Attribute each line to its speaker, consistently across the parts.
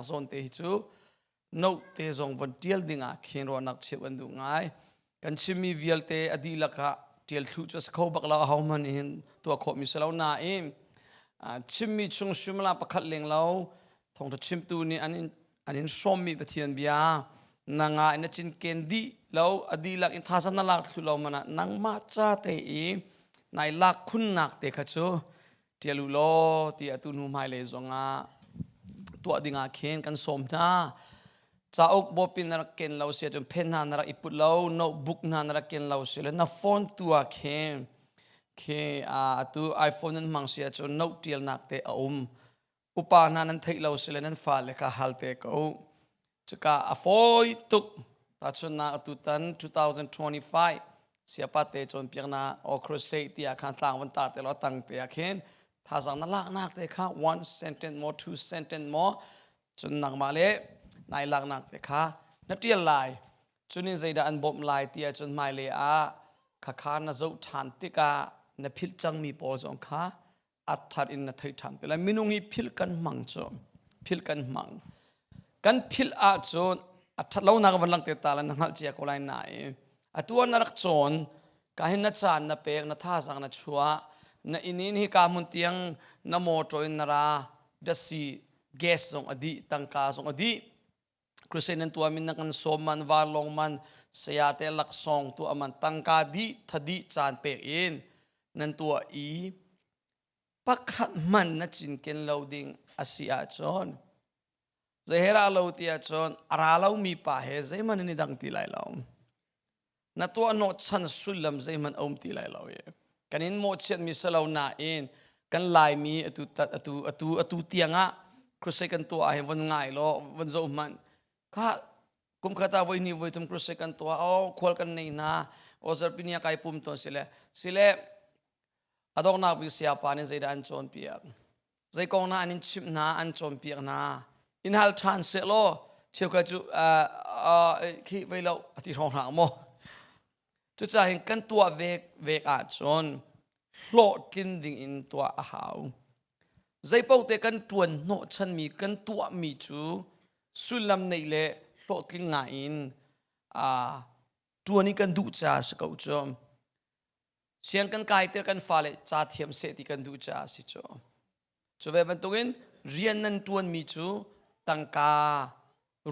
Speaker 1: Zawn te hi cu note te zong von tial ding ah khin ruahnak cheuh an duh ngai. Kan chimmi vialte a dihlak ah tial thlu cu a si kho bak lo ahohmanh nih hin tuah khawhmi si lo nain chimmi chung suimilam pakhat leng lo thawngtha chimtu nih an in an in hrawmmi Pathian bia na nga in na cinken dih lo a dihlak in thazaang na lak thlu lo man ah nangmah ca te i nai lak khunnak te kha cu ṭial u law ti atu hnu hmailei zongah tuah dingah khin kan sawm hna. Cauk bawpi na rak ken lo si ahcun pen hna na rak i put lo, notebook hna na rak ken lo si le na phone tu ah khin khi atu iPhone nan hmang si ahcun note ṭialnak te a um. Upa hna nan theih lo si le nan fale kha hal te ko. Cuka a fawi tuk. Tahchunhnak atutan 2025 siapa te cawnpiaknak or crusade tiah khan tlang van tar te law tang te ah khin thazaang na laknak te kha one sentence maw two sentence maw cun nangmah le nai laknak te kha na tial lai cunin zeidah an bawmh lai ti ahcun hmailei ah khakha na zoh ṭhan tikah na philh cangmi pawl zong kha a thar in na thei ṭhan te lai. Minung hi philh kan hmang cu philh kan hmang. Kan philh ahcun a ṭhat lonak van lang te ta la na hngalh cia ko lai nain atu ah na rak cawn ka hin na caan na pek na thazaang na chuah na inn in hika hmun tiang na motor in na ra dasi gas zong a dih tangka zong a dih Crusade nan tuah min na kan sawm man vanlawng man saya te laksawng tuah man tangka dih thadih caan pek in nan tuah i pakhat hman na cinken lo ding a si ahcun zeihera lo ti ahcun a ra lomi pa he zeihmanh in i dang ti lai lo na tuah hnawh chan sullam zeihmanh a um ti lai lo i kan in mawhchiat mi si lo nain kan laimi atu atu atu atu tiang ah crusade kan tuah ah hin von ngai law von zoh hmanh kha kum khat ah voi hnih voi thum crusade kan tuah oh khual kan nei hna o zarpinia kai pum ton sile sile A donghnak bik sayapa nih zeidah an cawnpiak? Zei kong hna an in chimh hna, an cawnpiak hna? In hal ṭhan sehlaw cheukhat cu khi vei lo a ti hrawng hlah maw? Cucaah hin kan tuah vek vek ahcun hlawhtlin ding in tuah a hau. Zeipaoh te kan ṭuan hnawhchanmi kan tuahmi cu sullam neih le hlawhtling ngai in ṭuan i kan duh caah si ko cu. Siang kan kai tir kan fale ca thiam seh ti kan duh caah si cu. Cu ve bantukin rian nan ṭuanmi cu tangka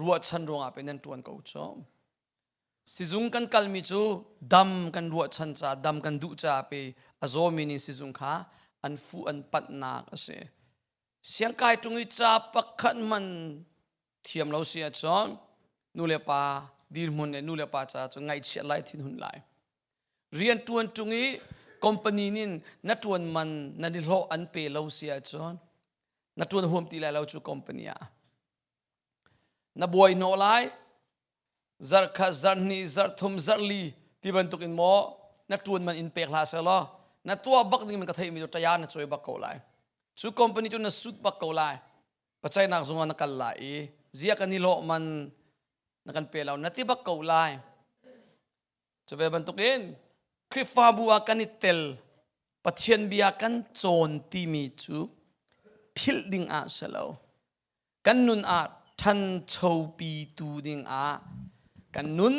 Speaker 1: ruahchan ruangah pe nan ṭuan ko cu. Sizung kan kalmi cu dam kan ruahchan caah dam kan duh caah pe a zawmi nih sizung kha an fuh an panhnak a si. Siangkai ṭung i ca pakhat hman thiam lo si ahcun nu le pa dirhmun le nu le pa caah cun ngaihchiat lai thinhun lai. Rian ṭuan ṭung i company nin na ṭuan man na ni hlawh an pe lo si ahcun na ṭuan huam ti lai lo cu company ah. Na buai hnawh lai zarh khat zarh hnih zarh thum zarh li ti bantuk in maw na ṭuan man in pek hlah seh law na tuah bak ding ka theihmi cu ṭaya na cawi bak ko lai. Cu company cu na sut bak ko lai. Pacaihnak zung ah na kal lai i zia kan i hlawh man na kan pe lo na ti bak ko lai. Cu ve bantukin Khrihfabu ah kan i tel Pathian bia kan cawn timi cu philh ding ah si lo. Kan nun ah ṭhanchopi tu ding ah kan nun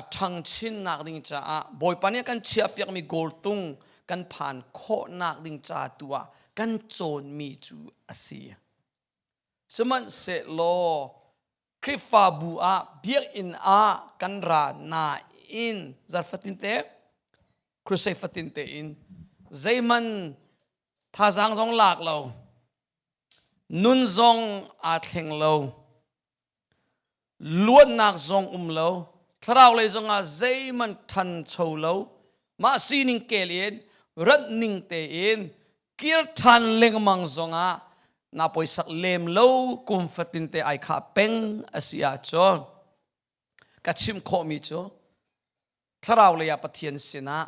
Speaker 1: a ṭhang chinnak ding caah Bawipa nih a kan chiahpiakmi goal tung kan phan khawhnak ding ca tu ah kan cawnmi cu a si. Sihmanhsehlaw Khrihfabu ah biakinn ah kan ra nain zarfatin te crusade fatin te in zeiman thazaang zong lak lo nun zong aa thleng lo luatnak zong um lo thlarau lei zong ah zeiman ṭhancho lo mah sining kel in rat ning tein kir ṭhan lengmang zongah na poisak lem lo kum fatin te ai khah peng a si ahcun ka chim khawhmi cu thlarau lei ah Pathian sinah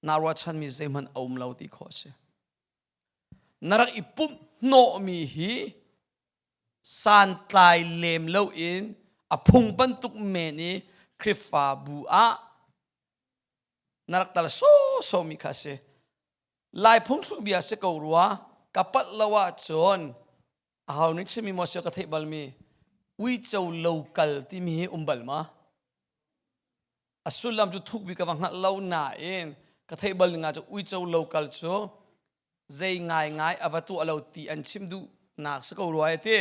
Speaker 1: naa ruahchanmi zeihmanh a um lo ti khawh a si. Na rak i pumh hnawhmi hi santlai lem loin a phung bantuk men i Khrihfabu ah na rak tal sawsawmi kha a si. Lai phungthluk bia si ko rua ka palh lo ahcun. Aho nih chimmi maw si ka theih balmi uico lo kal timi hi um bal ma? A sullam cu thuk bik ka va hngalh lo nain ka theih bal ning ah cu uico lo kal cu zei ngaingai a va tuah lo ti an chim duhnak si ko rua ti.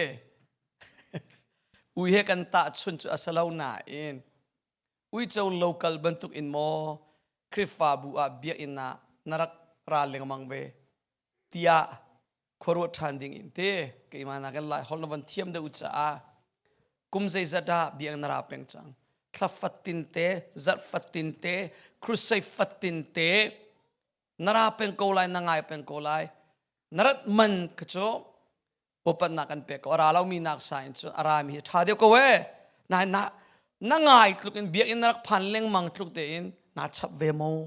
Speaker 1: Ui he kan tahchun cu a si lo nain uico lo kal bantuk in maw Khrihfabu ah biakinn ah na rak ra lengmang ve tiah khuaruat ṭhan ding in te keimah nakin lai holh na van thiam deuh caah kum zeizat ah biak na ra peng cang thla fatin te zarh fatin te crusade fatin te na ra peng ko lai na ngai peng ko lai na rat man ka cu upatnak kan pek ko a ra lomi nak sa in cun a rami hi ṭha deuh ko e na na na ngai tluk in biakinn na rak phan lengmang tluk tein naa chap ve maw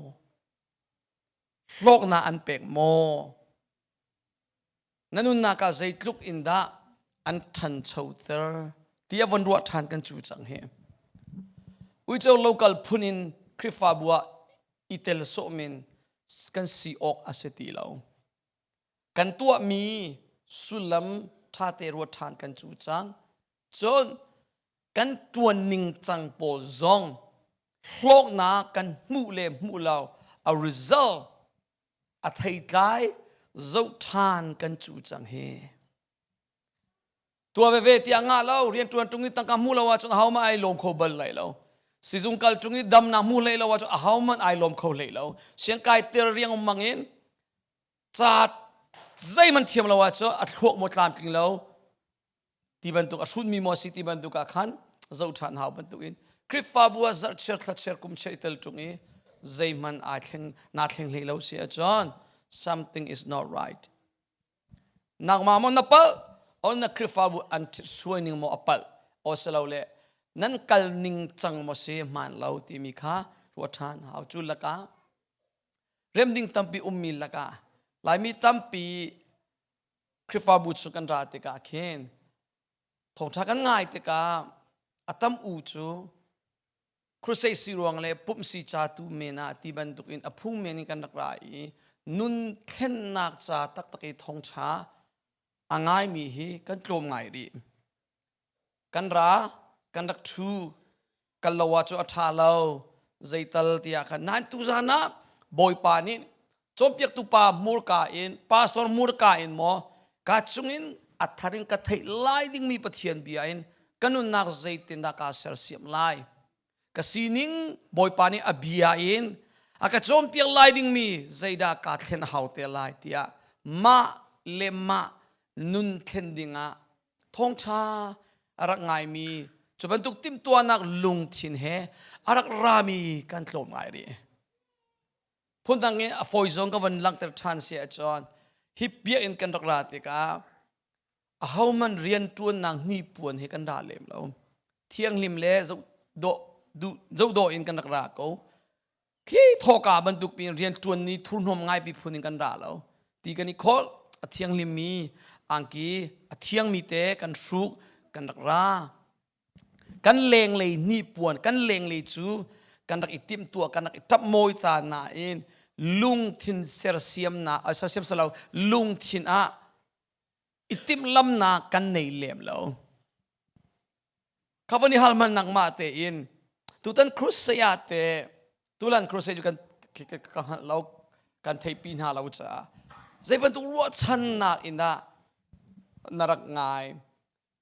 Speaker 1: hlawknak an pek maw? Na nunnak ah zeitluk in dah an ṭhanchoter ti a von ruah ṭhan kan cu cang hi. Uico local phun in Khrihfabu ah i tel sawh min kan si awk a si ti lo. Kan tuahmi sullam ṭhate ruat ṭhan kan cu cang. Cun kan ṭuan ningcang pawl zong hlawknak kan hmuh le hmuh lo a result a theitlai zoh ṭhan kan cu cang hi. Tua veve tiah ngah lo rian ṭuan ṭung i tangka hmuh lo ahcun ahohmanh ai lawm kho bal lai lo. Sizung kal ṭung i damnak hmuh hlei lo ahcun ahohmanh ai lawm kho hlei lo. Siangkai tir riangmang in ca zeihmanh thiam lo ahcun a thluak maw tlamtling lo ti bantuk a hrutmi maw si ti bantuk ah khan zoh ṭhan hau bantuk in Khrihfabu ah zarhchiar thlachiar kumchiar i tel ṭung i zeihmanh aa thleng naa thleng hlei lo si ahcun something is not right. Nangmah maw na palh o na Khrihfabu an suai ning maw a palh o silole nan kal ning cang maw si hmaan lo timi kha ruah ṭhan hau. Cu lakah remding tampi ummi lakah Laimi tampi Khrihfabu chung kan ra tikah khin thawngṭha kan ngai tikah a tam u cu crusade si ruang le pumh si ca tu men ah ti bantuk in a phung men in kan rak ra i nun thlennak ca taktak i thawngṭha a ngaimi hi kan tlawm ngai rih. Kan ra, kan rak ṭhu, kal lo ah cu a ṭha lo, zeital tiah khan nain tuzan ah Bawipa nih cawnpiaktu pa hmurka in pastor hmurka in maw ka chungin a thar in ka theih lai dingmi Pathian bia in ka nunnak zeitindah kaa sersiam lai ka sining Bawipa nih a bia in a ka cawnpiak lai dingmi zeidah kaa thlen a hau te lai tiah mah le mah nun thlen dingah thawngṭha a rak ngaimi cu bantuk timhtuahnak lungthin he a rak rami kan tlawm ngai rih. Phundang in a fawi zong ka van langhter ṭhan si ahcun hi biakinn kan rak ra tikah ahohmanh rianṭuannak hnipuan he kan ra lem lo. Thianghlim le zohdawh in kan rak ra ko. Khi thawka bantuk pin rianṭuan ni thurhnawm ngaipi phun in kan ra lo. Ti kan i khawlh, a thianghlimmi angki, a thiangmi te kan hruk, kan rak ra. Kan lenglei hnipuan, kan lenglei cu kan rak i timhtuah, kan rak i ṭap mawi ta nain lungthin sersiamnak, sersiam silo, lungthin ah i timhlamnak kan nei lem lo. Kha van i hal hmanh nangmah tein tutan crusade ah te tulan crusade cu kan ka hngalh lo kan theihpi hna lo caah zei bantuk ruahchannak in dah na rak ngai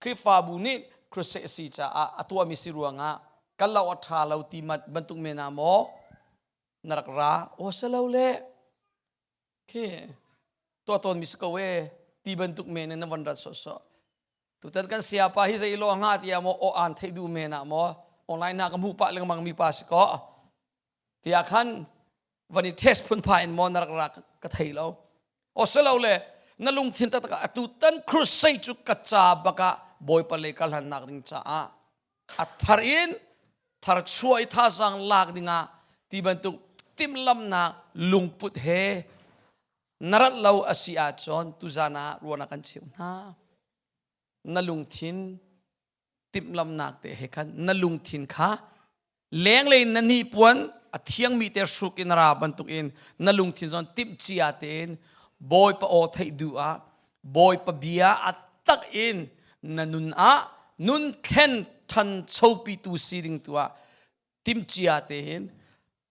Speaker 1: Khrihfabu nih crusade a si caah a tuahmi si ruangah kan lo a ṭha lo ti bantuk men ah maw na rak ra aw si lo le khi tuah tawnmi si ko e ti bantuk men in na von rat sawhsawh tutan kan siapa hi zei lo hnga tiah maw aw aan theih duh men ah maw online na ka hmuh pah lengmang mi pa si ko tiah khan van i test phunpha in maw na rak ra ka thei lo o silo le na lungthin taktak atu tan crusade cu ka ca bakah bawipa lei kal hannak ding caah a thar in thar chuah i thazaang lak dingah ti bantuk timhlamnak lungput he na rat lo a si ahcun tuzan ah ruahnak kan cheuh hna na lungthin timhlamnak te he khan na lungthin kha lenglei na hnipuan a thiangmi te hruk in ra bantuk in na lungthin zon timhcia tein bawipa aw theih duh ah bawipa bia a. tak in na nun ah nun thlen ṭhanchopitu si ding tu ah timcia te hin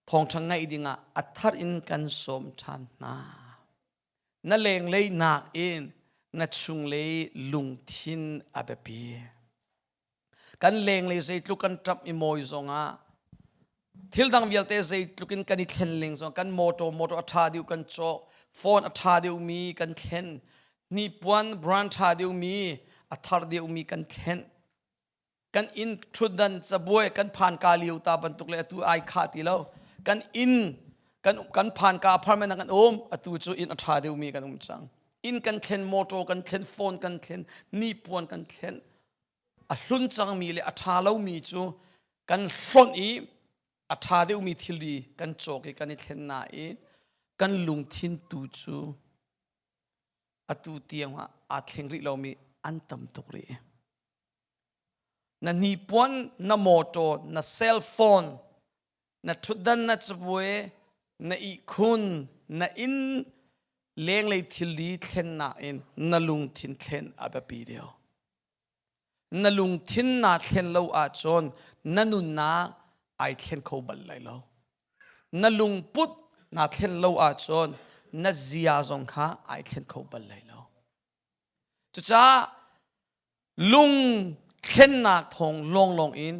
Speaker 1: thawngṭha ngaih dingah a thar in kan sawm ṭhan hna. Na lenglei nakin na chunglei lungthin a biapi. Kan lenglei zeitluk kan ṭamh i mawi zongah thil dang vialte zeitluk in kan i thlen ling zong kan motor motor a ṭha deuh kan cawk, phone a ṭha deuhmi kan thlen, hnipuan brand ṭha deuhmi a thar deuhmi kan thlen. Kan inn ṭhutdan cabuai kan phanka lio ta bantuk le atu ai khah ti lo. Kan inn kan kan phanka apartment ah kan um atu cu inn a ṭha deuhmi kan um cang. Inn kan thlen, motor kan thlen, phone kan thlen, hnipuan kan thlen. A hlun cangmi le a ṭha lomi cu kan hlonh i a ṭha deuhmi thilri kan cawk i kan i thlen nain kan lungthin tu cu atu tiang ah aa thleng rih lomi an tam tuk rih. Na hnipuan, na mawṭaw, na cell phone, na ṭhutdan, na cabuai, na ihkhun, na inn lenglei thilri thlennak in na lungthin thlen a biapi deuh. Na lungthin naa thlen lo ahcun na nunnak ai thlen kho bal lai lo. Na lungput naa thlen lo ahcun na zia zong kha ai thlen kho bal lai lo. Cucaah lung thlennak thawng lawnglawng in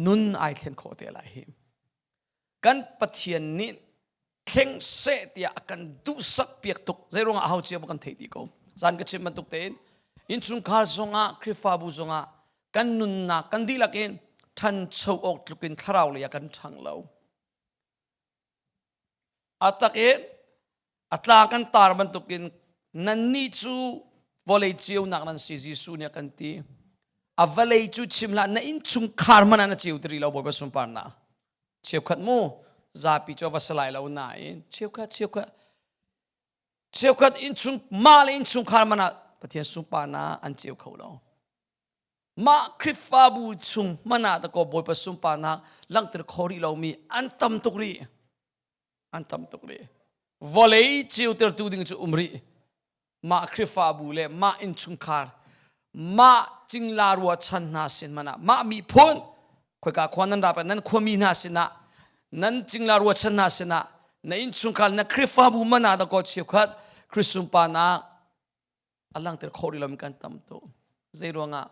Speaker 1: nun ai thlen khawh te lai hi. Kan Pathian nih thleng seh tiah a kan duhsak piak tuk. Zeiruangah hau cia kan theih ti ko. Zan ka chim bantuk tein innchungkhar zongah Khrihfabu zongah kan nunnak kan dihlak in ṭhancho awk tluk in thlarau lei ah kan ṭhang lo. A tak in a tlang kan tar bantukin nannih cu vawlei ceunak nan si Jesuh nih a kan ti. A vawlei cu chim hlah na innchungkhar hmanh ah na ceu ti rih lo Bawipa sunparnak. Cheukhat mu zapi cu a va si lai lo nain cheukhat cheukhat cheukhat innchung mah le innchungkhar hmanh ah Pathian sunparnak an ceu kho lo. Mah Khrihfabu chung hmanh ah dakaw Bawipa sunparnak langhter kho rih lomi an tam tuk rih. An tam tuk rih. Vawlei ceutertu ding cu um rih. Mah Khrihfabu le mah innchungkhar, mah cingla ruachan hna sin hmanh ah, mah miphun, khoika khua nan ra nan khuami hna sinah, nan cingla ruachan hna sinah, na innchungkhar, na Khrihfabu hmanh ah dakaw cheukhat Khrih sunparnak a langhter kho rih lomi kan tam tuk. Zei ruangah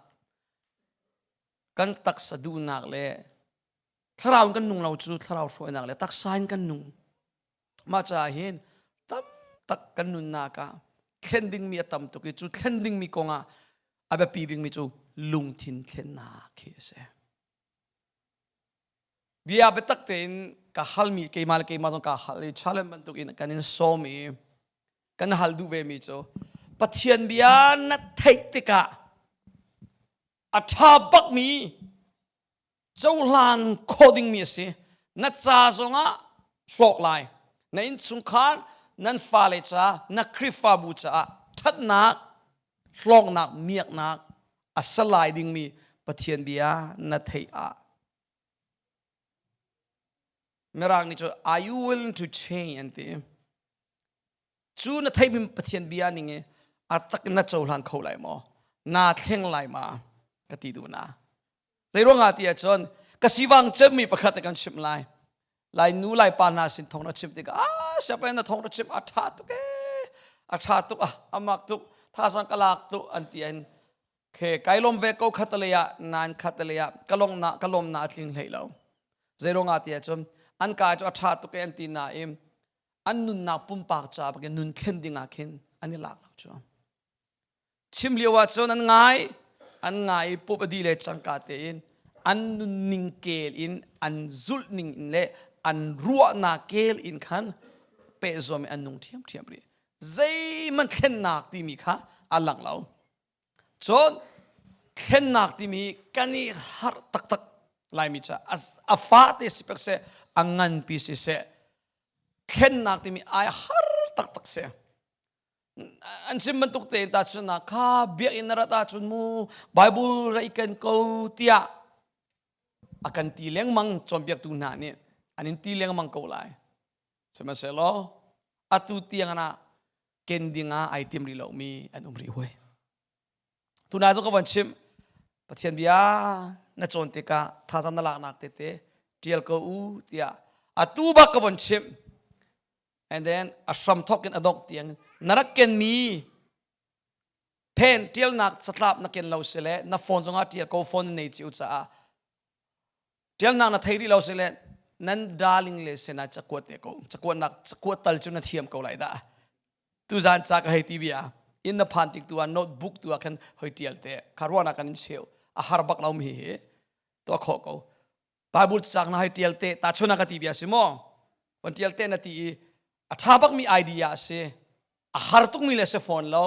Speaker 1: kan taksa duhnak le thlarau in kan nung lo cu thlarau hruainak le taksa in kan nung. Mah caah hin tam tak kan nunnak ah thlen dingmi a tam tuk i cu thlen dingmi kongah a biapi bikmi cu lungthin thlennak hi a si. Bia biatak tein ka halmi keimah le keimah zong ka hal i challenge bantuk in kan in sawm i kan hal duh ve mi cu Pathian bia na theih tikah a ṭha bakmi cohlan khawh dingmi a si. Na ca zongah hlawk lai. Na innchungkhar, nan fale ca, na Khrihfabu caah ṭhatnak, hlawknak, miaknak a si lai dingmi Pathian bia na theih ah Mirang nih cu are you willing to change an ti. Cu na theihmi Pathian bia ning i a tak in na cohlan kho lai maw? Naa thleng lai ma? Ka ti duh na. Zei ruangah ti ahcun ka sivang cemmi pakhat kan chimh lai. Lai nu lai pa hna sin thong na chimh tikah ah siapa na thong na chimh a ṭha tuk ee a ṭha tuk ah a mak tuk thazang ka lak tuk an ti in khe kai lawm ve ko khatalei ah nan khatalei ah ka lawng na ka lawm na a tling hlei lo. Zei ruangah ti ahcun an ka cu a ṭha tuk ee an ti nain an nunnak pumpak ca bakin nun thlen ding ah khin an i lak lo cu. Chim lio ah cun an ngai an ngai i pup a dih le cangka tein an nunning kel in an zulh ning in le an ruahnak kel in khan pehzuam in an nung ṭhiamṭhiam rih. Zeihmanh thlennak timi kha a lang lo. Cun thlennak timi kan i harh taktak Laimi ca a fate si pek seh a nganpi si seh thlennak timi ai har taktak si. An chim bantuk tein tahchunhnak kha biakinn na rat ahcun mu Bible ra i ken ko tiah a kan ti lengmang cawnpiaktu hna nih an in ti lengmang ko lai. Sihmanhsehlaw atu tiang ah ken ding ah ai tim rih lomi an um rih hoi. Tuna zong ka von chimh Pathian bia na cawn tikah thazaang na laknak tete tial ko u tiah atu bak ka von chimh. And then a hram thawk in a dongh tiang na rak kenmi pen tialnak catlap na ken lo si le na phone zongah tial ko phone na nei cio caah tialnak na thei rih lo si le nan darling le sinah cakuat te ko cakuatnak cakuat tal cu na thiam ko lai dah tuzan ca ka hei ti bia inn na phan tik tu ah notebook tu ah khan hoi tial te kha ruahnak kan in cheu a har bak lo mi hi to khawh ko Bible cak na hei tial te ta chuna ka ti bia si maw on tial te na ti i a tha bak mi idea a si a har tuk mi le si fawn lo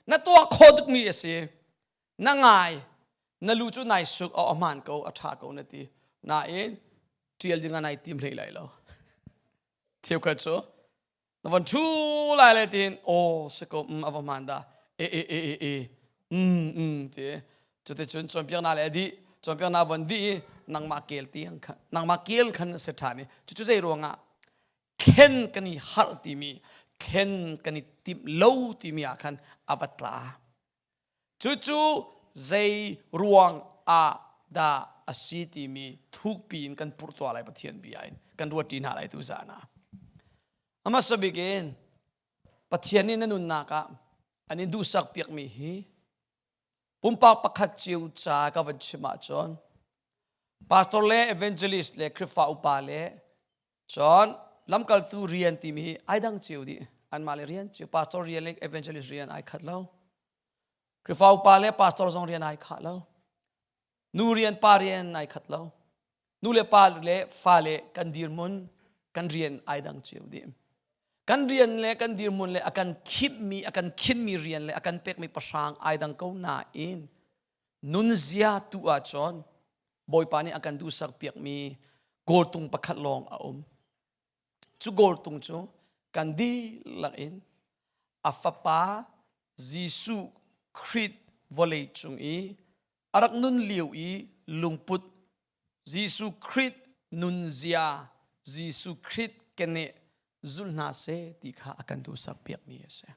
Speaker 1: na tuah kho tuk mi a si na ngai na lu cu nai suk a hmaan ko a ṭha ko na ti nain ṭial ding ah nai tim hlei lai lo cheukhat cu na von ṭhu lai le tiin aw si ko um a va hmaan dah e e e e e um um ti cuticun cawnpiaknak le a dih cawnpiaknak von dih i nangmah kel tiang khan nangmah kel khan na si ṭhan i cucu zei ruangah thlen kan i harh timi thlen kan i timh lo timi ah khan a va tla Cucu zei ruang ah dah a si timi thukpi in kan purh tuah lai Pathian bia in kan ruat ṭi hna lai tu zan ah. A hmasa bik in Pathian nih na nunnak ah an in duhsak piakmi hi pumpak pakhat cio ca ka van chim ahcun pastor le evangelist le Khrihfa upa le Cun lamkaltu rian timi hi ai dang cio dih. Anmah le rian cio, pastor rian le evangelist rian ai khat lo. Khrihfa upa le pastor zong rian ai khah lo. Nu rian pa rian ai khat lo. Nu le pa le fa le kan dirhmun kan rian ai dang cio dih. Kan rian le kan dirhmun le a kan khimmi a kan khinmi rian le a kan pekmi pahrang ai dang ko nain nunzia tu ahcun Bawipa nih a kan duhsak piakmi kawltung pakhat lawng a um. Cu kawltung cu kan dihlak in a fapa Jesuh Khrih vawlei cung i a rak nun lio i lungput Jesuh Khrih nunzia Jesuh Khrih keneh zul hna seh ti kha a kan duhsak piakmi a si.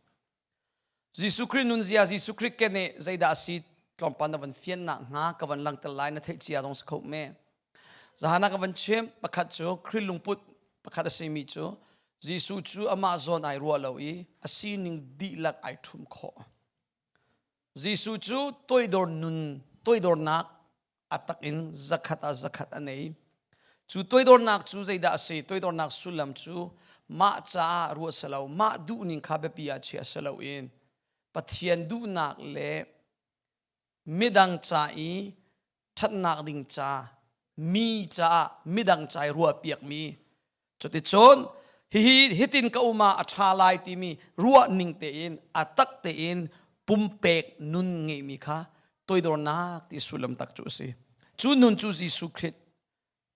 Speaker 1: Jesuh Khrih nunzia Jesuh Khrih keneh zeidah a si tlawmpal na van fiannak hnga ka van langter lai na theih cia zong si kho me. Zahan ah ka van chim pakhat cu Khrih lungput pakhat a simi cu Jesuh cu amah zawn ai ruah lo i a sining dihlak ai ṭhum khawh. Jesuh cu toidor nun toidornak a tak in zakhat ah zakhat a nei. Cu toidornak cu zeidah a si? Toidornak sullam cu mah caah ruah si lo, mah duhning kha biapi ah chia si loin Pathian duhnak le midang ca i ṭhatnak ding ca, mi caah midang ca i ruahpiakmi Cuticun hihi hitin ka um ah a ṭha lai timi ruah ning tein a tak tein pumpek nun ngeihmi kha toidornak ti sullam tak cu a si. Cu nun cu Jesuh Khrih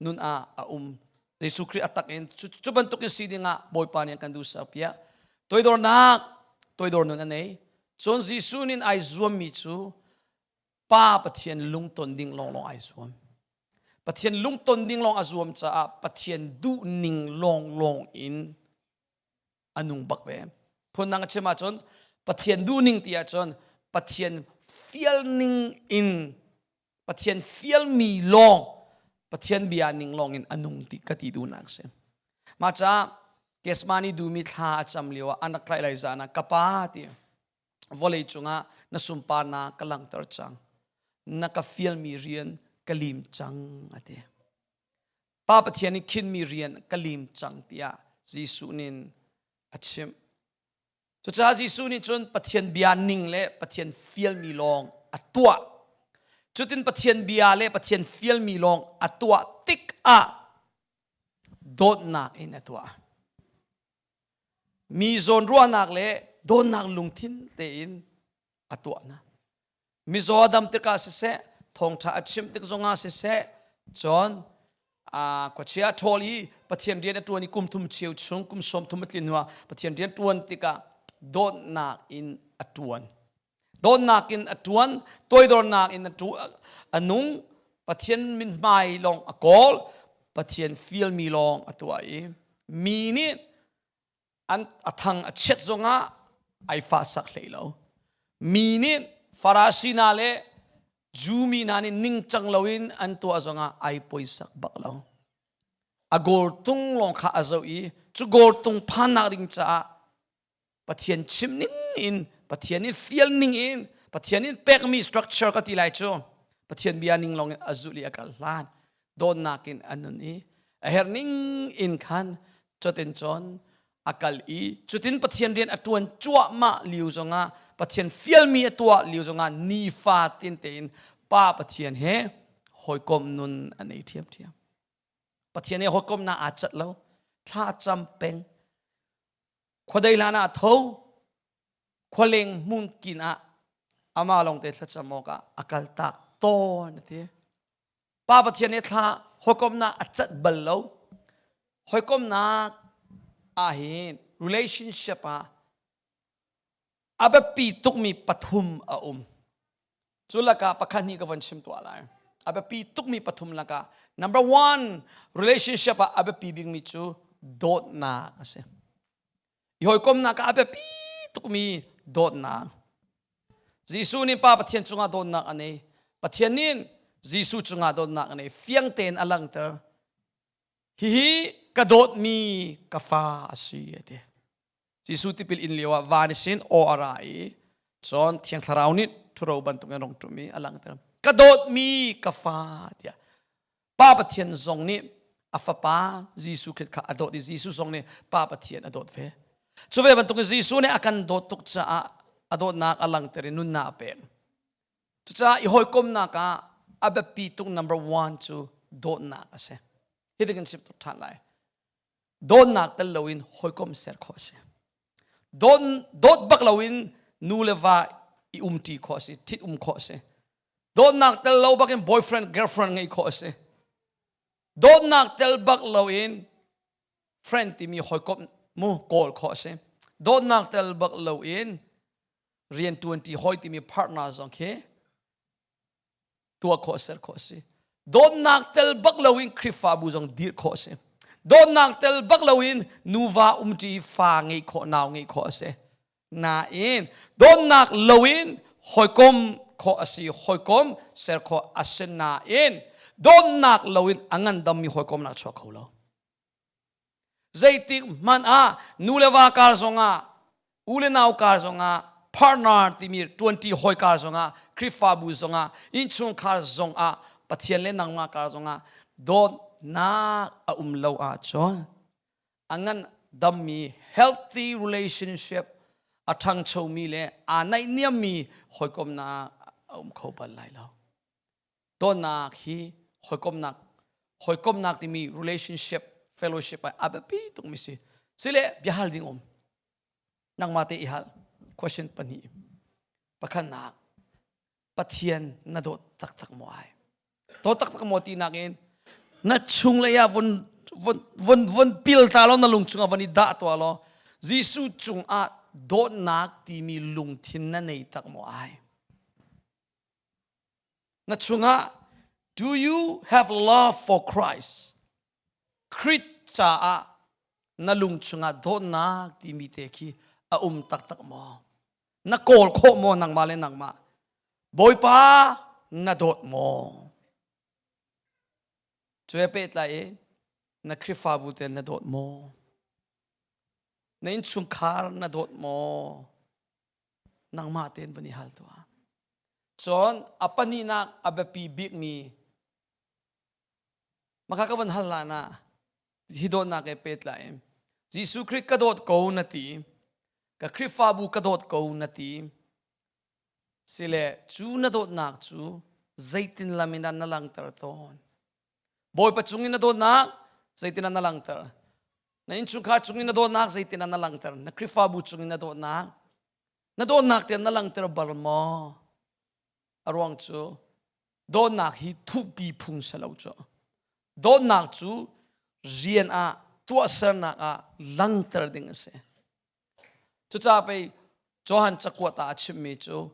Speaker 1: nun ah a um. Jesuh Khrih a tak in cu bantuk in si dingah Bawipa nih a kan duhsak piak. Toidornak, toidor nun a nei. Cun Jesuh nih ai zuammi cu Pa Pathian lungton ding lawnglawng ai zuam. Pathian lungton ding lawng a zuam caah Pathian duhning lawnglawng in a nung bak ve. Phundang a chim ahcun Pathian duhning ti ahcun Pathian fialning in Pathian fialmi lawng Pathian bia ning lawng in a nung ti ka ti duhnak si. Mah caah Kesmani dumi thla a cam lio ah an rak tlaih lai zan ah ka pa ti vawlei cungah na sunparnak ka langhter cang na ka fialmi rian ka lim cang a ti pa pathian nih khinmi rian ka lim cang tiah Jesuh nih a chimh cucaah Jesuh nih cun Pathian bia ning le Pathian fialmi lawng a tuah cutin Pathian bia le Pathian fialmi lawng a tuah tikah dawtnak in a tuah Mi zawnruahnak le dawtnak lungthin tein a tuahnak. Mizaw a dam tikah siseh, thawngṭha a chimh tik zongah siseh, cun khuachia a ṭhawl i Pathian rian a ṭuan i kum thum cheu chung, kum sawm thum a tlin hnuah Pathian rian ṭuan tikah dawtnak in a ṭuan. Dawtnak in a ṭuan, toidornak in a nung, Pathian mithmai lawng a kawl, Pathian fialmi lawng a tuah i mi nih an a thang a chiat zongah ai fahsak hlei lo. Mi nih Farasi hna le Jumi hna nih ningcang loin an tuah zongah ai poisak bak lo. A goal tung lawng kha a zoh i cu goal tung phannak ding caah Pathian chim ning in, Pathian in fial ning in, Pathian in pekmi structure ka ti lai cu Pathian bia ning lawng in a zulh i a kal hlan dawtnak in a nun i a herh ning in khan cutin cun a kal i cutin Pathian rian a ṭuan cuahmah lio zongah, Pathian fialmi a tuah lio zongah, nifa tin tein Pa Pathian he hawikom nun a nei ṭhiamṭhiam. Pathian he hawikomnak aa cat lo, thla cam peng, khuadei hlan ah tho, khualeng hmun kin ah amah lawngte thlacam awkah a kal tak tawn a ti. Pa Pathian nih thla hawikomnak a cat bal lo. Hawikomnak ah hin relationship ah a biapi tukmi pathum a um. Cu lakah pakhat hnih ka von chim tuah lai. A biapi tukmi pathum lakah number one, relationship ah a biapi bikmi cu dawtnak a si. I hawikomnak ah a biapi tukmi dawtnak. Jesuh nih Pa Pathian cungah dawtnak a nei. Pathian nih Jesuh cungah dawtnak a nei. Fiang tein a langhter. Hihi ka dawtmi ka fa a si a ti. Jesuh tipil in lio ah van sin aw a ra i cun Thiang Thlarau nih ṭhuro bantukin rong ṭum i a langhter. Ka dawtmi ka fa tiah. Pa Pathian zong nih a fapa Jesuh Khrist kha a dawt i Jesuh zong nih Pa Pathian a dawt ve. Cu ve bantukin Jesuh nih a kan dawt tuk caah a dawtnak a langhter i nunnak a pek. Cucaah i hawikomnak ah a biapi tuk number one cu dawtnak a si. Hi kan chim tuk ṭhan lai. Dawtnak tel loin hawikom ser khawh a si. Dawt bak loin nu le va i umṭi khawh a si, ṭhit um khawh a si. Dawtnak tel lo bak in boyfriend, girlfriend ngeih khawh a si. Dawtnak tel bak loin friend timi hawikom mu kawl khawh a si. Dawtnak tel bak loin rian ṭuanṭi hawi timi partner zong khi tuah khawh, ser khawh a si. Dawtnak tel bak loin Khrihfabu zong dirh khawh a si. Dawtnak tel bak loin nuva umṭi, fa ngeih khawh, nau ngeih khawh a si. Nain dawtnak loin hawikom khawh a si, hawikom ser khawh a si, nain dawtnak loin a ngandammi hawikomnak chuak kho lo. Zeitik hmanh ah nu le va kar zongah, u le nau kar zongah, partner timi ṭuanṭi hawi kar zongah, Khrihfabu zongah, innchungkhar zongah, Pathian le nangmah kar zongah dawtnak a um lo ahcun a ngan dammi healthy relationship, a ṭhangchomi le aa naihniammi hawikomnak a um kho bal lai lo. Dawtnak hi hawikomnak timi relationship, fellowship ah a biapi tukmi si. Sile biahal ding um. Nangmah te i hal. Question pahnih. Pakhatnak, Pathian na dawt taktak maw ai? Dawt taktak maw ti nakin na chung lei ah von von von von pil ta law, na lung chungah von i dah tuah law, Jesuh cungah dawtnak timi lungthin na nei tak maw ai? Na chungah, do you have love for Christ? Christ caah na lung chungah dawtnak timi te khi a um taktak maw? Na kawl khawh maw nangmah le nangmah? Bawipa na dawt maw? Cu he pehtlai in na Khrihfabu te na dawt maw? Na innchungkhar na dawt maw? Nangmah tein van i hal tuah. Cun a pahnihnak a biapi bikmi maka ka van hal hlan ah, hi dawtnak he pehtlai in Jesuh Khrih ka dawt ko na ti, ka Khrihfabu ka dawt ko na ti sile, cu na dawtnak cu zeitin lam in na langhter tawn? Bawipa cung in na dawtnak zeitin na langhter? Na innchungkhar cung in na dawtnak zeitin na langhter? Na Khrihfabu cung in na dawtnak, na dawtnak tiang na langhter bal maw? A ruang cu dawtnak hi thuhpi phung si lo cu. Dawtnak cu rian ah, tuahsernak ah langhter ding a si. Cucaah pei Johan cakuat ah a chimmi cu,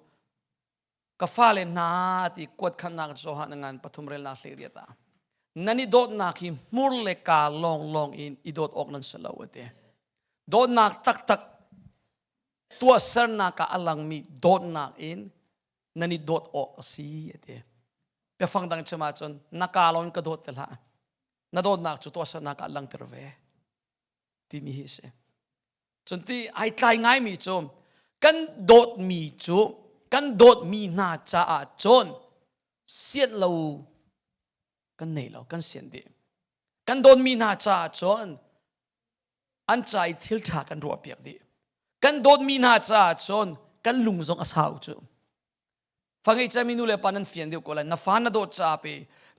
Speaker 1: ka fale hna ti kuat khannak Johan ngan pathum relnak 18 ah, nan i dawtnak hi hmur le ka lawnglawng in i dawt awk nan si lo a ti. Dawtnak taktak tuahsernak ah a langmi dawtnak in. Nan i dawt awk a si a ti. Biafang dang chim ahcun na kaa lawng in ka dawt ti hlah. Na dawtnak cu tuahsernak ah langter ve timi hi a si. Cun ti ai tlai ngaimi cu kan dawtmi cu kan dawtmi hna caah cun sianh lo kan nei lo, kan sian dih. Kan dawtmi hna caah cun an ca i thil ṭha kan ruahpiak dih. Kan dawtmi hna caah cun kan lung zong a sau cu. Fa ngei cami nu le pa nan fian deuh ko lai. Na fa na dawt caah pe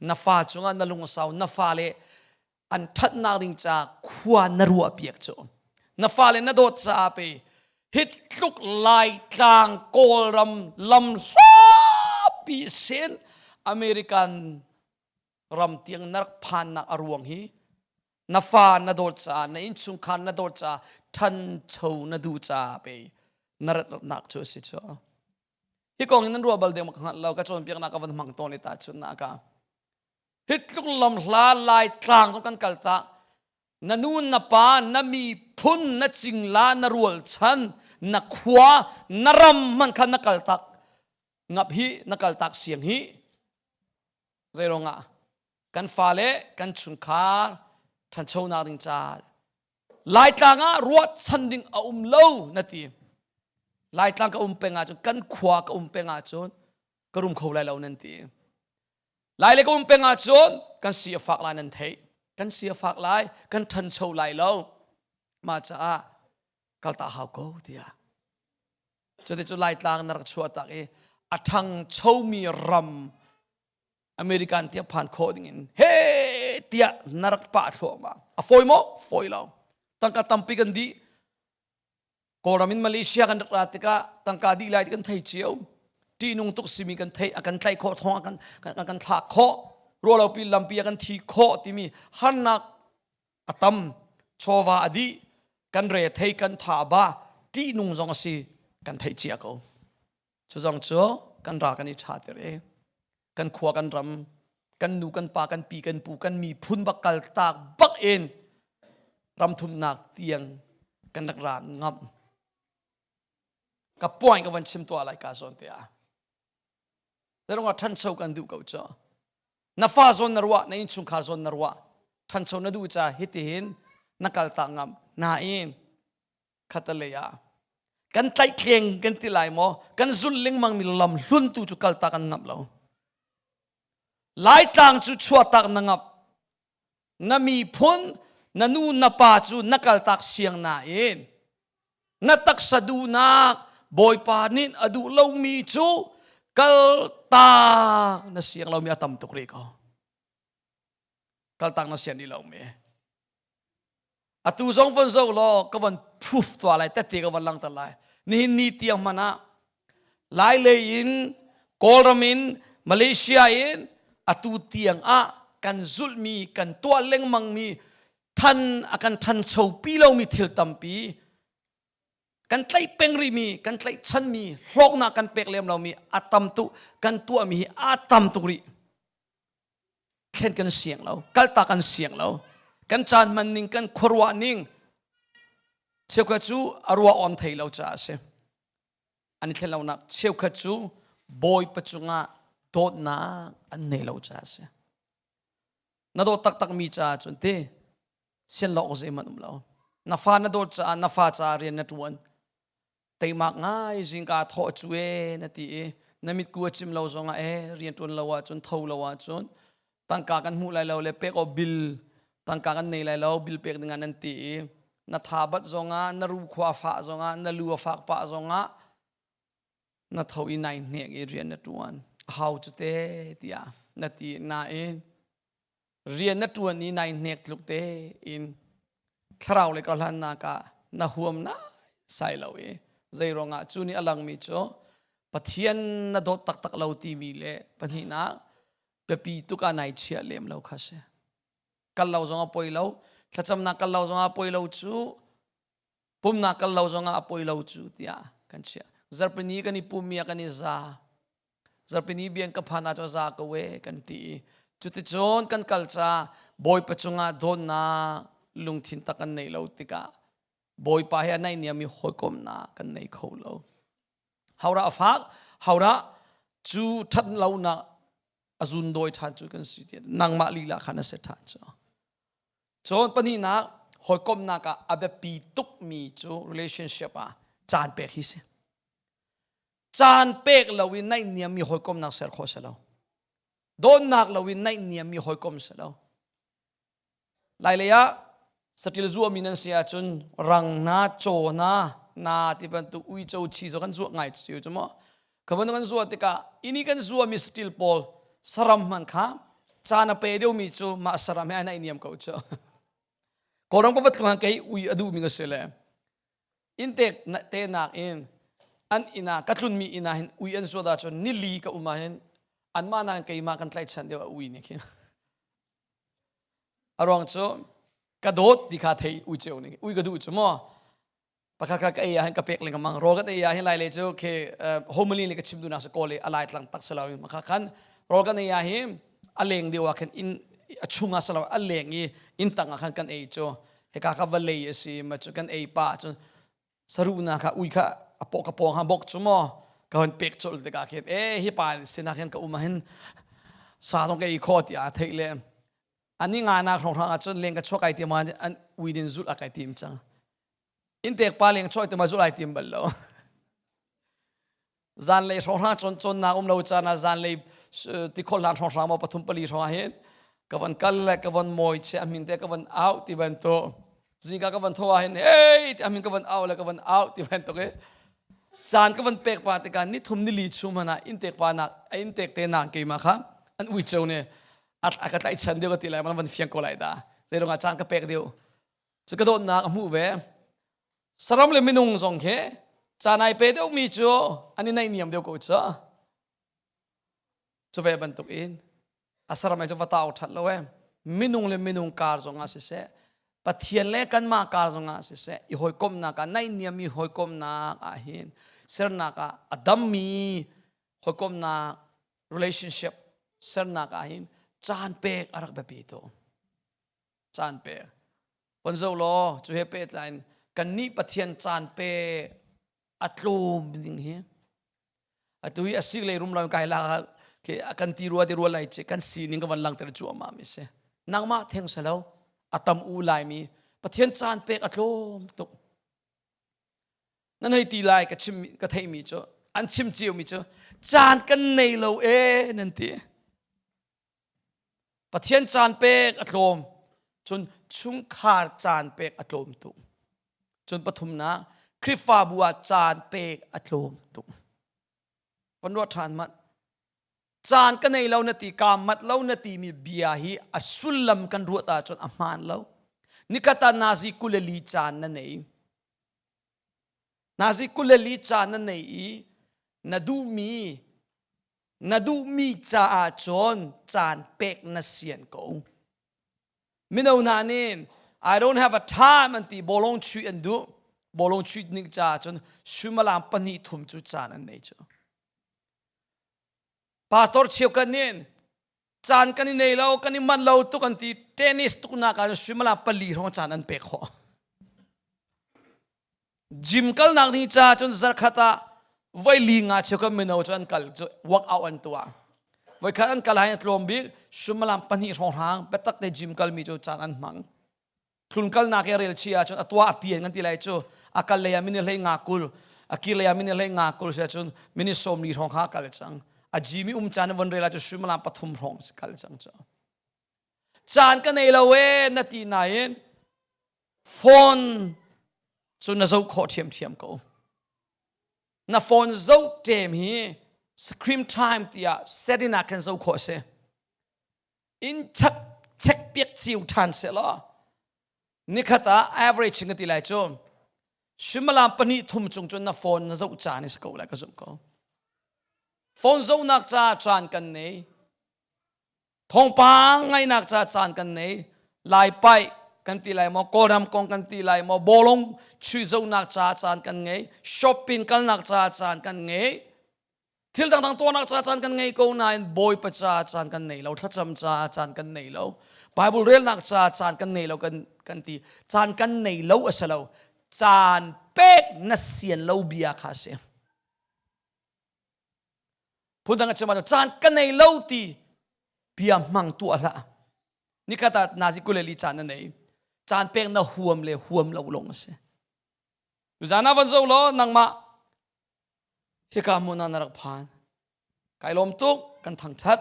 Speaker 1: na fa cungah na lung a sau, na fale an ṭhatnak ding caah khua na ruahpiak cu. Na fale na dawt caah pe hi tluk Laitlang Kawlram lam hlapi sin American ram tiang na rak phannak a ruang hi na fa na dawt caah na innchungkhar na dawt caah ṭhancho na duh caah pe na ratnak cu a si cu. Hi kong in nan ruah bal ding mak hngalh lo ka cawnpiaknak ka van hmang tawn i tahchunhnak ah hi tluk lam hla lai tlang zong kan kal ta na nu na pa na miphun na cingla na rualchan na khua na ram man kha na kal tak ngap hi na kal tak siang hi zei ah kan fale kan chungkhar ṭhanchonak ding ca Laitlang ah ruahchan ding a um lo na ti. Laitlang ka um peng ahcun kan khua ka um peng ahcun ka rum kho lai lo nan ti. Lai le ka um peng ahcun kan si a fak lai nan theih. Kan si a fak lai, kan ṭhancho lai lo. Mah caah kalta hau ko tiah. Cuti cu Laitlang na rak chuah tak i a ṭhangchomi ram American tiang phan khawh ding in he tiah na rak pah thluahmah. A fawi maw? Fawi lo. Tangka tampi kan dih. Kawlram in Malaysia kan rak ra tikah tangka dih lai ti kan thei cio. Ṭihnung tuk simi kan theih, a kan tlaih khawh, thong a kan, a kan thlak khawh, ruahlopi lampi a kan thi khawh timi harnak a tam, chawva a dih, kan re thei, kan tha ba, ṭihnung zong a si, kan theih cia ko. Cu zong cu kan ral kan i ṭha ter i kan khua kan ram kan nu kan pa kan pi kan pu kan miphun bak kaltak bak in ramthumnak tiang kan rak ra ngam. Ka point ka van chim tuah lai ka zawn te ah. Zerong ah ṭhancho kan duh ko cu. Na fa zawn na ruah, na innchungkhar zawn na ruah. Ṭhancho na duh ca hitihin na kaltak ngam. Nain khatalei ah kan tlaihtleng kan ti lai maw kan zulh lengmang mi lam hlun tu cu kaltak an ngamh lo Laitlang cu chuahtak na ngap na miphun na nu na pa cu na kaltak siang nain na taksa duhnak Bawipa nih a duh lomi cu kaltak na siang lomi a tam tuk rih ko kaltak na sian rih lomi Atu zong von zoh law ka von proof tuah lai tette ka von langter lai. Nihin ni tiang hmanh ah Lai lei in Kawlram in Malaysia in atu tiang ah kan zulhmi kan tuah lengmangmi than a kan thancho pi lomi thil tampi kan tlaih peng rihmi kan tlaihchanmi hlawknak kan pek lem lomi a tam tuk kan tuahmi hi a tam tuk rih. Thlen kan siang lo, kaltak kan siang lo. Kan caan hman ning, kan khuaruah ning cheukhat cu a ruah on thei lo caah a si. An i thlen lonak cheukhat cu Bawipa cungah dawtnak an nei lo caah a si. Na dawt taktakmi caah cun ti sian lo awk zeihmanh um lo. Na fa na dawt caah na fa caah rian na ṭuan. Teimak ngai zingka thawh cu e na ti i na mitku a cim lo zongah e rianṭuan lo ahcun tho lo ahcun tangka kan hmuh lai lo le pek aw bill tangka kan nei lai lo bill pek dingah nan ti i na tha bat zongah na ru khua fah zongah na lu a fak pah zongah na tho i nai hnek i rian na ṭuan a hau cu te tiah na ti nain rian na ṭuan i nai hnek tluk te in thlarau le karhlannak ah na huam nai sai lo i zei ruangah cu nih a langmi cu Pathian na dawt taktak lo timi le pahnihnak biapi tuk ah nai chiah lem lo kha si. Kal lo zong a poi lo, thlacamnak kal lo zong a poi lo cu, pumnak kal lo zong ah a poi lo cu tiah kan chiah. Zarhpini kan i pummi ah kan i za. Zarhpini biang ka phan ah cun za ko e kan ti i cuticun kan kal ca Bawipa cungah dawtnak lungthin tak kan neih lo tikah Bawipa he a naihniam i hawikomhnak kan nei kho lo. Haurah a fak, haurah. Cu ṭhat lonak a zun dawi ṭhan cu kan si ti nangmah lila khan a si ṭhan cu. Cun pahnihnak hawikomhnak ah a biapi tukmi cu relationship ah caan pek hi si. Caan pek lo in naihniammi hawikomhnak ser khawh si lo. Dawtnak lo in naihniammi hawikom si lo. Lailei ah saṭil zuami nan si ahcun rang hna, caw hna, na ti bantuk uico chi zong kan zuah ngai cio cu maw. Kha bantuk kan zuah tikah ini kan zuami saṭil pawl saram hmanh kha caan a pe deuhmi cu mah saram he ai naihniam ko cu. Kawlram ka va tlung kei ui a duhmi ka si le inntek te nak in an inn ah ka tlunmi inn ah hin ui an zuat ahcun nili ka um ah hin anmah nain keimah kan tlaihchan deuh a ui nih khin a ruang cu ka dawt ti kha thei ui ceu nih ui ka duh cu maw pakhat kha ka ei ah hin ka pek lengmang rawl kan ei ah hin lai le cu khi homily le ka chim duhnak si kawl i a lai tlang tak si lo makha khan rawl kan ei ah hin a leng deuh ah khan inn a chung ah si lo a leng i inn tang ah khan kan ei cu hika kha vawlei a si ma cu kan ei pa cun saruhna kha ui kha a paw ka pawng ha bok cu maw ka hon pek colh tikah khin e hi pa sinah khin ka um ah hin sa zong ka ei kho ti a theih le ani nga nak hrawng hrang ah cun leng ka chuak ai ti ma an ui din zulh a kai tim cang inntek pa leng chuak ti ma zulh ai tim bal lo Zanlei hrawnghrang cawn cawnnak um lo caan ah zanlei tikhol hlan hrawnghrang maw pathum pali hrawng ah hin ka von kal le ka von mawi che a min te ka von au ti bantuk zingka ka von tho ah hin hey ti a min ka von au le ka von au ti bantuk i caan ka von pek pa tikah ni thum ni li chung hmanh ah inntek pa nak a inntek te nak keimah kha an ui ceu ne a ka tlaihchan deuh ka ti lai man van fiang ko lai da zeirong ah caan ka pek deuh cu ka dawtnak a hmuh ve Saram le minung zong khi caan ai pe deuhmi cu an i naihniam deuh ko cu. Cu ve bantuk in a saram ai cu va tau ṭhat lo e. Minung le minung kar zong ah siseh, Pathian le kanmah kar zong ah siseh, i hawikomhnak ah naihniammi hawikomhnak ah hin sernak ah a dammi hawikomhnak relationship sernak ah hin caan pek a rak biapi tuk. Caan pek. Von zoh law cu he pehtlai in kannih Pathian caan pe a tlawm ding hi atu hi a sik lei rum lo kai la ke kan ti rua ti rua lai che kan sining ka van langter cuahmah mi si nangmah theng selo a tam u lai mi Pathian caan pek a tlawm tuk nan hei ti lai ka chim ka theih mi cu an chim cio mi cu caan kan nei lo e nan ti Pathian caan pek a tlawm. Cun chungkhar caan pek a tlawm tuk. Cun pathumnak Khrihfabu ah caan pek a tlawm tuk. Van ruah ṭhan hmanh. Caan ka nei lo na ti, kaa mat lo na timi bia hi a sullam kan ruat ahcun a hmaan lo. Nikhat ah nazi 24 caan na nei. Nazi 24 caan na nei i na duhmi Na duhmi caah cun caan pek na sian ko. Mino hna nih I don't have a time an ti bawlung chuih an duh. Bawlung chuih ning caah cun suimilam pahnih thum cu caan an nei cu. Pastor cheukhat nih caan kan i nei lo, kan i manh lo tuk an ti tennis tuknak ah suimilam pali hrawng caan an pek khawh. Gym kalnak ni ca cun zarkhat ah voi li nga cheu kan mino cu an kal cu work out an tuah. Voikhat an kal hai tlawm bik suimilam pahnih hrawnghrang biatak te gym kalmi cu caan an hmang. Thlun kalnak i rel chi ahcun a tuah a pian kan ti lai cu a kal lei ah minute hlei nga kul a kir lei ah minute hlei nga kul si ahcun minute sawmli hrawng kha a kal cang. A gym i um caan von rel ahcun suimilam pathum hrawng kal cang cu. Caan ka nei lo ee na ti nain Phone cu na zoh khawh ṭhiamṭhiam ko. Na phone zoh ṭem hi screen time tiah setting ah khan zoh khawh a si. In chak check piak cio ṭhan seh law nikhat ah average ka ti lai cu suimilam pahnih thum cung cun na phone na zoh caan i si ko lai ka zumh ko. Phone zohnak ca caan kan nei. Thawngpang ngaihnak ca caan kan nei. Lai paih kan ti lai maw, Kawlram kong kan ti lai maw, bawlung chuih zohnak ca caan kan ngei, shopping kalnak ca caan kan ngei. Thil dangdang tuahnak ca caan kan ngei ko nain Bawipa ca caan kan nei lo, thlacam ca caan kan nei lo, Bible relnak ca caan kan nei lo kan kan ti. Caan kan nei lo a si lo. Caan pek na sian lo bia kha a si. Phundang a chim ahcun caan ka nei lo ti bia hmang tuah hlah. Nikhat ah nazi 24 caan na nei. Caan pek na huam le huam lo lawng a si. Tuzaan ah van zo law nangmah hika hmun ah na rak phan. Kai lawm tuk kan thangthat.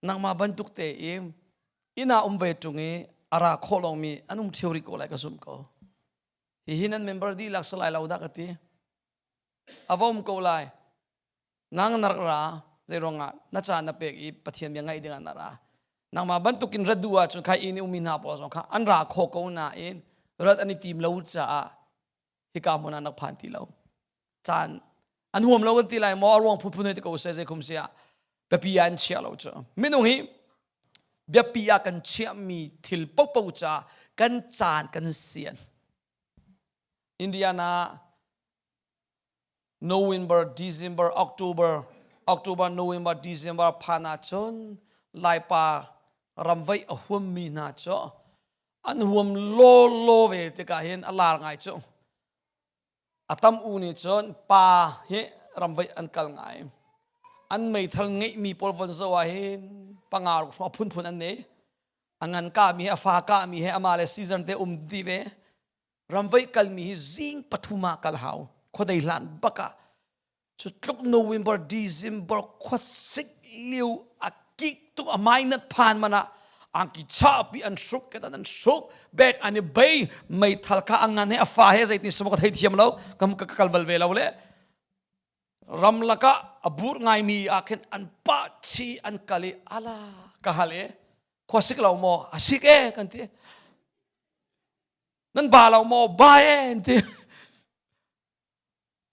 Speaker 1: Nangmah bantuk te i inn ah um ve ṭung i a ra khawh lawngmi an um ṭheo rih ko lai ka zumh ko. Hihi nan member dihlak si lai lo dah ka ti. A va um ko lai. Nang na rak ra zei ruangah na caan na pek i Pathian bia ngaih dingah na ra. Nangmah bantukin rat duh ahcun kha inn i ummi hna pawl zong kha an ra kho ko nain rat an i tim lo caah hika hmun ah nak phan ti lo. Caan an huam lo kan ti lai maw a ruang phunphun hei ti ko seh zei khum si ah biapi ah an chiah lo cu. Minung hi biapi ah kan chiahmi thil paohpaoh caah kan caan kan sian. Indiana November, December, October, October, November, December phan ahcun Laipa ramvaih a huammi hna cu an huam lawlaw ve tikah hin a lar ngai cu. A tam u nih cun pa hi ramvaih an kal ngai. An meithal ngeihmi pawl von zoh ah hin panga ruk hrawng a phunphun an nei. A ngan kahmi he a fa kahmi he amah le season te um ti ve. Ramvaih kalmi hi zing 3 ah kal hau. Khuadei hlan bak ah. Cu tluk November, December khuasik lio a kik tuk a minus phan man ah angki chapi an hruk kedan an hruk bek an i bei meithal kha a ngan he a fa he zeitin samaw ka thei thiam lo ka kal bal ve lo le ram lakah a bur ngaimi ah khin an pah chi an kal i ala ka hal e khuasik lo maw a sik e kan ti Nan ba lo maw? Ba e an ti.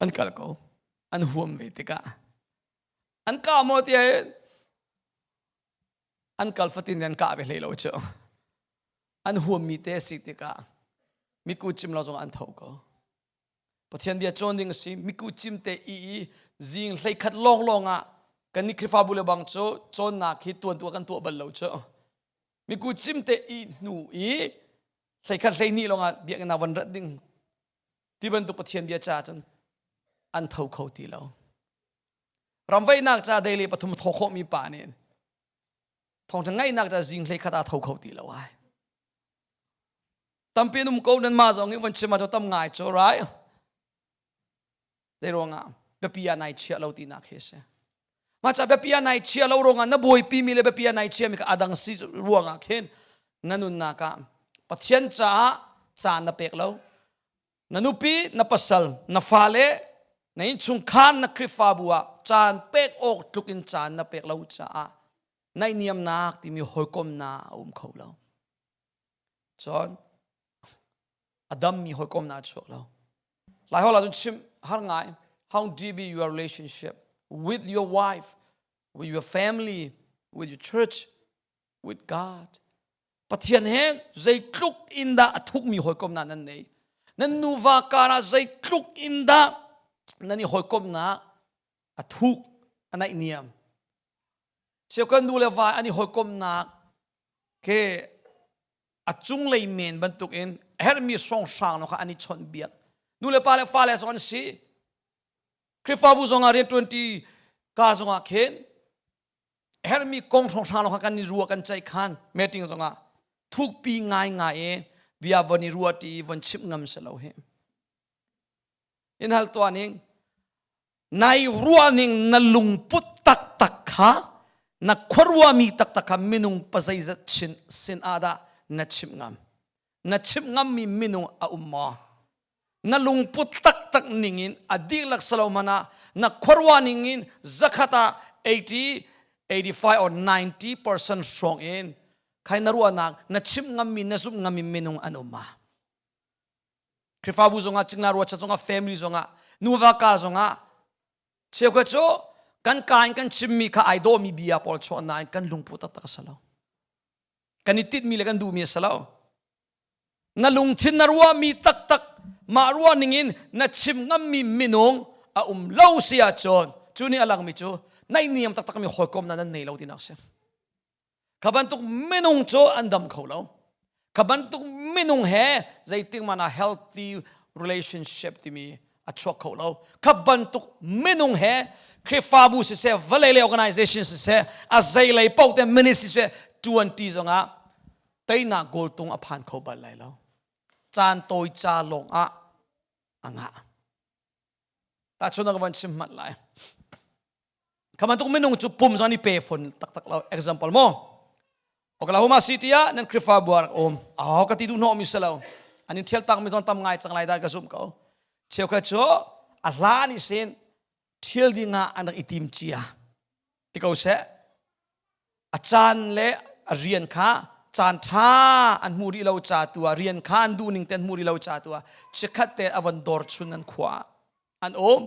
Speaker 1: An kal ko. An huam ve tikah. An kah maw tiah an kal fatin an kah ve hlei lo cu. An huammi te si tikah miku cim lo zong an tho ko. Pathian bia cawn ding a si. Miku cim te i i zing 11 lawnglawng ah kan nih Khrihfabu le bang cu cawnnak hi tuan tu kan tuah bal lo cu. Miku cim te i hnu i 11 12 lawngah biakinn ah van rat ding ti bantuk Pathian bia ca cun an tho kho ti lo. Ramvaihnak ca daily 3 tho khawhmi pa nih thawngṭha ngaihnak ca zing 11 ah tho kho ti lo ai. Tampi an um ko nan mah zong i van chim ah tam ngai cu rai. Zei ruangah biapi ah nai chiah lo tinak khi a si. Mah ca biapi ah nai chiah lo ruangah na buaipi mi le biapi ah nai chia mi kha adang si ruangah khin na nunnak ah Pathian caah caan na pek lo. Na nupi, na pasal, na fale, na innchungkhar, na Khrihfabu ah caan pek awk tluk in caan na pek lo caah naihniamnak timi hawikomnak a um kho lo. Cun a dammi hawikomnak a chuak lo. Laiholh ahcun chimh har ngai. How deep is your relationship with your wife, with your family, with your church, with God? Pathian he zeitluk in dah a thukmi hawikomnak nan nei? Nan nuva kar ah zeitluk in dah nan i hawikomnak a thuk, a naihniam? Cheukhat nu le va an i hawikomnak ke a cunglei men bantukin herhmi hrawnghrang no kha an i chawnh biak nu le pa le fale zong an si Khrihfabu zong ah rian ṭuanṭi ka zong ah khin herhmi kong hrawnghrang lo kha kan i ruah kan ceih khan meeting zong ah thukpi ngai ngai i bia von i ruah ṭi von chimh ngam si lo hi in hal tuah ning Nai ruahning na lungput taktak kha na khuaruahmi taktak kha minung pazeizat chin sin ah dah na chimh ngam? Na chimh ngammi minung a um maw? Na lungput taktak ningin a dihlak salo hmanh ah na khuaruah ningin zakhat ah 80, 85 or 90% hrawng in khai na ruahnak na chimh ngammi na zumh ngammi minung an um ma? Khrihfabu zongah cingla ruacha zongah family zongah nuva ka zongah cheukhat cu kan ka in kan chimmi kha ai dawhmi bia pawl chuah nain kan lungput taktak a si lo. Kan i titmi le kan duhmi a si lo. Na lungthin na ruahmi taktak mah ruah ningin na chim ngammi minung a um lo si ahcun cu nih a langmi cu naihniam taktakmi hawikom na nan nei lo tinak si. Kha bantuk minung cu an dam kho lo. Kha bantuk minung he zeitik mana healthy relationship timi A chuak kho lo. Kha bantuk minung he Khrihfabu siseh, vawlei lei organization siseh, a zei lei paoh te ministry siseh, ṭuanṭi zongah teinak goal tung a phan kho bal lai lo. Caan tawi ca lawng ah a ngah. Tahchunhnak ka van chim hmanh lai. Kha bantuk minung cu pum zong an i pe fawn taktak lo. Example mo. Oklahoma City ah nan Khrihfabu ah rak um. Aho ka ti duh hnawh mi si lo. An in ṭhial tak mi zong tam ngai cang lai dah ka zumh ko. Cheukhat cu a hla nih sin ṭhial ding ah an rak i tim cia. Ti ko seh. A caan le a rian kha caan ṭha an hmu rih lo ca tu ah rian kha an duh ning te an hmu rih lo ca tu ah chikkhat te a von dor chun an khua ah an um.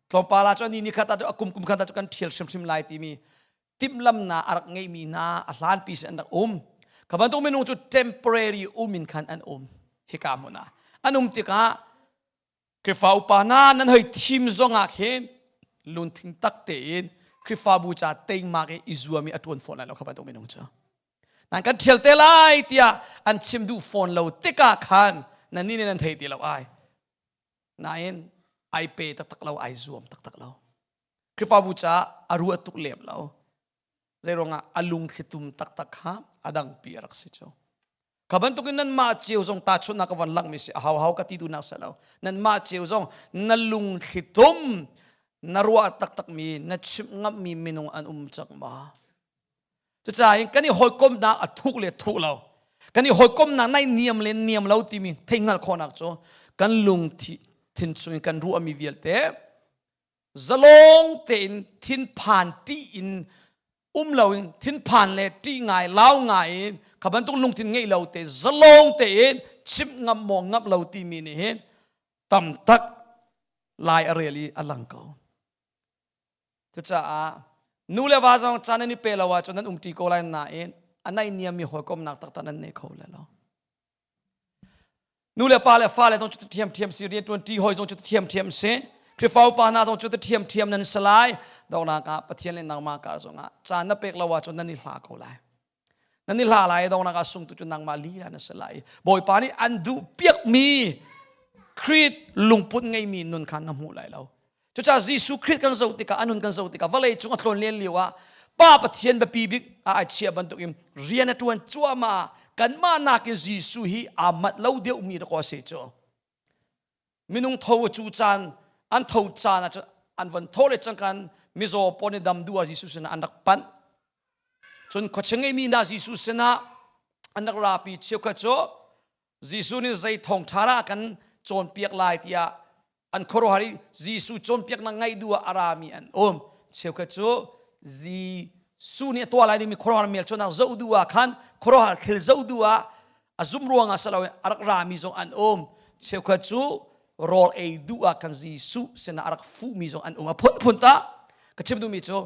Speaker 1: Tlawmpal ah cun ni ni khat ah a kum kum khat ah cu kan ṭhial hrimhrim lai timi timhlamnak a rak ngeimi hna a hlanpi sin an rak um. Kha bantuk minung cu temporary um in khan an um hika hmun ah. An um tikah Khrihfa upa hna nan hoi thim zong ah khin lungthin tak tein Khrihfabu ca teimak i i zuam i a ṭuan fawn lai lo kha bantuk minung cu. Nan kan ṭhial te lai tiah an chim duh fawn lo tikah khan nannih nih nan thei ti lo ai. Nain ai pe taktak lo, ai zuam taktak lo. Khrihfabu caah a ruah tuk lem lo. Zeiruangah a lungthlitum taktak kha a dangpi a rak si cu. Kha bantukin nanmah cio zong tahchunhnak ka von langmi si a hau hau ka ti duhnak si lo. Nanmah cio zong na lungthlitum na ruah taktakmi na chimh ngammi minung an um cang ma? Cucaah in kan i hawikomnak a thuk le thuk lo. Kan i hawikomnak nai niam le niam lo timi theihhngalh khawhnak cu kan lungthi thin chung in kan ruahmi vialte zalong tein thinphan ṭih in um loin thinphan le ṭih ngai lau ngai in kha bantuk lungthin ngeih lo te zalong tein chimh ngam maw ngam lo timi nih hin tam tak lai a rel i a lang ko. Cucaah nu le va zong caan an i pe lo ahcun nan umṭi ko lai nain a naihniammi hawikomnak taktak nan nei kho le lo. Nu le pa le fale zong cu ṭhiamṭhiam si, rianṭuanṭi hawi zong cu ṭhiamṭhiam si, Khrihfa upa hna zong cu ṭhiamṭhiam nan si lai. Donghnak ah Pathian le nangmah kar zongah caan na pek lo ahcun nan i hla ko lai. Nan i hla lai donghnak ah sungtu cu nangmah lila na si lai. Bawipa nih an duh piakmi Khrih lungput ngeimi nun kha na hmu lai lo. Cucaah Jesuh Khrih kan zoh tikah, a nun kan zoh tikah, vawlei cung a tlawn len lio ah Pa Pathian biapi bik ah ai chiah bantukin rian a ṭuan cuahmah ah kanmah nakin Jesuh hi aa manh lo deuhmi dakaw a si cu. Minung tho a cu caan, an tho caan ah cun an von tho le cangkan mizaw pawl nih dam duh ah Jesuh sinah an rak panh. Cun khuachia ngeimi hna Jesuh sinah an rak rapi cheukhat cu Jesuh nih zei thawngṭha dah a kan cawnpiak lai tiah an khuaruahhar i Jesuh cawnpiaknak ngaih duh ah a rami an um. Cheukhat cu Jesuh nih a tuah lai dingmi khuaruahhar hmelchunhnak zoh duh ah khan khuaruahhar thil zoh duh ah a zumh ruangah si loin a rak rami zong an um. Cheukhat cu rawl ei duh ah khan Jesuh sinah a rak fuhmi zong an um. A phunphun ta ka chim duhmi cu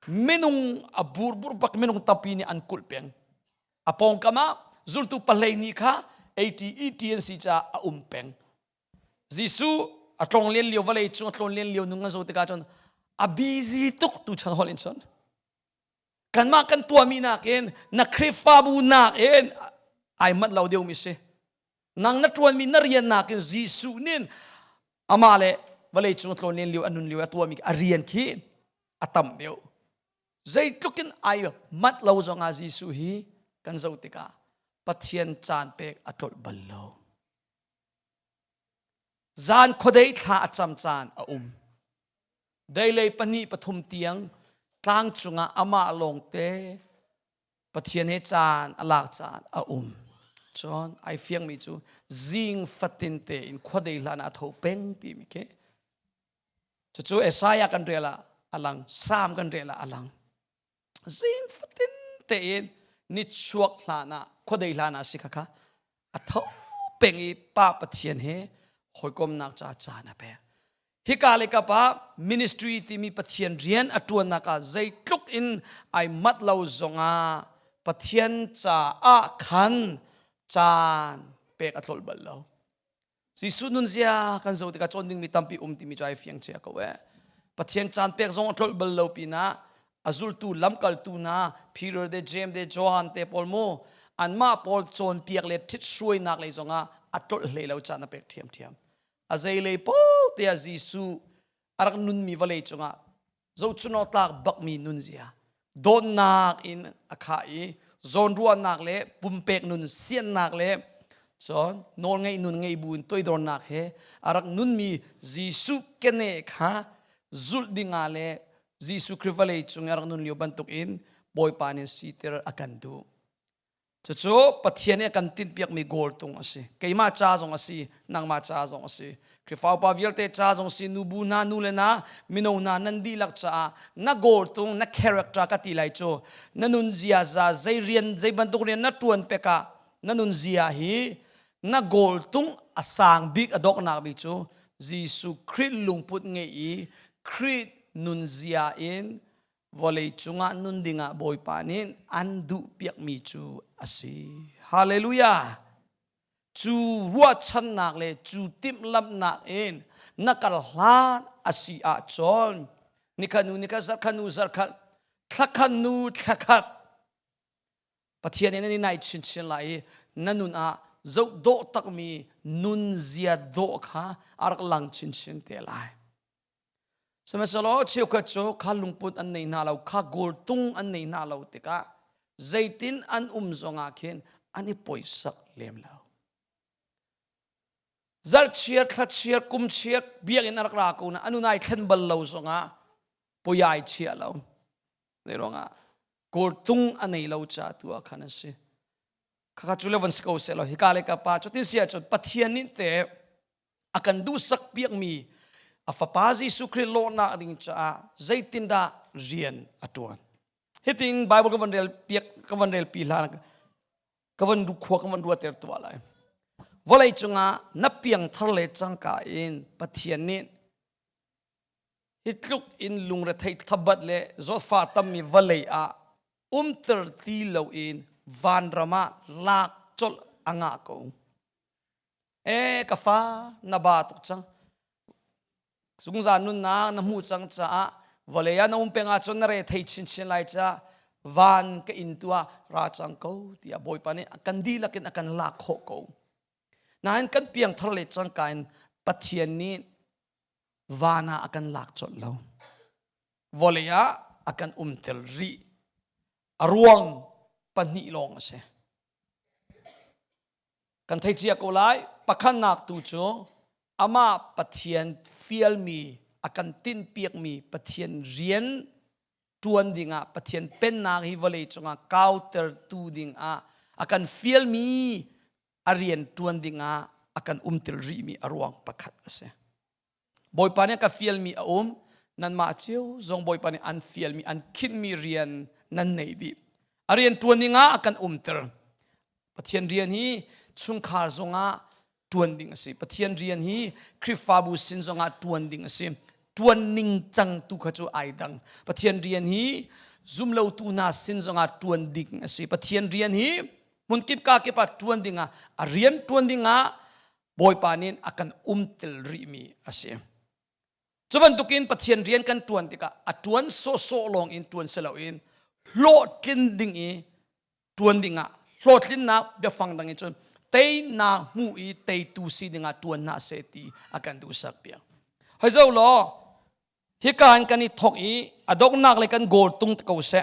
Speaker 1: minung a burbur bak minung tampi nih an kulh peng. A pawngkam ah zultu pahlei nih kha AT ET an si caah a um peng. Jesuh a tlong len lio vawlei cung a tlawn len lio nung kan zoh tikah cun a busy tuk tu chan holh in cun kanmah kan tuahmi nakin na Khrihfabu nakin ai manh lo deuhmi si. Nang na ṭuanmi na rian nakin Jesuh nih amah le vawlei cung a tlawn len lio a nun lio a tuahmi a rian khi a tam deuh. Zeitluk in ai manh lo zongah Jesuh hi kan zoh tikah Pathian caan pek a tlolh bal lo. Zan khuadei thla a cam caan a um. Deilei pahnih pathum tiang tlang cungah amah lawngte Pathian he caan a lak caan a um. Cun ai fiangmi cu zing fatin tein khuadei hlan ah a tho peng timi khi Cucu Isaiah kan rel ah a lang, Psalm kan rel ah a lang. Zing fatin tein nichuak hlan ah, khuadei hlan ah si kha kha a tho peng i Pa Pathian he hawikomnak ca caan a pek. Hika le kap ah ministry timi Pathian rian a ṭuannak ah zeitluk in ai mat lo zongah Pathian caah khan caan pek a tlolh bal lo. Jesuh nunzia kan zoh tikah cawn dingmi tampi um timi cu ai fiang cia ko eh. Pathian caan pek zong a tlolh bal lo pinah a zultu lamkaltu hna Peter te James te Johan te pawl mu anmah pawl cawnpiak le ṭhit hruainak lei zongah a tlolh hlei lo caan a pek ṭhiamṭhiam. A zeilei po tiah Jesuh a rak nunmi vawlei cungah zohchunawk tlak bakmi nunzia dawtnak in a khah i zawnruahnak le pumpek nun siannak le cun nawlngeih nun ngei bu in toidornak he a rak nunmi Jesuh kene kha zulh dingah le Jesuh Khrih vawlei cung i a rak nun lio bantukin Bawipa nih siter a kan duh. Cucu Pathian nih a kan tinhpiakmi goal tung a si. Keimah ca zong a si, nangmah ca zong a si. Khrihfa upa vialte ca zong si, nubu hna, nu le hna, mino hna nan dihlak caah na goal tung, na character ka ti lai cu, na nun ziaza, zei rian, zei bantuk rian na ṭuan pek ah na nun zia hi na goal tung a sang bik a doknak bik cu Jesuh Khrih lungput ngei i Khrih nunzia in vawlei cungah nun dingah Bawipa nih an duhpiakmi cu a si. Hallelujah! Cu ruahchannak le cu timhlamhnak in na kal hlan a si ahcun nikhat nu nikhat zarkhat nu zarkhat thlakhat nu thlakhat Pathian in nan i nai chinchin lai i na nun ah zoh dawh takmi nunzia dawh kha a rak lang chinchin te lai. Sihmanhsehlaw cheukhat cu kha lungput an nei hna lo, kha goal tung an nei hna lo tikah zeitin an um zongah khin an i poisak lem lo. Zarhchiar, thlachiar, kumchiar biakinn a rak ra ko na anu nai thlen bal lo zongah poiai chia lo. Zei ruangah goal tung a nei lo ca tu ah khan a si. Khakha cu le van si ko seh law hika le ka pa cutin si ahcun Pathian nih te a kan duhsak piakmi a fapa Jesuh Khrih lawhnak ding caah zeitindah rian a ṭuan. Hitin Bible ka van rel piak ka van rel pi hlan ka van khua ka van ruater tuah lai. Vawlei cungah na piangthar le cangka in Pathian nih hi tluk in lungrethei thabat le zawtfah tammi vawlei ah umter ti loin vanram ah lak colh a ngah ko. E ka fa na ba tuk cang. Zungzal nunnak na hmuh cang caah vawlei ah na um peng ahcun na re thei chinchin lai caah van ka inn tu ah ra cang ko tiah Bawipa nih a kan dihlak in a kan lak khawh ko. Nain kan piangthar le cangka in Pathian nih van ah a kan lak colh lo. Vawlei ah a kan umter rih. A ruang pahnih lawng a si. Kan thei cia ko lai. Pakhatnak tu cu amah Pathian fialmi a kan tinhpiakmi Pathian rian ṭuan dingah Pathian pennak hi vawlei cungah kautertu dingah a kan fialmi a rian ṭuan dingah a kan umtil rihmi a ruang pakhat a si. Bawipa nih a ka fialmi a um. Nanmah cio zong Bawipa nih an fialmi, an khinhmi rian nan nei dih. A rian ṭuan dingah a kan umter. Pathian rian hi chungkhar zongah ṭuan ding a si. Pathian rian hi Khrihfabu sin zongah ṭuan ding a si. Ṭuan ning cang tu kha cu ai dang. Pathian rian hi zumlotu hna sin zongah ṭuan ding a si. Pathian rian hi hmunkip ka kip ah ṭuan dingah a rian ṭuan dingah Bawipa nih a kan umtel rihmi a si. Cu bantukin Pathian rian kan ṭuan tikah a ṭuan sawhsawh lawng in ṭuan si loin hlawhtlin ding i ṭuan dingah hlawhtlinnak biafang dang in cun teinak hmu i teitu si dingah ṭuan hna seh ti a kan duhsak piak. Hoi zo law Hika in kan i thawk i a donghnak le kan goal tung te ko seh.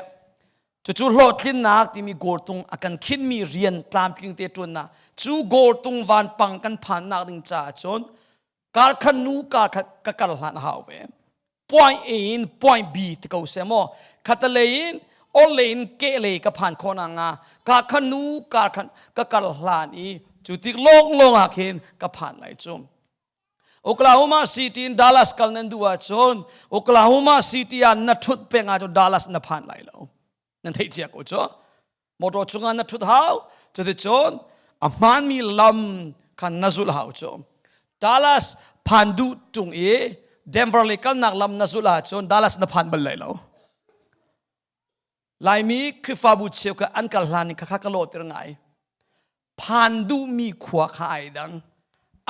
Speaker 1: Cucu hlawhtlinnak timi goal tung a kan khinmi rian tlamtling te ṭuannak cu goal tung vanpang kan phannak ding caah cun karkhat nu karkhat ka kar hlan a hau ve. Point A in point B ti ko seh maw khatalei in orlei in kehlei ka phan khawh nak nga karkhat nu karkhat ka kar hlan i cu tik lawnglawng ah khin ka phan lai cu. Oklahoma City in Dallas kal nan duh ahcun Oklahoma City ah na ṭhut peng ahcun Dallas na phan lai lo. Nan theih cia ko cu. Motor chungah na ṭhut hau. Cuticun a hmaanmi lam kha na zulh hau cu. Dallas phan duh ṭung i Denver lei kalnak lam na zulh ahcun Dallas na phan bal lai lo. Laimi Khrihfabu cheukhat an kal hlan in khakha ka lawhter ngai. Phan duhmi khua kha ai dang.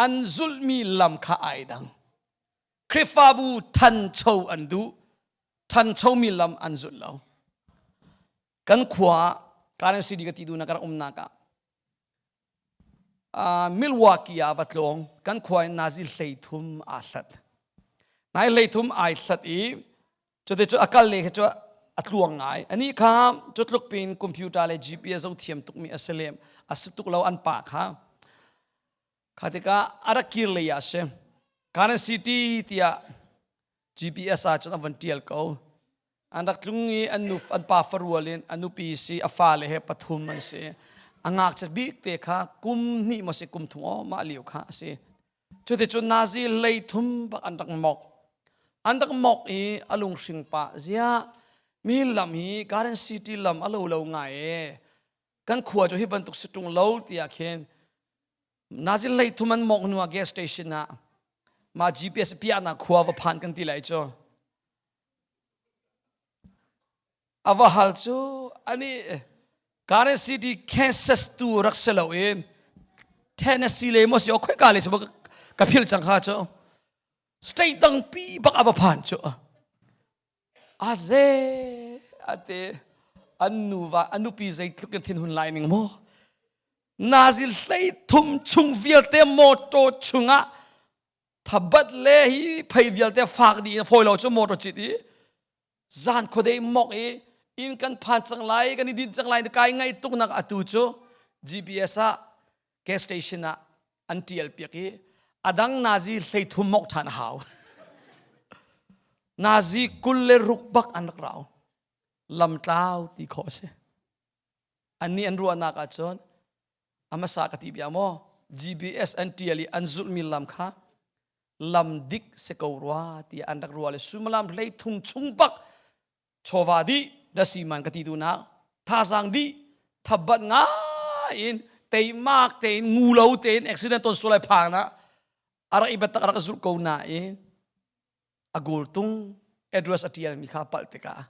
Speaker 1: An zulhmi lam kha ai dang. Khrihfabu thancho an duh. Thanchomi lam an zulh lo. Kan khua ah Karen City ka ti duhnak ka rak umnak ah. Milwaukee ah va tlawng. Kan khua in nazi 30 aa hlat. Nai 30 ai hlat i cuti cu a kal le khi cu a tluang ngai. Ani kha cu tluk pin computer le GPS zo thiam tukmi a si lem a si tuk lo an pa kha. Kha tikah a rak kir lei ah a si. Garden City tiah GPS ah cun an van tial ko. An rak tlung i an nu an pa farual in a nupi si a fale he pathum an si. A ngakchia bik te kha kum hnih maw si kum thum aw mah lio kha a si. Cuticun Nazi leithum bak an rak mok. An rak mok i a lunghring pah ziah mi lam hi Garden City lam a lo lo ngai e. Kan khua cu hi bantuk si ṭung lo tiah khin Nazi 30 an mok hnu ah gas station ah mah GPS piahnak khua va phan kan ti lai cu. A va hal cu ani Garden City Kansas tu rak si lo in Tennessee le maw si o khoi ka le si ka phil cang kha cu. State dang pi bak a va phan cu. A ze ate an nuva a nupi zeitluk in thinhun lai ning maw nazi 30 chung vialte motor chungah thabat le hi phei vialte fak dih in fawi lo cu motor cit i zan khuadei mok i inn kan phan cang lai kan i din cang lai kai ngai tuk nak atu cu GPS ah gas station ah an tial piak i adang nazi 30 mok than hau. Nazi 26 bak an rak rau lamtlau ti khawh si. Annih an ruahnak ahcun a hmasa ka ti bia maw GPS an tial i an zulhmi lam kha lam dik si ko rua tiah an rak ruah le suimilam 30 chung bak chawva dih dasi man ka ti duhnak thazaang dih thabat ngai in teimak tein ngu lo tein accident ton sual ai phang na a rak i biatak a rak zulh ko nain a goal tung address a tialmi kha palh tikah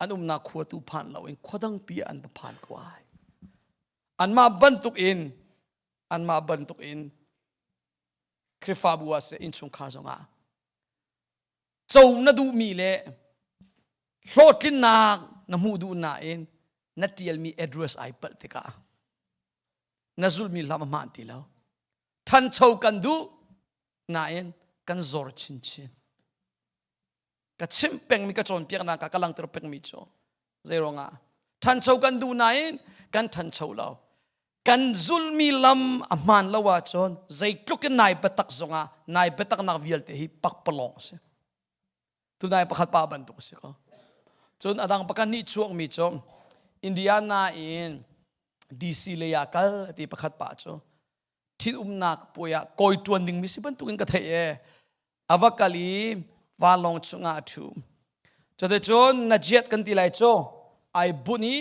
Speaker 1: an umnak khua tu phan lo in khua dang pi an va phan ko ai. Anmah bantuk in anmah bantuk in Khrihfabu ah seh innchungkhar zongah co na duhmi le hlawhtlinnak na hmuh duh nain na tialmi address ai palh tikah na zulhmi hlam a hmaan ti lo. Ṭhancho kan duh nain kan zor chinchin. Ka chimh pengmi ka cawnpiaknak ah ka langhter pengmi cu zei ruangah ṭhancho kan duh nain kan ṭhancho lo. Kan zulmi lam a hmaan lo ahcun zeitluk in nai biatak zongah nai biataknak vialte hi pakpalawng a si. Tunai pakhat pa bantuk a si ko. Cun a dang pakhat nih chuakmi cu Indiana in DC lei ah kal ti pakhat pa cu ṭhitumnak puai ah kawi ṭuan dingmi si bantukin ka theih e. A va kal i vanlawng chungah a ṭhu. Cuticun na jet kan ti lai cu ai bunh i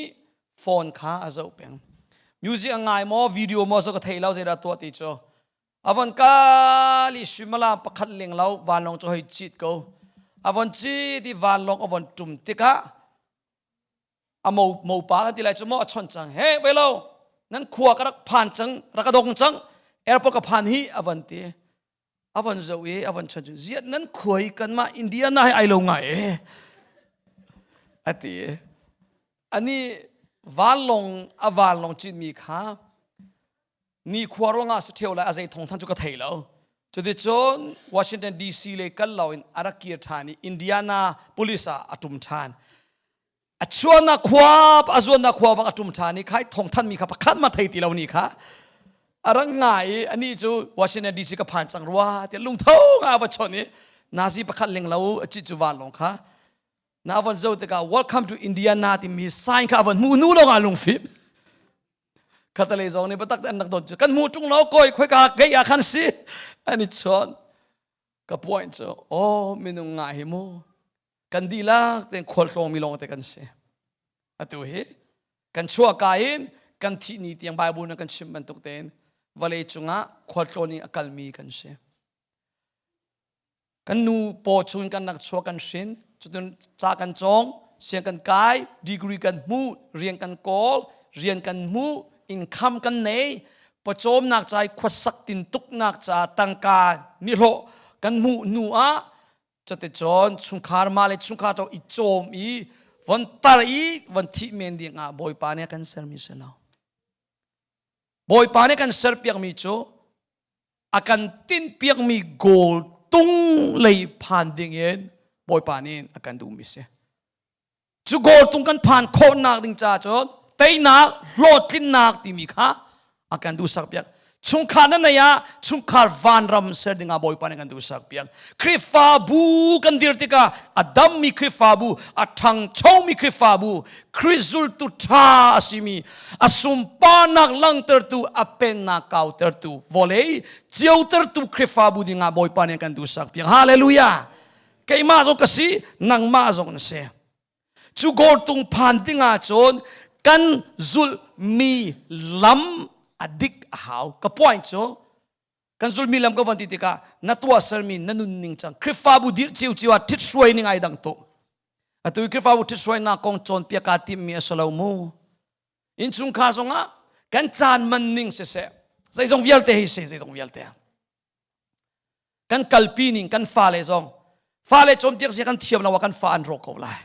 Speaker 1: phone kha a zoh peng. Music a ngai maw video maw zo ka thei lo zeidah tuah ti cu. A von kal i suimilam pakhat leng lo vanlawng cu hei cit ko. A von cit i vanlawng a von ṭum tikah a mo mopa kan ti lai cu maw a chawnh cang. He ve lo nan khua ka rak phan cang rak ka dong cang airport ka phan hi a van ti. A van zoh i a van chawnh cu ziat nan khua hi kanmah Indiana hi ai lo ngai e a ti. Ani vanlawng a vanlawng citmi kha nikhua ruangah si ṭheo lai a zei thawng than cu ka thei lo. Cuticun Washington DC lei kal loin a rak kir ṭhan i Indiana police ah a ṭum ṭhan. A chuahnak khua a zuannak khua bak a ṭum ṭhan i khai thawng thanmi kha pakhat ma thei ti lo ni kha a rak ngai i anih cu Washington DC ka phan cang rua tiah lungtho nga a va chawnh i nazi pakhat ling lo a cit cu vanlawng kha na von zo tikah welcome to Indiana timi sign kha a von hmuh hnu lawngah lungfim. Khatalei zong nih biatak an rak dawt cu kan hmuh ṭung lo kawi khoika gei ah khan si an i chawn. Ka point cu aw minung ngah hi mu kan dihlak tein khualtlawng mi lawng te kan si. Atu hi kan chuahka in kan thih ni tiang Bible na kan chim bantuk tein vawlei cungah khualtlawn in a kalmi kan si. Kan nu paw chung kan rak chuak kan hrin cutun ca kan cawng siang kan kai degree kan hmu rian kan kawl rian kan hmu income kan nei pawcawmnak ca i khuasak tintuknak ca tangka nihlawh kan hmuh hnu ah cuticun chungkhar mah le chungkhar to i cawm i von tar i von thih men ding ah Bawipa nih a kan sermi si lo. Bawipa nih kan serpiakmi cu a kan tinhpiakmi goal tung lei phan ding in Bawipa nih a kan duhmi si. Cu goal tung kan phan khawhnak ding ca cun teinak hlawhtlinnak timi kha a kan duhsak piak. Chungkhar na nei ah chungkhar vanram ser dingah Bawipa nih kan duhsak piak. Khrihfabu kan dir tikah a dammi Khrihfabu, a ṭhangchomi Khrihfabu, Khrih zultu ṭha a simi, a sunparnak langhtertu, a pennak kautertu, vawlei ciotertu Khrihfabu dingah Bawipa nih kan duhsak piak. Hallelujah! Keimah zong ka si, nangmah zong na si. Cu gawrtung phan dingah cun kan zulhmi lam a dik a hau. Ka point cu kan zulhmi lam ka von ti tikah na tuahsermi na nunning cang Khrihfabu dirh cio ah ṭhithruai ning ai dang tuk. Atu i Khrihfabu ṭhithruainak kong cawnpiak kaa timmi a si lo mu. Innchungkhar zongah kan caan man ning siseh zeizong vialte hi si zeizong vialte. Kan kalpi ning kan fale zong fale cawnpiak zia kan thiam lo ah kan fa an rawk ko lai.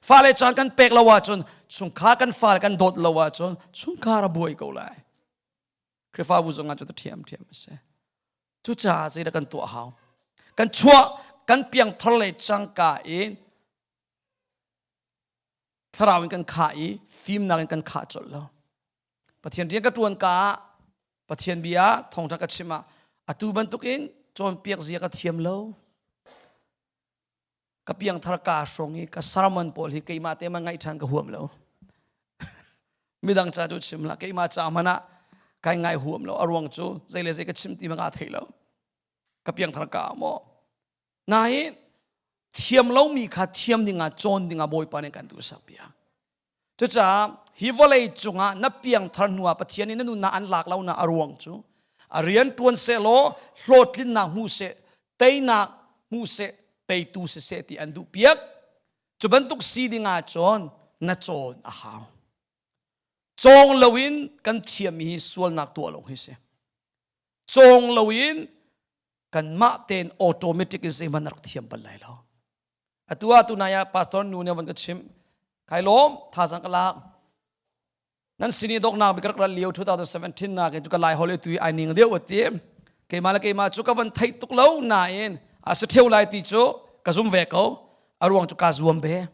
Speaker 1: Fale caan kan pek lo ahcun chungkhar kan fale kan dawt lo ahcun chungkhar a buai ko lai. Khrihfabu zong ah cu thiam thiam a si. Cucaah zeidah kan tuah hau? Kan chuah kan piangthar le cangka in thlarau in kan khah i fimnak in kan khah colh lo. Pathian rian ka ṭuan ka ah Pathian bia thawngṭha ka chim ah atu bantukin cawnpiak zia ka thiam lo. Ka piangthar ka hrawng i ka sermon pawl hi keimah te ma ngaih ṭhan ka huam lo. Midang ca cu chim hlah keimah ca hmanh ah kai ngai huam lo. A ruang cu zei le zei ka chim ti ma kaa thei lo. Ka piangthar ka maw. Nain thiam lomi kha thiam dingah cawn dingah Bawipa nih kan duhsak piak. Cucaah hi vawlei cungah na piangthar hnu ah Pathian nih na nunnak an lak lo nak a ruang cu a rian ṭuan seh law hlawhtlinnak hmu seh, teinak hmu seh, teitu si seh ti an duh piak. Cu bantuk si ding ah cun na cawn a hau. Cawng loin kan thiammi hi sualnak tuah lo hi si. Cawng loin kanmah tein automatic in zeihmanh na rak thiam bal lai lo. Atu ah tunai ah pastor nu nih van ka chimh. Kai lawm thazang ka lak. Nan sini doknak bi ka rak ral lio 2017 nak in cu ka lai hol tu ai ning deuh ati. Keimah le keimah cu ka van theih tuk lo nain a si theu lai ti cu ka zum ve ko. A ruang cu ka zuam ve.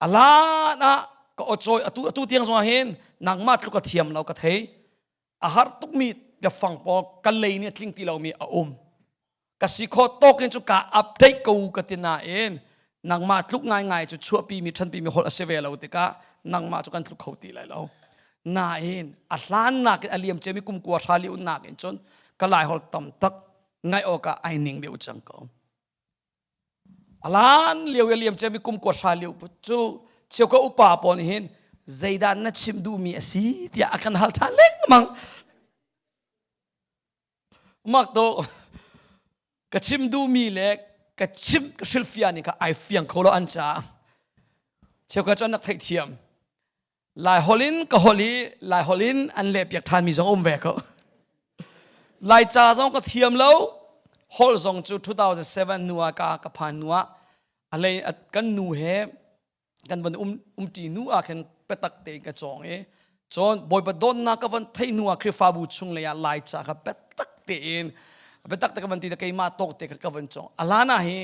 Speaker 1: Alan ah ka ocawi atu atu tiang zong ah hin nangmah tluk ka thiam lo ka thei. A har tukmi biafang pawl ka lei nih a tling ti lomi a um. Ka si khawh tawk in cu ka update ko ka ti nain nangmah tluk ngaingai cu chuahpi mi ṭhanpi mi holh a si ve lo tikah nangmah cu kan tluk kho ti lai lo. Nain a hlan nakin a liam ciami kum kua hra li nak in cun ka lai holh tam tak ngaih awkah ai ning deuh cang ko. Alan lio i a liam ciami kum kua hra lio cu cheu ka upa pawl nih hin zeidah na chim duhmi a si tiah a kan hal ṭhan lengmang. Mak to ka chim duhmi le ka chim ka hrilhfiah ning kha ai fiang kho lo an caah. Cheukhat cu an rak theihthiam. Lai holh in ka holh i Lai holh in an lehpiak ṭhanmi zong um ve ko. Laica zong ka thiam lo. Holh zong cu 2007 hnu ah ka ka phan hnu ah a lei kan nu he kan van um umṭi hnu ah khan biatak tein ka cawng i cun Bawipa dawtnak ka van theih hnu ah Khrihfabu chung lei ah Laica kha biatak tein biatak te ka van ti te keimah tawk te kha ka van cawng alana hi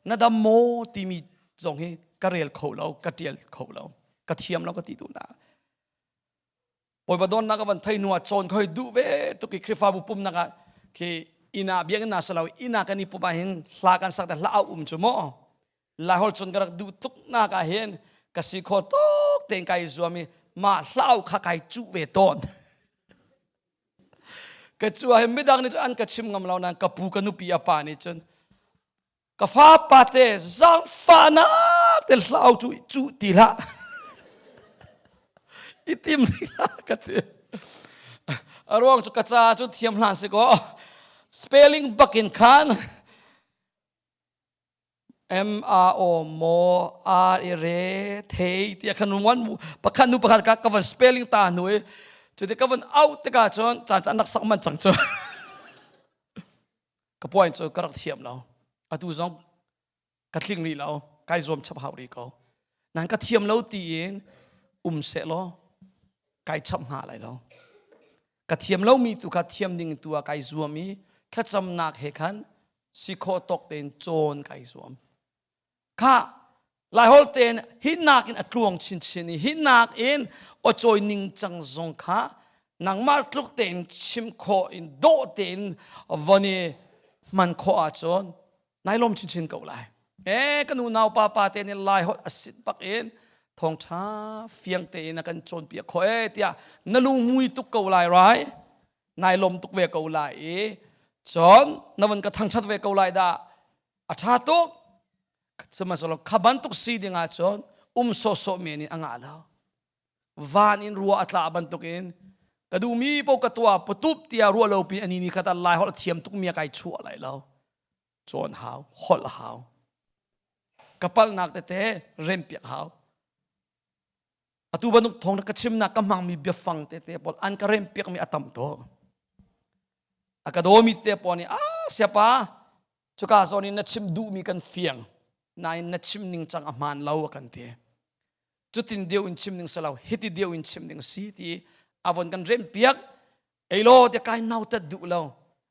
Speaker 1: na dam maw timi zong hi ka rel kho lo ka ṭial kho lo ka thiam lo ka ti duh na Bawipa dawtnak ka van thei hnu ah cawn khoi duh ve tuk i Khrihfabu pumnak ah khi inn ah biakinn na salo inn ah kan i pum ah hin hla kan sak te hla au um cu maw Lai holh cun ka rak duh tuk nak ah hin ka si kho tuk tein kai zuam i mah hlau kha kai cuh ve tawn ka cu ah hin midang nih cun an ka chim ngam lo nain ka pu ka nupi a pa nih cun ka fa pate zaangfahnak te hlau cu cuh ti hlah i tim ti hlah ka ti a ruang cu ka ca cu thiam hlan si kaw spelling bakin khan M A O mo R I re thei tiah khan wan pakhat nu pakhat ka ka van spelling ta hnu i cu ti ka van out tikah cun caan caan rak sak man cang cu ka point cu ka rak thiam lo atu zong ka tling rih lo kai zuam chap hau rih ko nan ka thiam lo tiin um seh law. Kai chap hnga lai lo. Ka thiam lomi tu kha thiam ding tu ah kai zuam i thlacamnak he khan si khawh tawk tein cawn kai zuam. Kha Laiholh tein hinak in a tluang chinchin i hinak in aw ning cang zong kha nangmah tluk tein chim khawh in dawh tein von i hman khawh ahcun nai lawm chinchin ko lai. E ka nu nau pa pa te nih Laiholh a sit bak in thawngṭha fiang tein a kan cawnpiak khawh e tiah na lungmui tuk ko lai rai nai lawm tuk ve ko lai i cun na von ka thangṭhat ve ko lai dah. A ṭha tuk. Sihmanhsehlaw kha bantuk si ding ahcun um sawhsawh men in a ngah lo. Van in rua a tla bantukin ka duhmi paoh ka tuah patup tiah ruah lo pi ani ni khat ah lai holh a thiam tukmi a kai chuah lai lo. Cawn hau, holh hau. Ka palhnak tete rempiak hau. Atu bantuk thawng ka chimnak ka hmangmi biafang tete pawl an ka rempiakmi a tam tuk. A ka dawmi tete pawl nih, ah siapa, Cuka zawn in na chim duhmi kan fiang, nain na chim ning cang a hmaan lo a kan ti. Cutin deuh in chim ding si lo, hiti deuh in chim ding si ti a von kan rempiak. Ei law tiah kai nautat duh lo.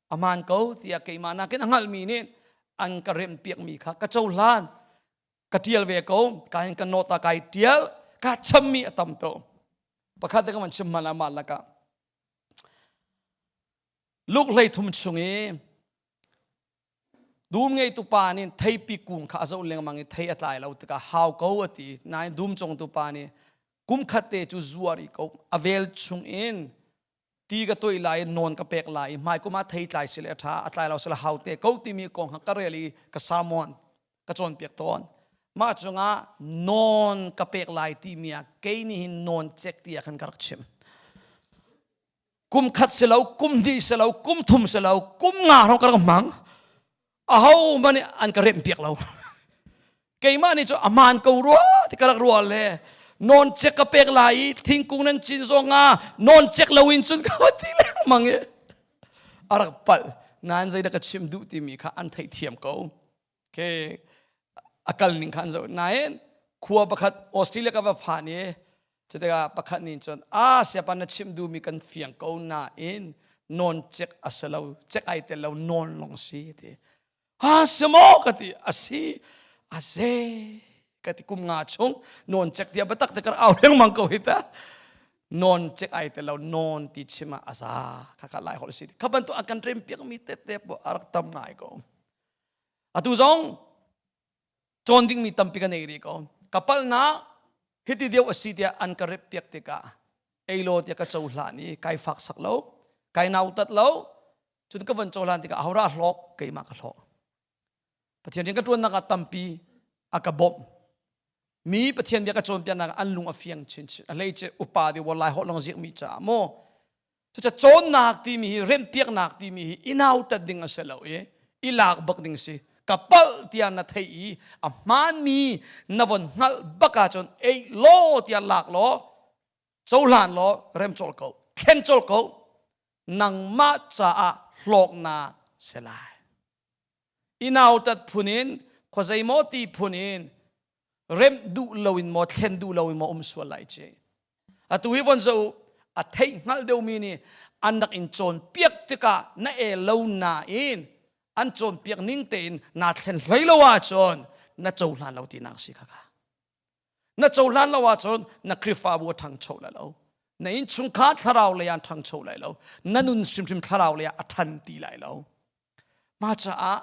Speaker 1: A hmaan ko tiah keimah nakin a hngalhmi nih an ka rempiakmi kha ka cohlan. Ka tial ve ko, ka in ka note ah kai tial, ka chammi a tam to. Pakhat te ka van chim hmanh ah mah lakah. Luke 13 chung i Dum ngeitu pa nih theipi kung kha a zoh lengmang i thei a tlai lo tikah hau ko a ti. Nain dum congtu pa nih kum khat te cu zuar i ko a vel chung in ti ka toih lai i nawn ka pek lai i hmai kum ah thei tlai sile a ṭha a tlai lo sile hau te ko timi kong kha ka rel i ka sermon ka cawnpiak tawn. Mah cungah nawn ka pek lai timi ah kei nih hin nawn cek ti ah khan ka rak chim. Kum khat si lo, kum hnih si lo, kum thum si lo, kum nga hrawng ka rak hmang. Aho hmanh nih an ka remh piak lo. Keimah nih cu a hmaan ko rua ti ka rak ruah le non cek ka pek lai i thingkung nan cin zong ah non cek lo in cun ka ti lengmang i a rak palh. Nain zeidah ka chim duh timi kha an theihthiam ko. Ke a kal ning kha an zoh. Nain khua pakhat Australia ka va phan i cutikah pakhat nih cun a siapa na chim duhmi kan fiang ko nain non cek a si lo cek ai tel lo non long si ti ha si maw ka ti a si a ze ka ti kum nga chung non cek tia batak te kar au lengmang ko hi ta non cek ai tel lo non ti chim ah a za kha kha lai hol si kha bantuk a kan rem piak mi te te po a rak tam ngai ko Atu zong cawn dingmi tampi ka nei rih ko. Ka palhnak hiti deuh a si tiah an ka rep piak tikah ei law tiah ka cohlan i kai fak sak lo, kai nautat lo. Cun ka von cohlan tikah ahodah hlawk keimah ka hlawk. Pathian rian ka ṭuannak ah tampi a ka bawmh. Mi Pathian bia ka cawnpiaknak ah an lung a fiang chinchin. A hleice upa deuh lai holh long ziakmi caah maw Cucaah cawnnak timi hi remhpiaknak timi hi i nautat ding a si lo i i lak bak ding si. Ka palh tiah na theih i a hmaanmi na von hngalh bak ahcun ei law tiah lak law cohlan law rem colh ko thlen colh ko nangmah caah hlawknak si lai. I nautat phun in khuazei maw ti phun in remh duh loin maw thlen duh loin maw um sual lai ci. Atu hi von zo a theih hngalh deuhmi nih an rak in cawnpiak tikah na e lo nain an cawnpiak ning tein naa thlen hlei lo ahcun na cohlan lo tinak si kha kha. Na cohlan lo ahcun na Khrihfabu a ṭhangcho lai lo. Na innchungkhar thlarau lei ah ṭhangcho lai lo. Na nun hrimhrim thlarau lei ah a ṭhan ti lai lo. Mah caah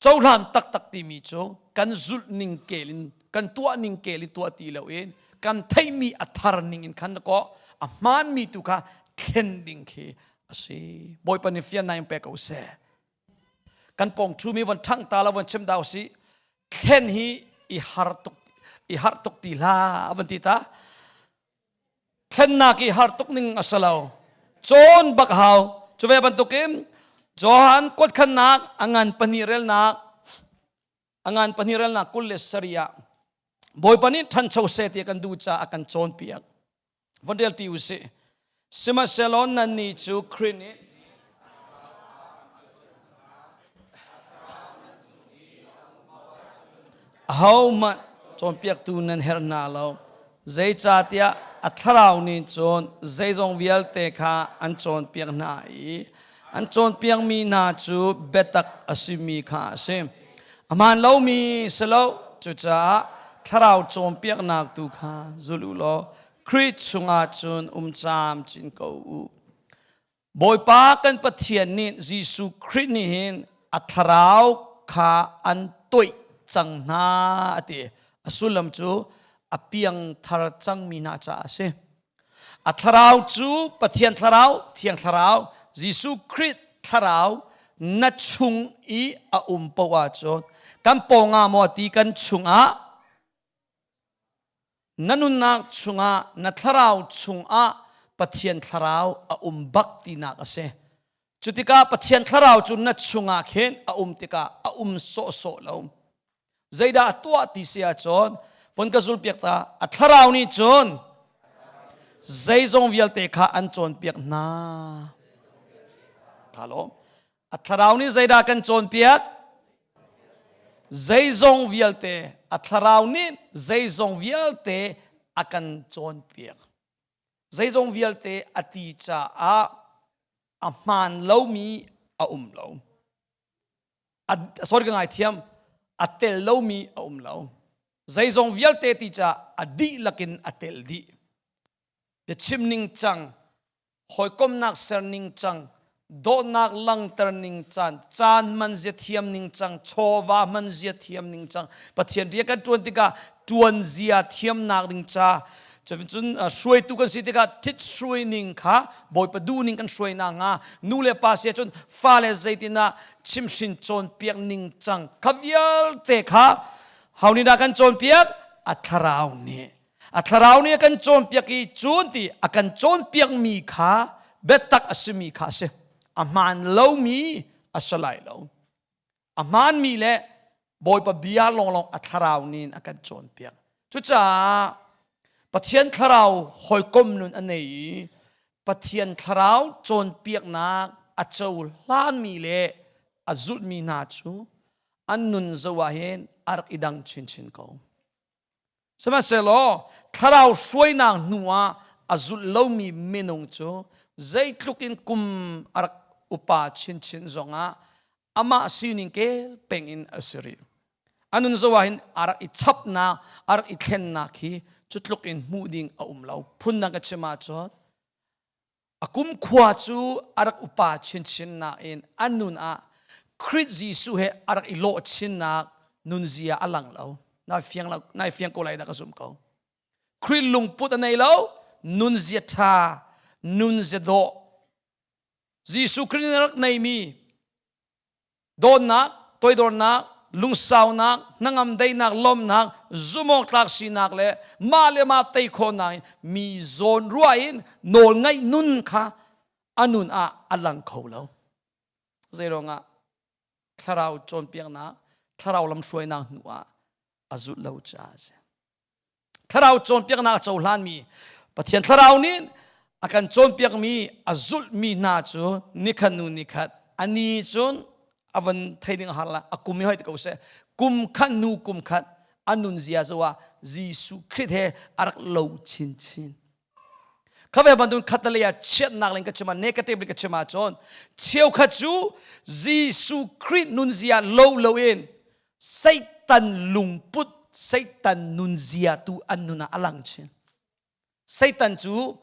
Speaker 1: Cohlan taktak timi cu kan zulh ning kel in kan tuah ning kel in tuah ti loin kan theihmi a thar ning in khan kaw a hmaanmi tu kha thlen ding khi a si. Bawipa nih fiannak in pe ko seh. Kan pawng ṭhumi von ṭhang ta la von chim dau si thlen hi i har tuk i har tuk ti hlah van ti ta. Thlennak i har tuk ning a si lo. Cawn bak hau. Cu ve bantukin Johan kuatkhannak a ngan pahnih relnak a ngan pahnih relnak 27 ah Bawipa nih ṭhancho seh ti a kan duh caah a kan cawnpiak. Von rel ti u sih. Sihmanhsehlaw nannih cu Khrih nih ahohmanh cawnpiaktu nan herh hna lo. Zeicahtiah. A thlarau nih cun zeizong vialte kha an cawnpiak hna i an cawnpiakmi hna cu biatak a simi kha a si. A hmaan lomi si lo, cucaah thlarau cawnpiaknak tu kha zul u law Khrih chungah cun um camcin ko u. Bawipa kan Pathian nih Jesuh Khrih nih hin a thlarau kha an toih cang hna a ti. A sullam cu a piangthar cangmi hna caah a si. A thlarau cu Pathian thlarau, Thiang Thlarau, Jesuh Khrih thlarau na chung i a um poah ahcun kan pawngah maw ti kan chungah Na nunnak chungah, na thlarau chungah Pathian thlarau a um bak tinak a si. Cutikah Pathian thlarau cu na chungah khin a um tikah a um sawhsawh lo. Zeidah a tuah ti si ahcun von ka zulpiak ta a thlarau nih cun zeizong vialte kha an cawnpiak hna. Tha lawm. A thlarau nih zeidah kan cawnpiak? Zeizong vialte a thlarau nih zeizong vialte a kan cawnpiak. Zeizong vialte a ti caah a hmaan lomi a um lo. A, sorry ka ngaithiam, a tel lomi a um lo. Zeizong vialte ti caah a dihlak in a tel dih. Biachim ning cang, hawikomnak ser ning cang, dawtnak langter ning cang, caan man zia thiam ning cang, chawva man zia thiam ning cang, Pathian rian kan ṭuan tikah ṭuan zia thiamnak ding ca cun hruaitu kan si tikah ṭhit hruai ning kha Bawipa duh ning kan hruai nakhnga nu le pa si ahcun fale zeitinah chimhrin cawnpiak ning cang kha vialte kha ho nih dah kan cawnpiak a thlarau nih A thlarau nih a kan cawnpiak i cun ti a kan cawnpiakmi kha biatak a simi kha a si. A hmaan lomi a si lai lo. A hmaanmi le Bawipa bia lawnglawng a thlarau nih a kan cawnpiak. Cucaah Pathian thlarau hawikom nun a nei i Pathian thlarau cawnpiaknak a cohlanmi le a zulhmi hna cu an nun zoh ah hin a rak i dang chinchin ko. Sihmanhsehlaw thlarau hruainak hnu ah a zulh lomi minung cu zeitluk in kum a rak upa chinchin zongah amah sining kel peng in a si rih. A nun zoh ah hin a rak i chapnak, a rak i thlennak hi cu tluk in hmuh ding a um lo. Phundang ka chim ahcun A kumkhua cu a rak upa chinchin nain a nun ah Khrih Jesuh he a rak i lawh chinnak nunzia a lang lo. Nai fiang lo, nai fiang ko lai dah ka zumh ko. Khrih lungput a nei lo, nunzia ṭha, nunzia dawh. Jesuh Khrih nih a rak neimi Dawtnak, toidornak, lungsaunak, hnangam daihnak, lawmhnak, zumhawktlak sinak le mah le mah tei khawhnak in mi zawn ruah in nawlngaih nun kha a nun ah a lang kho lo. Zeiruangah thlarau cawnpiaknak, thlarau lamhruainak hnu ah a zulh lo caah a si. Thlarau cawnpiaknak a cohlanmi Pathian thlarau nih a kan cawnpiakmi a zulhmi hna cu nikhat nu nikhat ani cun a van thei ding a har la a kum i hoi te ko seh kum khat nu kum khat a nun zia zo ah Jesuh Khrih he a rak lo chinchin kha ve bantuk khat le ah chiatnak ling ka chim ah negative ling ka chim ahcun cheukhat cu Jesuh Khrih nunzia lo lo in Satan lungput, Satan nunzia tu an nun ah a lang chin. Satan cu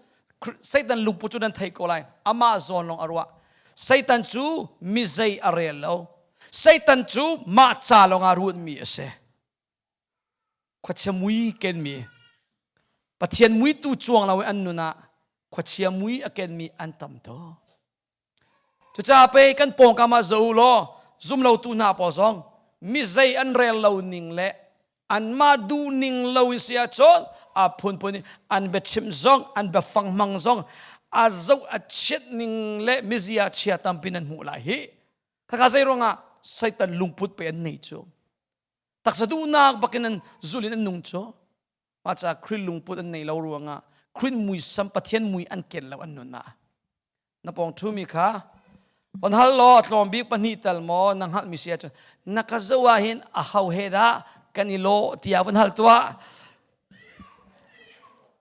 Speaker 1: Satan lungput cu nan thei ko lai. Amah zawn lawng a ruah. Satan cu mi zei a rel lo. Satan cu mah ca lawng ah ruatmi a si. Khuachia mui kenmi Pathian mui tu cuang lo an nun ah khuachia mui a kenmi an tam tuk. Cucaah pei kan pawngkam ah zoh u law zumlotu hna pawl zong mi zei an rel lo ning le anmah duh ning lo in si ahcun a phunphun in an biachim zong an biafang hmang zong a zoh a chiat ning le mizia chia tampi nan hmuh lai hi. Khakha zei ruangah Satan lungput pe an nei cu. Taksa duhnak bakin an zul in an nung cu. Mah caah Khrih lungput an neih lo ruangah Khrih muisam Pathian mui an ken lo an nun ah. Na pawng ṭhumi kha on hal law tlawm bik pahnih tal maw na hngalhmi si ahcun na ka zoh ah hin a ho he dah kan i lawh tiah van hal tuah.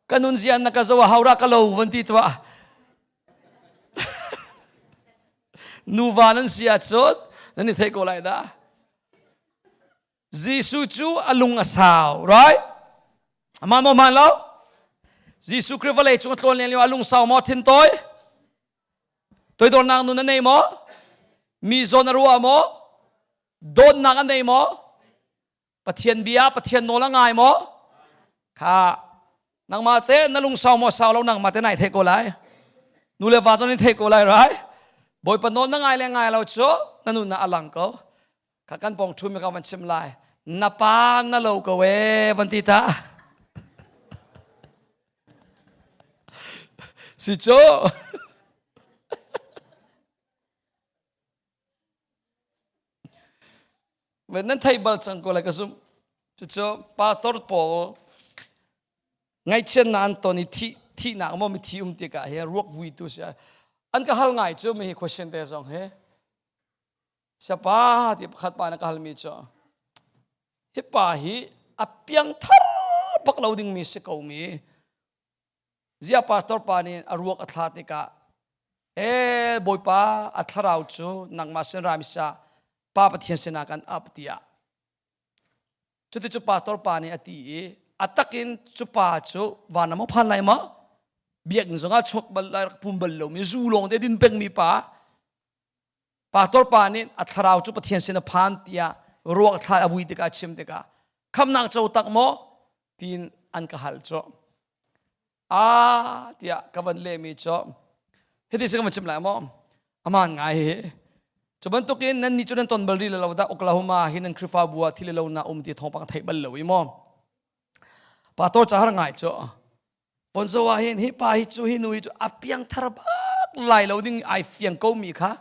Speaker 1: Ka nun zian na ka zo a haura ka lo van ti tuah. Nuva nan si ahcun nan i thei ko lai dah. Jesuh cu a lung a sau, right? Aman maw man lo? Jesuh Khrih vawlei cung a tlawn len lio a lung sau maw thin tawi? Toidornak nun a nei maw? Mi zawn a ruah maw? Dawtnak a nei maw? Pathian bia, Pathian nawl a ngai maw? Kha nangmah te na lungsau maw sau lo nangmah te nai theih ko lai. Nu le va zong in theih ko lai rai. Bawipa nawl na ngai le ngai lo cu na nun ah a lang ko. Kha kan pong thu mi ka van chim lai. Na pa na lo ko e van ti ta. Si cu. Nan thei bal cang ko lai ka zumh. Cucu pastor pawl ngaihchiatnak an ton i thih thihnak maw mithi um tikah hi ruak vuitu si an ka hal ngai cu mi hi question te zong hi siapa ti pakhat pa na ka halmi cu hi pa hi a piangthar bak lo dingmi si ko mi Ziah pastor pa nih a ruak a thla tikah e Bawipa a thlarau cu nangmah sin ra misa Pa Pathian sinah kan ap tiah cuti cu pastor pa nih a ti i a takin cu pa cu van ah phan lai ma biakinn zongah chuak bal lai rak pum bal lomi zu lawng te din pengmi pa pastor pa nih a thlarau cu Pathian sin a phan tiah ruak thla a vui tikah a chim tikah khamnak co tak maw tiin an ka hal cu a tiah ka van lehmi cu hiti si ka van chim lai maw aman ngai hi cu bantukin nan nih cu nan ton bal rih lo dah Oklahoma hi nan Khrihfabu ah thil lo na um ti thawngpang theih bal lo i maw pastor ca har ngai cu Ponzo ah hin hi pa hi cu hi nu hi cu a piang thar bak lai lo ding ai fiang ko mi kha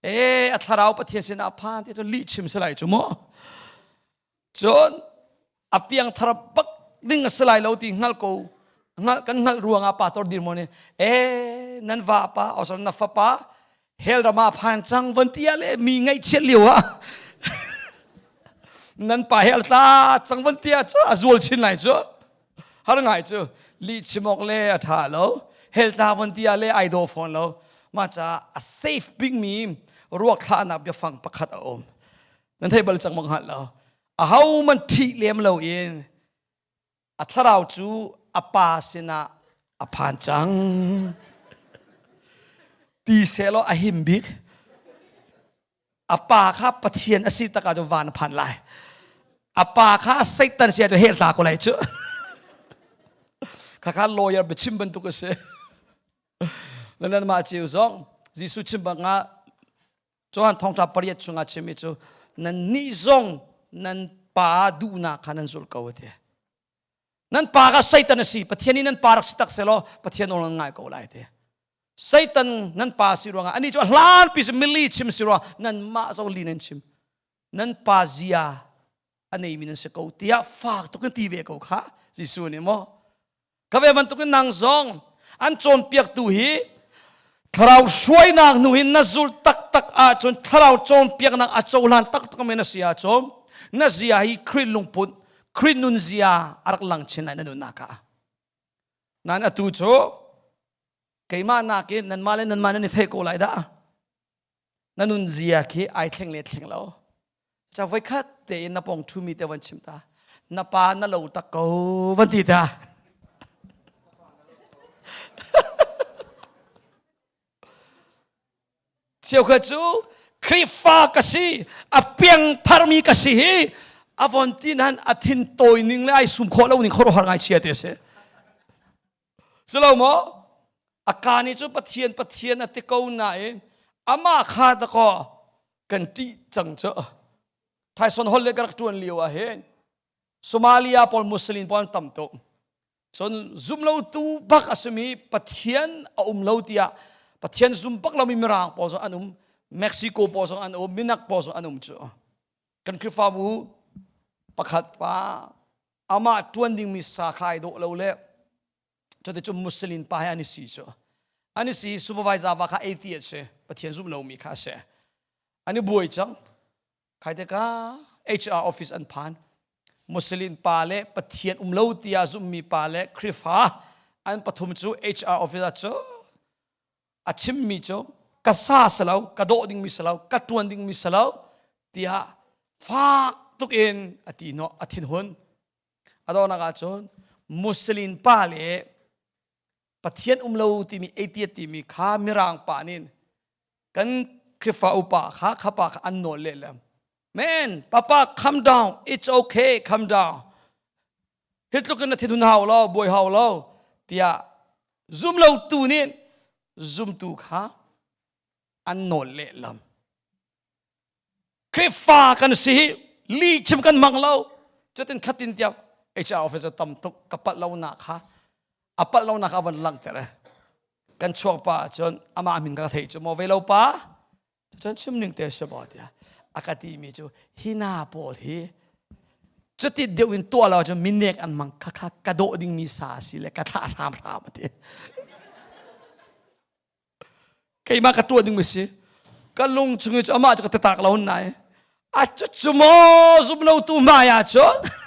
Speaker 1: e a thlarau Pathian sinah phan ti cu lih chim si lai cu mu Cun a piangthar bak ding a si lai lo ti hngal ko hngal kan hngalh ruangah pastor dirhmun nih e nan va pa osar na fapa hell ram ah phan cang von ti ah le mi ngaihchiat lio ah nan pa hell tla cang von ti ah cu a zual chin lai cu har ngai cu li chimok le a tha lo hell tla von ti ah le ai do fawn lo ma ca a safe bik mi ruak thlahnak biafang pakhat a um Nan thei bal cang bang hngal lo. Aho man thih lem lo in a thlarau cu a pa sinah a phan cang. Ti selaw a him bik. A pa kha Pathian a si tak ah van a phan lai. A pa kha Satan si ah hell tla ko lai cu. Khakha lawyer biachim bantuk a si. Nan mah ciu zong Jesuh chim bang ah Johan thongṭa pariat chungah chimmi cu nannih zong nan pa duhnak kha nan zulh ko a ti. Nan pa kha Satan a si. Pathian nih nan pa rak si tak selaw Pathian nawl nan ngai ko lai ti. Satan nan pa si ruangah ani cu a hlanpi si mili chim si ruang nanmah zong li nan chim. Nan pa zia a neimi nan si ko tiah fak tuk in ti ve ko kha Jesuh nih maw Ka ve bantukin nang zong an cawnpiaktu hi thlarau hruainak hnu hin na zulh taktak ahcun thlarau cawnpiaknak a cohlan taktak men a si ahcun na zia hi Khrih lungput Khrih nunzia a rak lang chin lai na nunnak ah. Nain atu cu keimah nakin nanmah le nanmah nan i theih ko lai dah. Na nunzia khi ai thleng le thleng lo. Ca voikhat tein na pong ṭhumi te van chim ta. Na pa na lo tak ko van ti ta. Cheukhat cu Khrihfa ka si, a piang tharmi ka si hi a von ti nan a thin tawi ning le ai sum khawh lo ning khuaruahhar ngai chia te si. Silo maw? A ka nih cu Pathian Pathian a ti ko nain amah kha dakaw kan ṭih cang cu. Thaison hol le ka rak ṭuan lio ah hin Somalia pawl Muslim pawl an tam tuk. Cun zumlotu bak a simi Pathian a um lo tiah Pathian zum bak lomi Mirang pawl zong an um, Mexico pawl zong an um, Minak pawl zong an um cu. Kan Khrihfabu pakhat pa amah ṭuan dingmi sa kha ai dawh lo le cuticun Muslim pa he an i si cu an i si supervisor va kha ei a si Pathian zum lomi kha a si an i buai cang khai teka HR office an phan Muslim pa le Pathian um lo tiah zummi pa le Khrihfa. An pathum cu HR office ah cu a chimmi cu ka sa si lo, ka dawh dingmi si lo, ka ṭuan dingmi si lo tiah fak tuk in a ti hnawh, a thinhun. A donghnak ah cun Muslim pa le Pathian um lo timi atheist timi kha Mirang pa nih kan Khrihfa upa kha kha pa kha an nawl lehlam. Man, papa calm down, it's okay, calm down. Hi tluk in na thinhun hau lo, buai hau lo tiah zum lo tu nih zumtu kha an nawl lehlam. Khrihfa kan si hi li chim kan mang lo. Cutin khatin tiah HR officer tam tuk ka palh lo nak kha a palh lo nak a van langhter. Kan chuak pa cun amah min ka theih cu maw ve lo pa cun chim ning te si maw tiah a ka ti mi cu hina pawl hi cuti deuh in tuah lo cun minek an mang kha kha ka dawh ding mi sa si le ka thlah hram hram a ti. Keimah ka tuah ding mi si. Ka lung chung i cu amah cu ka tatak lo nai. A cucu maw zum lo tu hmai ah cun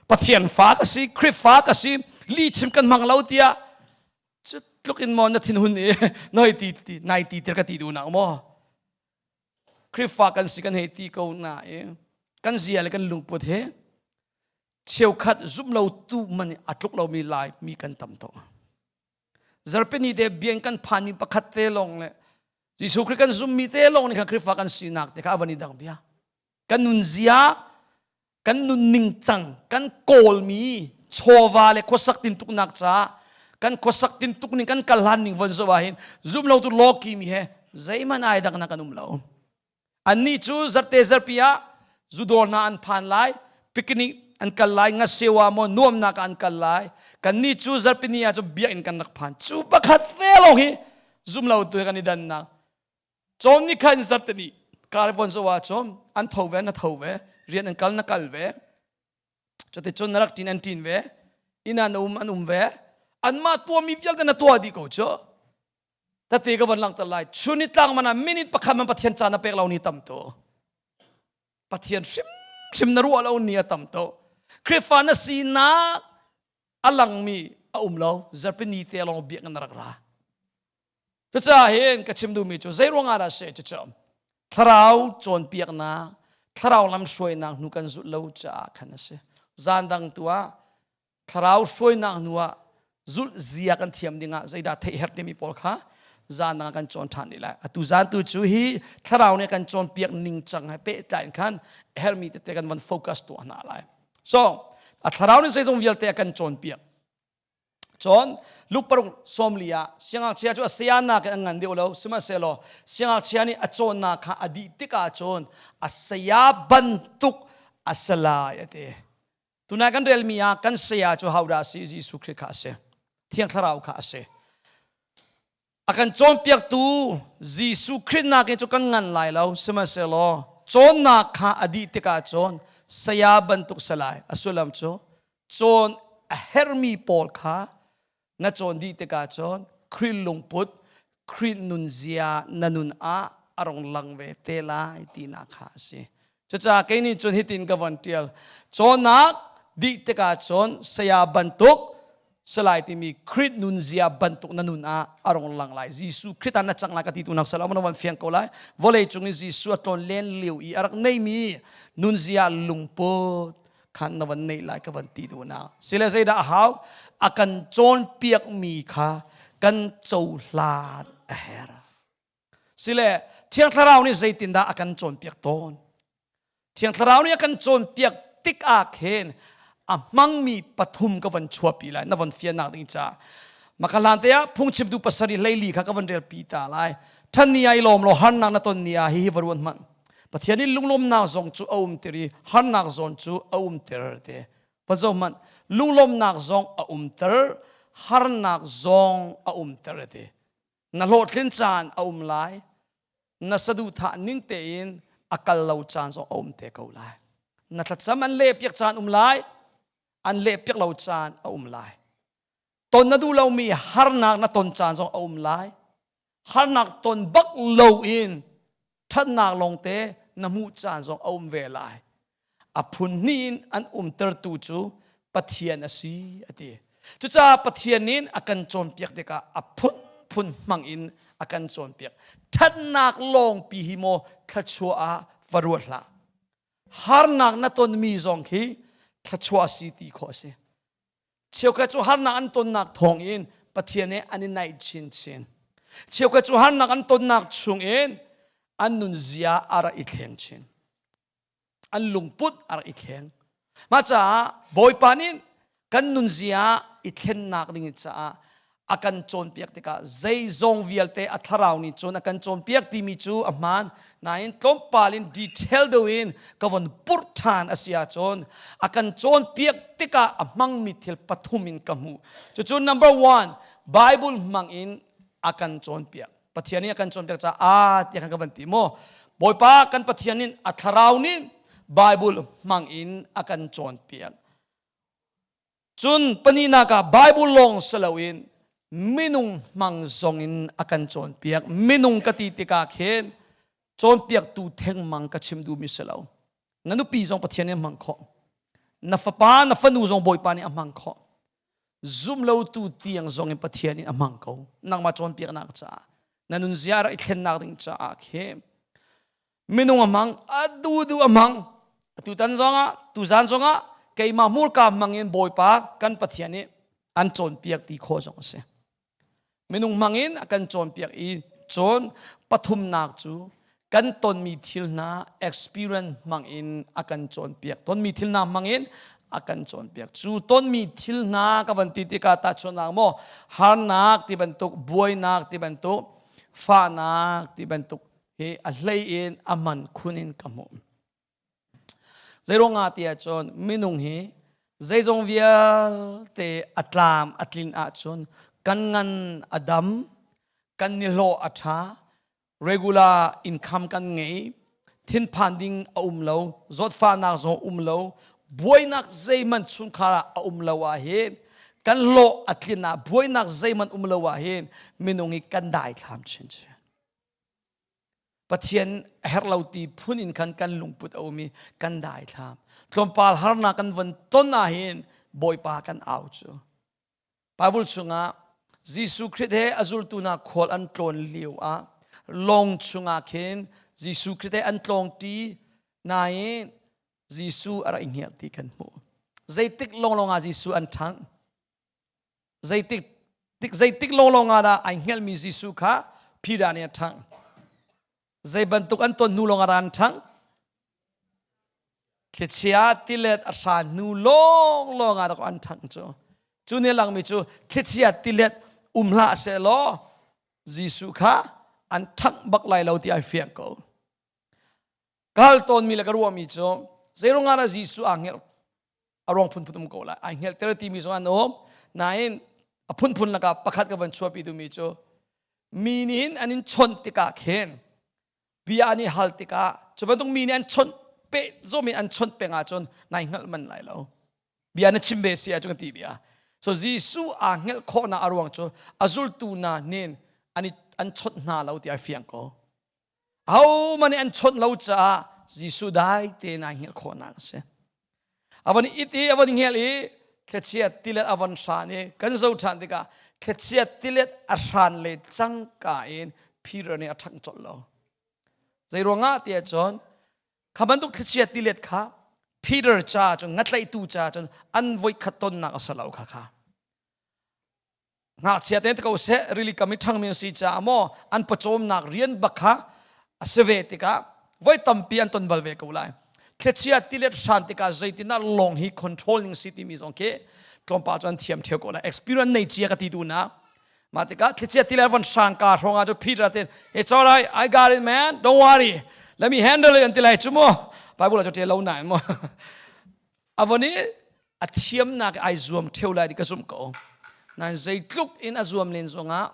Speaker 1: Pathian fa ka si, Khrihfa ka si, li chim kan hmang lo tiah cu tluk in maw na thinhun i noi ti ti nai ti tir ka ti duh nak maw? Khrihfa kan si kan hei ti ko na i kan zia le kan lungput he cheukhat zum lo tu man a tluk lomi lai mi kan tam to. Zarhpini te bian kan phanmi pakhat te lawng le Jesuh Khrih kan zummi te lawng nih khan Khrihfa kan sinak te kha a van i dang bia. Kan nunzia, kan nunning cang, kan kawlmi chawva le khuasak tintuknak caah kan khuasak tintuk ning kan kal hlan ning von zoh ah hin zum lo tu lawki mi he zeihmanh ai dang nak kan um lo. Annih cu zarte zarpi ah zudawr hna an phan lai, picnic an kal lai, ngasewa maw nuamnak ah an kal lai. Kannih cu zarpini ah cun biakinn kan rak phan. Cu pakhat ve lawng hi zum lo tu he kan i dannak. Cawn ni khan zarteni kar von zo ah cun an tho ve na tho ve, rian an kal na kal ve. Cuticun na rak ṭin an ṭin ve, inn ah na um an um ve. Anmah tuahmi vialte na tuah dih ko cu. Tete ka von langhter lai. Chun ni tlang man ah minute pakhat man Pathian caan na pek lo ni tam tu. Pathian hrimhrim na ruah lo ni a tam tu. Khrihfa na sinak a langmi a um lo. Zarhpini te lawng biak na rak ra. Cucaah hin ka chim duhmi cu zei ruang ah dah si cucu thlarau cawnpiaknak, thlarau lamhruainak hnu kan zulh lo caah khan a si. Zan dang tu ah thlarau hruainak hnu ah zulh zia kan thiam dingah zeidah theih herh timi pawl kha zan ah kan cawn ṭhan rih lai. Atu zan tu cu hi thlarau nih kan cawnpiak ningcang he pehtlai in khan a herhmi tete kan van focus tuah hna lai. So, a thlarau nih zeizong vialte a kan cawnpiak. Cun Luke paruk sawmli ah siangngakchia cu a saya nakin an ngan deuh lo sihmanhsehlaw siangngakchia nih a cawnnak kha a dih tikah cun a saya bantuk a si lai a ti. Tunai kan relmi ah kan saya cu hodah a si? Jesuh Khrih kha a si. Thiang Thlarau kha a si. A kan cawnpiaktu Jesuh Khrih nakin cu kan ngan lai lo. Sihmanhsehlaw cawnnak kha a dih tikah cun saya bantuk si lai. A sullam cu cawn a herhmi pawl kha na cawn dih tikah cun Khrih lungput, Khrih nunzia na nun ah a rong lang ve te lai tinak kha a si. Cucaah kei nih cun hitin ka von ṭial. Cawnnak dih tikah cun saya bantuk salai timi Khrih nunzia bantuk na nun ah a rong lang lai. Jesuh Khrih ah na cang lai ka ti tu nak salam na von fiang ko lai. Vawlei cung i Jesuh a tlawn len lio i a rak neimi nunzia lungput khan na van neih lai ka van ti duh na. Sile zeidah a hau? A kan cawnpiakmi kha kan cohlan a herh. Sile Thiang Thlarau nih zeitindah a kan cawnpiak tawn? Thiang Thlarau nih a kan cawnpiak tik ah khin a hmangmi pathum ka van chuahpi lai na von fiannak ding caah. Maka hlan te ah phungchimtu pasarih hleili kha ka van relpi ta lai. Ṭhan ni ah i lawm law harnak na ton ni ah hihi va ruat hmanh. Pathian nih lunglawmnak zong cu a umter i harnak zawn cu a umter te. Va zoh hmanh. Lunglawmnak zong a umter, harnak zong a umter te. Na hlawhtlin caan a um lai. Na saduhthah ning tein a kal lo caan zong a um te ko lai. Na thlacam an lehpiak caan um lai. An lehpiak lo caan a um lai. Ton na duh lomi harnak na ton caan zong a um lai. Harnak ton bak loin ṭhatnak lawngte na hmuh caan zong a um ve lai. A phun hnih in an umtertu cu Pathian a si a ti. Cucaah Pathian nih a kan cawnpiak tikah a phunphun hmang in a kan cawnpiak. Ṭhatnak lawngpi hi maw thluachuah ah va ruat hlah. Harnak na tonmi zong khi thluachuah si ti khawh a si. Cheukhat cu harnak an tonnak thawng in Pathian he an i naih chinchin. Cheukhat cu harnak an tonnak chung in an nunzia a rak i thleng chin. An lungput a rak i thleng. Mah caah Bawipa nih kan nunzia i thlennak ding caah a kan cawnpiak tikah zeizong vialte a thlarau nih cun a kan cawnpiak timi cu a hmaan nain tlawmpal in detail deuh in ka von purh ṭhan a si ahcun a kan cawnpiak tikah a hmangmi thil pathum in ka hmuh. Cucu number one, Bible hmang in a kan cawnpiak. Pathian nih a kan cawnpiak caah aa tiah khan ka van ti maw? Bawipa kan Pathian nih a thlarau nih Bible hmang in a kan cawnpiak. Cun pahnihnak ah Bible lawng si loin minung hmang zong in a kan cawnpiak. Minung ka ti tikah khin cawnpiaktu thengmang ka chim duhmi si lo. Na nupi zong Pathian nih a hmang khawh. Na fapa, na fanu zong Bawipa nih a hmang khawh. Zum lotu tiang zong in Pathian nih a hmang ko. Nangmah cawnpiaknak caah, na nunzia rak i thlennak ding caah khin minung a hmang a duhduh a hmang tutan zongah tuzan zongah keimah hmurka hmang in Bawipa kan Pathian nih an cawnpiak ti khawh zong a si. Minung hmang in a kan cawnpiak i cun pathumnak cu kan tonmi thil hna experience hmang in a kan cawnpiak. Tonmi thil hna hmang in a kan cawnpiak. Cu tonmi thil hna ka van ti tikah tahchunhnak maw harnak ti bantuk, buainak ti bantuk, fahnak ti bantuk hi a hlei in a man khun in ka hmuh. Zeiruangah ti ahcun minung hi zeizong vialte a tlam a tlin ahcun kan ngan a dam, kan nihlawh a ṭha, regular income kan ngei, thinphan ding a um lo, zawtfahnak zong um lo, buainak zeihmanh chungkhar ah a um lo ah hin kan hlawh a tlin ah buainak zeihmanh um lo ah hin minung hi kan daithlam chinchin. Pathian a herh lo ti phun in khan kan lungput a um i kan daithlam. Tlawmpal harnak kan von ton ahhin Bawipa kan au cu. Bible chungah Jesuh Khrih he a zultu hna khual an tlawn lio ah lawng chungah khin Jesuh Khrih he an tlawng ṭi nain Jesuh a rak i hngiar ti kan hmuh. Zeitik lawnglawng ah Jesuh an ṭhangh? Zeitik tik zeitik lawnglawng ah dah ai hngelhmi Jesuh kha Peter nih a ṭhangh. Zei bantuk an ton hnu lawng ah dah an ṭhangh? Thlichia tilet a hran hnu lawnglawng ah dah an ṭhangh cu. Cu nih a langmi cu thlichia tilet um hlah sehlaw Jesuh kha an ṭhangh bak lai lo ti ai fiang ko. Ka hal tawnmi le ka ruahmi cu zeiruangah dah Jesuh aa hngelh a ruang phunphun um ko lai ai hngelhter timi zong an um nain a phunphun lakah pakhat ka van chuahpi duhmi cu mi nih an in chawnh tikah khin bia an i hal tikah cu bantuk mi nih an chawnh pe zawm in an chawnh peng ahcun nai hngalh man lai lo bia na chim ve si ahcun ka ti bia so Jesuh aa hngelh khawhnak a ruang cu a zultu hna nin an i an chawnh hna lo ti ai fiang ko Ahohmanh nih an chawnh lo caah Jesuh dai tein ai hngelh khawhnak a si. A van it i a van hngelh i thlichia tilet a van hran i kan zo ṭhan tikah thlichia tilet a hran le cangka in Peter nih a ṭhangh colh lo. Zei ruangah tiah cun kha bantuk thlichia tilet kha Peter ca cun ngatlaihtu ca cun an voikhat tonnak a si lo kha kha. Ngakchia te ko seh rili kam i ṭhangmi an si caah maw an pawcawmnak rian bak kha a si ve tikah voi tampi an ton bal ve ko lai. Thlichia tilet hran tikah zeitindah lawng hi control ning si timi zong khi tlawmpal cu an thiam ṭheo ko lai. Experience nei cia ka ti tu na. Mah tikah thlichia tilet von hrang ka hrawng ah cu Peter te it's all right I got it man don't worry let me handle it an ti lai cu mu. Bible ah cu ṭe lo na mu. A von i a thiamnak ai zuam ṭheo lai ti ka zumh ko. Nain zeitluk in a zuam len zongah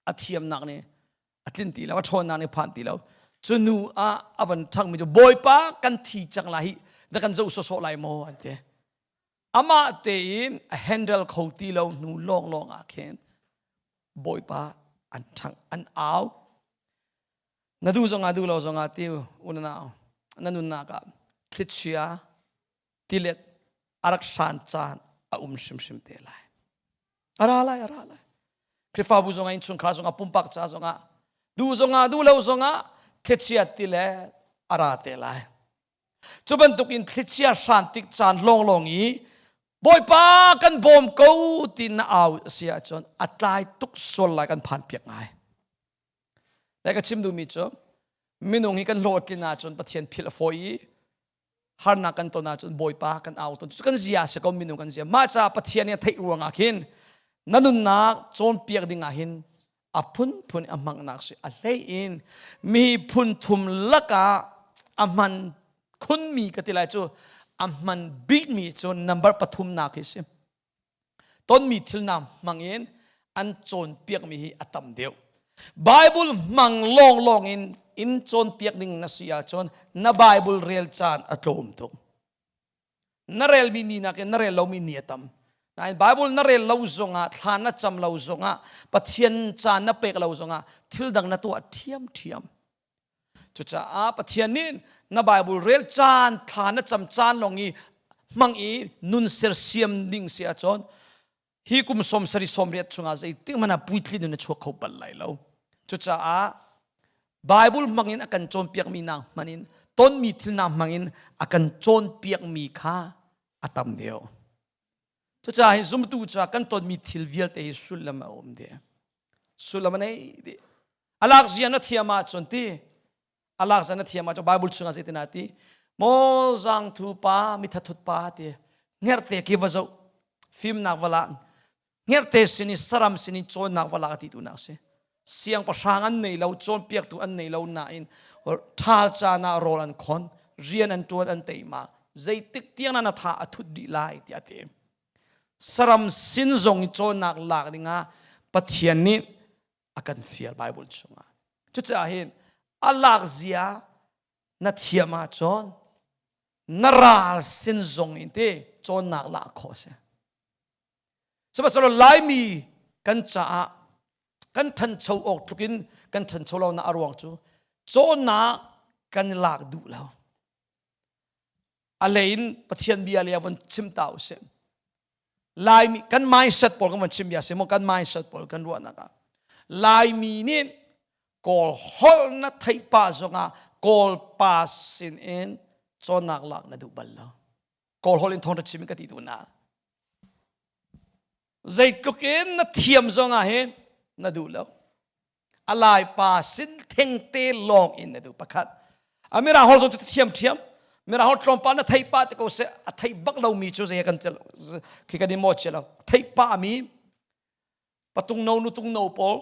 Speaker 1: a thiamnak nih a tlin ti lo, a ṭhawnnak nih phan ti lo. Cu nu ah a van ṭhangmi cu Bawipa kan thi cang lai hi na kan zoh sawsawh lai maw an ti. Amah tein a handle kho ti lo hnu lawnglawng ah khin Bawipa an ṭhangh, an au. Na duh zongah duh lo zongah ti unau na nunnak ah thlichia tilet a rak hran caan a um hrimhrim te lai. A ra lai, a ra lai. Khrihfabu zongah innchungkhar zongah pumpak ca zongah duh zongah duh lo zongah thlichia ti le a ra te lai. Cu bantukin thlichia hran tik caan lawnglawng i Bawipa kan bawm ko ti na au si ahcun a tlai tuk sual lai kan phan piak ngai. Le ka chim duhmi cu minung hi kan hlawhtlin ahcun Pathian philh a fawi i harnak kan ton ahcun Bawipa kan au ton cu kan zia si ko minung kan zia. Mah caah Pathian nih a theih ruangah khin na nunnak cawnpiak ding ah hin a phunphun a hmangnak si a hlei in mi phun thum lakah a hman khunmi ka ti lai cu a hman bikmi cu number pathumnak hi si tonmi thil na hmang in an cawnpiakmi hi a tam deuh Bible hmang lawnglawng in in cawnpiak ding na si ahcun na Bible rel caan a tlawm tuk na relmi ni nakin na rel lomi ni a tam nain Bible na rel lo zongah thla na cam lo zongah Pathian caan na pek lo zongah thil dang na tuah ṭhiamṭhiam cucaah Pathian nih na Bible rel caan thla na cam caan lawng i hmang i nun sersiam ding si ahcun hi kum 70 80 chungah zeitik hmanh ah puitlin in a chuak kho bal lai lo cucaah Bible hmangin a kan cawnpiakmi nak hman in tonmi thil nak hmangin a kan cawnpiakmi kha a tam deuh cucaah hi zumtu caah kan tonmi thil vialte hi sullam a um dih sullam a nei dih a lak zia na thiam ahcun ti a lak zan na thiam ahcun Bible chungah zeitin a ti maw zangthu pa mithathut pa ti hngerhte ki va zoh fimnak va la hngerhte sin i saram sin i cawnnak va la ti duhnak si siangpahrang an nei lo cawnpiaktu an nei lo nain ṭhal caan ah rawl an khon rian an ṭuan an teima zeitik tiang na tha a thut dih lai tiah a ti saram sin zong i cawnnak lak dingah Pathian nih a kan fial Bible chungah. Cucaah hin a lak zia na thiam ahcun na ral sin zong in te cawnnak lak khawh a si. Sihmanhsehlaw Laimi kan caah kan ṭhancho awk tluk in kan ṭhancho lonak a ruang cu cawnnak kan lak duh lo. A lei in Pathian bia le von chim ta usih. Laimi kan mindset pawl kan von chim bia si maw kan mindset pawl kan ruahnak ah Laimi nih Kawl holh na theih pah zongah Kawl pa sin in cawnnak lak na duh bal lo. Kawl holh in thawngṭha chim in ka ti tu na. Zeitluk in na thiam zongah hin na duh lo. A lai pa sin thengte lawng in na duh pakhat. A mirang holh zong cu thiam thiam. Mirang holh tlawmpal na theih pah te ko seh a theih bak lomi cu zei kan khi kan i maw lo. Theih pah mi patung no nutung no pawl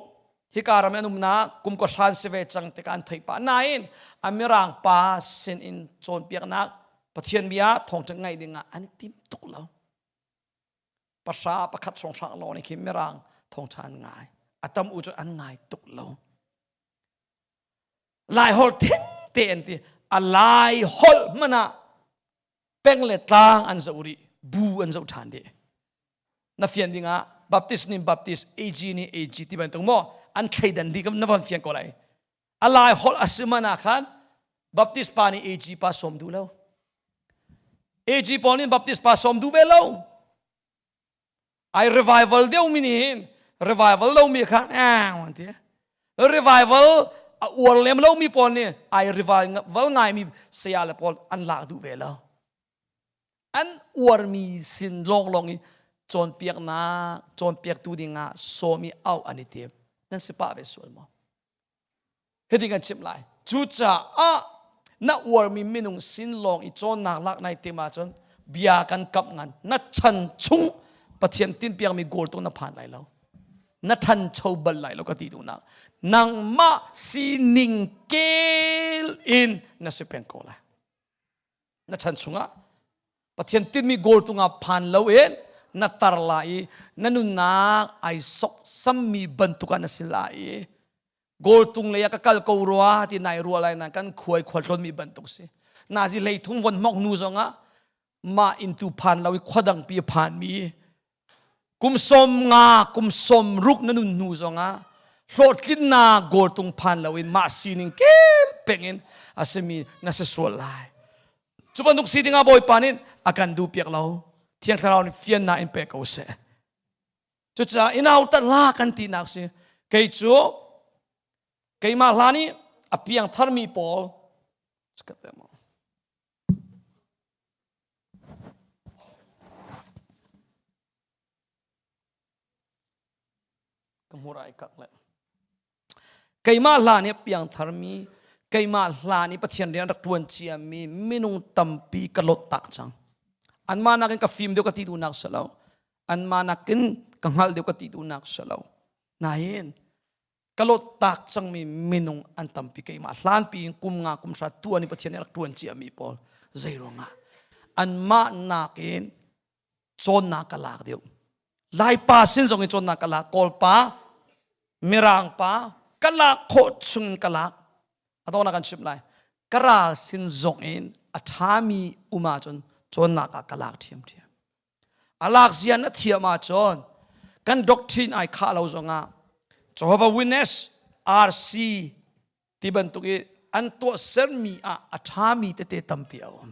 Speaker 1: hika ram an umnak kum ko hran si ve cang tikah an theih pah nain a mirang pa sin in cawnpiaknak Pathian bia thawngṭha ngaih dingah an tim tuk lo. Pahra pakhat hrawnghrang lawng nih khin mirang thawngṭha an ngai. A tam u cu an ngai tuk lo. Lai holh theng te an ti. A lai holh hmanh ah peng le tlang an zoh rih. Bu an zoh ṭhan dih. Na fian dingah Baptist nih Baptist, AG nih AG ti bantuk maw an thleidan dih na van fian ko lai. A lai holh a si man ah khan Baptist pa nih AG pa sawm duh lo. AG pawl nih Baptist pa sawm duh ve lo. Ai revival deuh mi nih hin revival lo mi kha an ti. Revival a uar lem lo mi pawl nih ai revival ngai mi saya le pawl an lak duh ve lo. An uarmi sin lawnglawng i cawnpiaknak cawnpiaktu dingah sawm i auh an i tim. Nan si pah ve sual maw? Hitin kan chimh lai. Cucaah na uarmi minung sin lawng i cawnnak lak nai tim ahcun bia kan kamh ngan. Na chan chung Pathian tinpiakmi goal tu na phan lai lo. Na ṭhancho bal lai lo ka ti duhnak. Nangmah sining kel in na si peng ko lai. Na chan chungah Pathian tinmi goal tungah phan loin na tar lai i na nunnak ai soksammi bantuk ah na si lai i goal tung lei ah ka kal ko rua ti nai rua lai na kan khuai khual tlawnmi bantuk si nazi hleithum von hmok hnu zongah mah inn tu phan lo i khua dangpi a phanmi kum 50 kum 60 na nun hnu zongah hlawhtlinnak goal tung phan loin mah sining kel peng in a simi na si sual lai Cu bantuk si dingah Bawipa nih a kan duhpiak lo. Thiang Thlarau nih fiannak in pe ko seh. Cucaah i nautat hlah kan tinak si. Kei cu keimah hlan i a piang tharmi pawl ka hmur ai kak le keimah hlan i a piang tharmi keimah hlan i Pathian rian rak ṭuan ciami minung tampi ka lot tak cang anmah nakin ka fim deuh ka ti duhnak si lo anmah nakin ka hngalh deuh ka ti duhnak si lo nain ka lot tak cangmi minung an tampi keimah hlanpi in kum nga kum hra tuan i Pathian nih rak ṭuan ciami pawl zei ruangah anmah nakin cawnnak ka lak deuh Laipa sin zong in cawnnak ka lak Kawlpa Mirang pa ka lak khawh chung in ka lak a dawnak kan chimh lai ka ral sin zong in a ṭhami um ahcun cawnnak ah ka lak ṭhiamṭhiam a lak zia na thiam ahcun kan doctrine ai khah lo zongah Jehovah Witness RC ti bantuk i an tuahsermi ah a ṭhami tete tampi a um.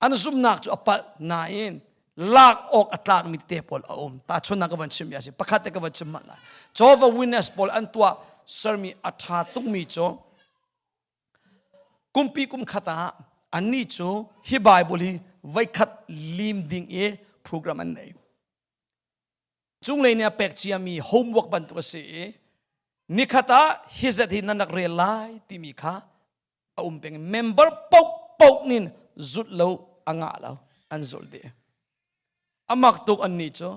Speaker 1: An zumhnak cu a palh nain lak awk a tlakmi tete pawl a um. Tahchunhnak ka van chimmi a si. Pakhat te ka van chim hmanh lai. Jehovah Witness pawl an tuah sermi a ṭha tukmi cu kumpi kum khat ah annih cu hi Bible hi voikhat lim ding i program an nei. Cunglei nih a pek ciami homework bantuk a si i nikhat ah hi zat hi nan rak rel lai timi kha a um peng. Member paohpaoh nin zulh lo a ngah lo an zulh dih. A mak tuk an nih cu.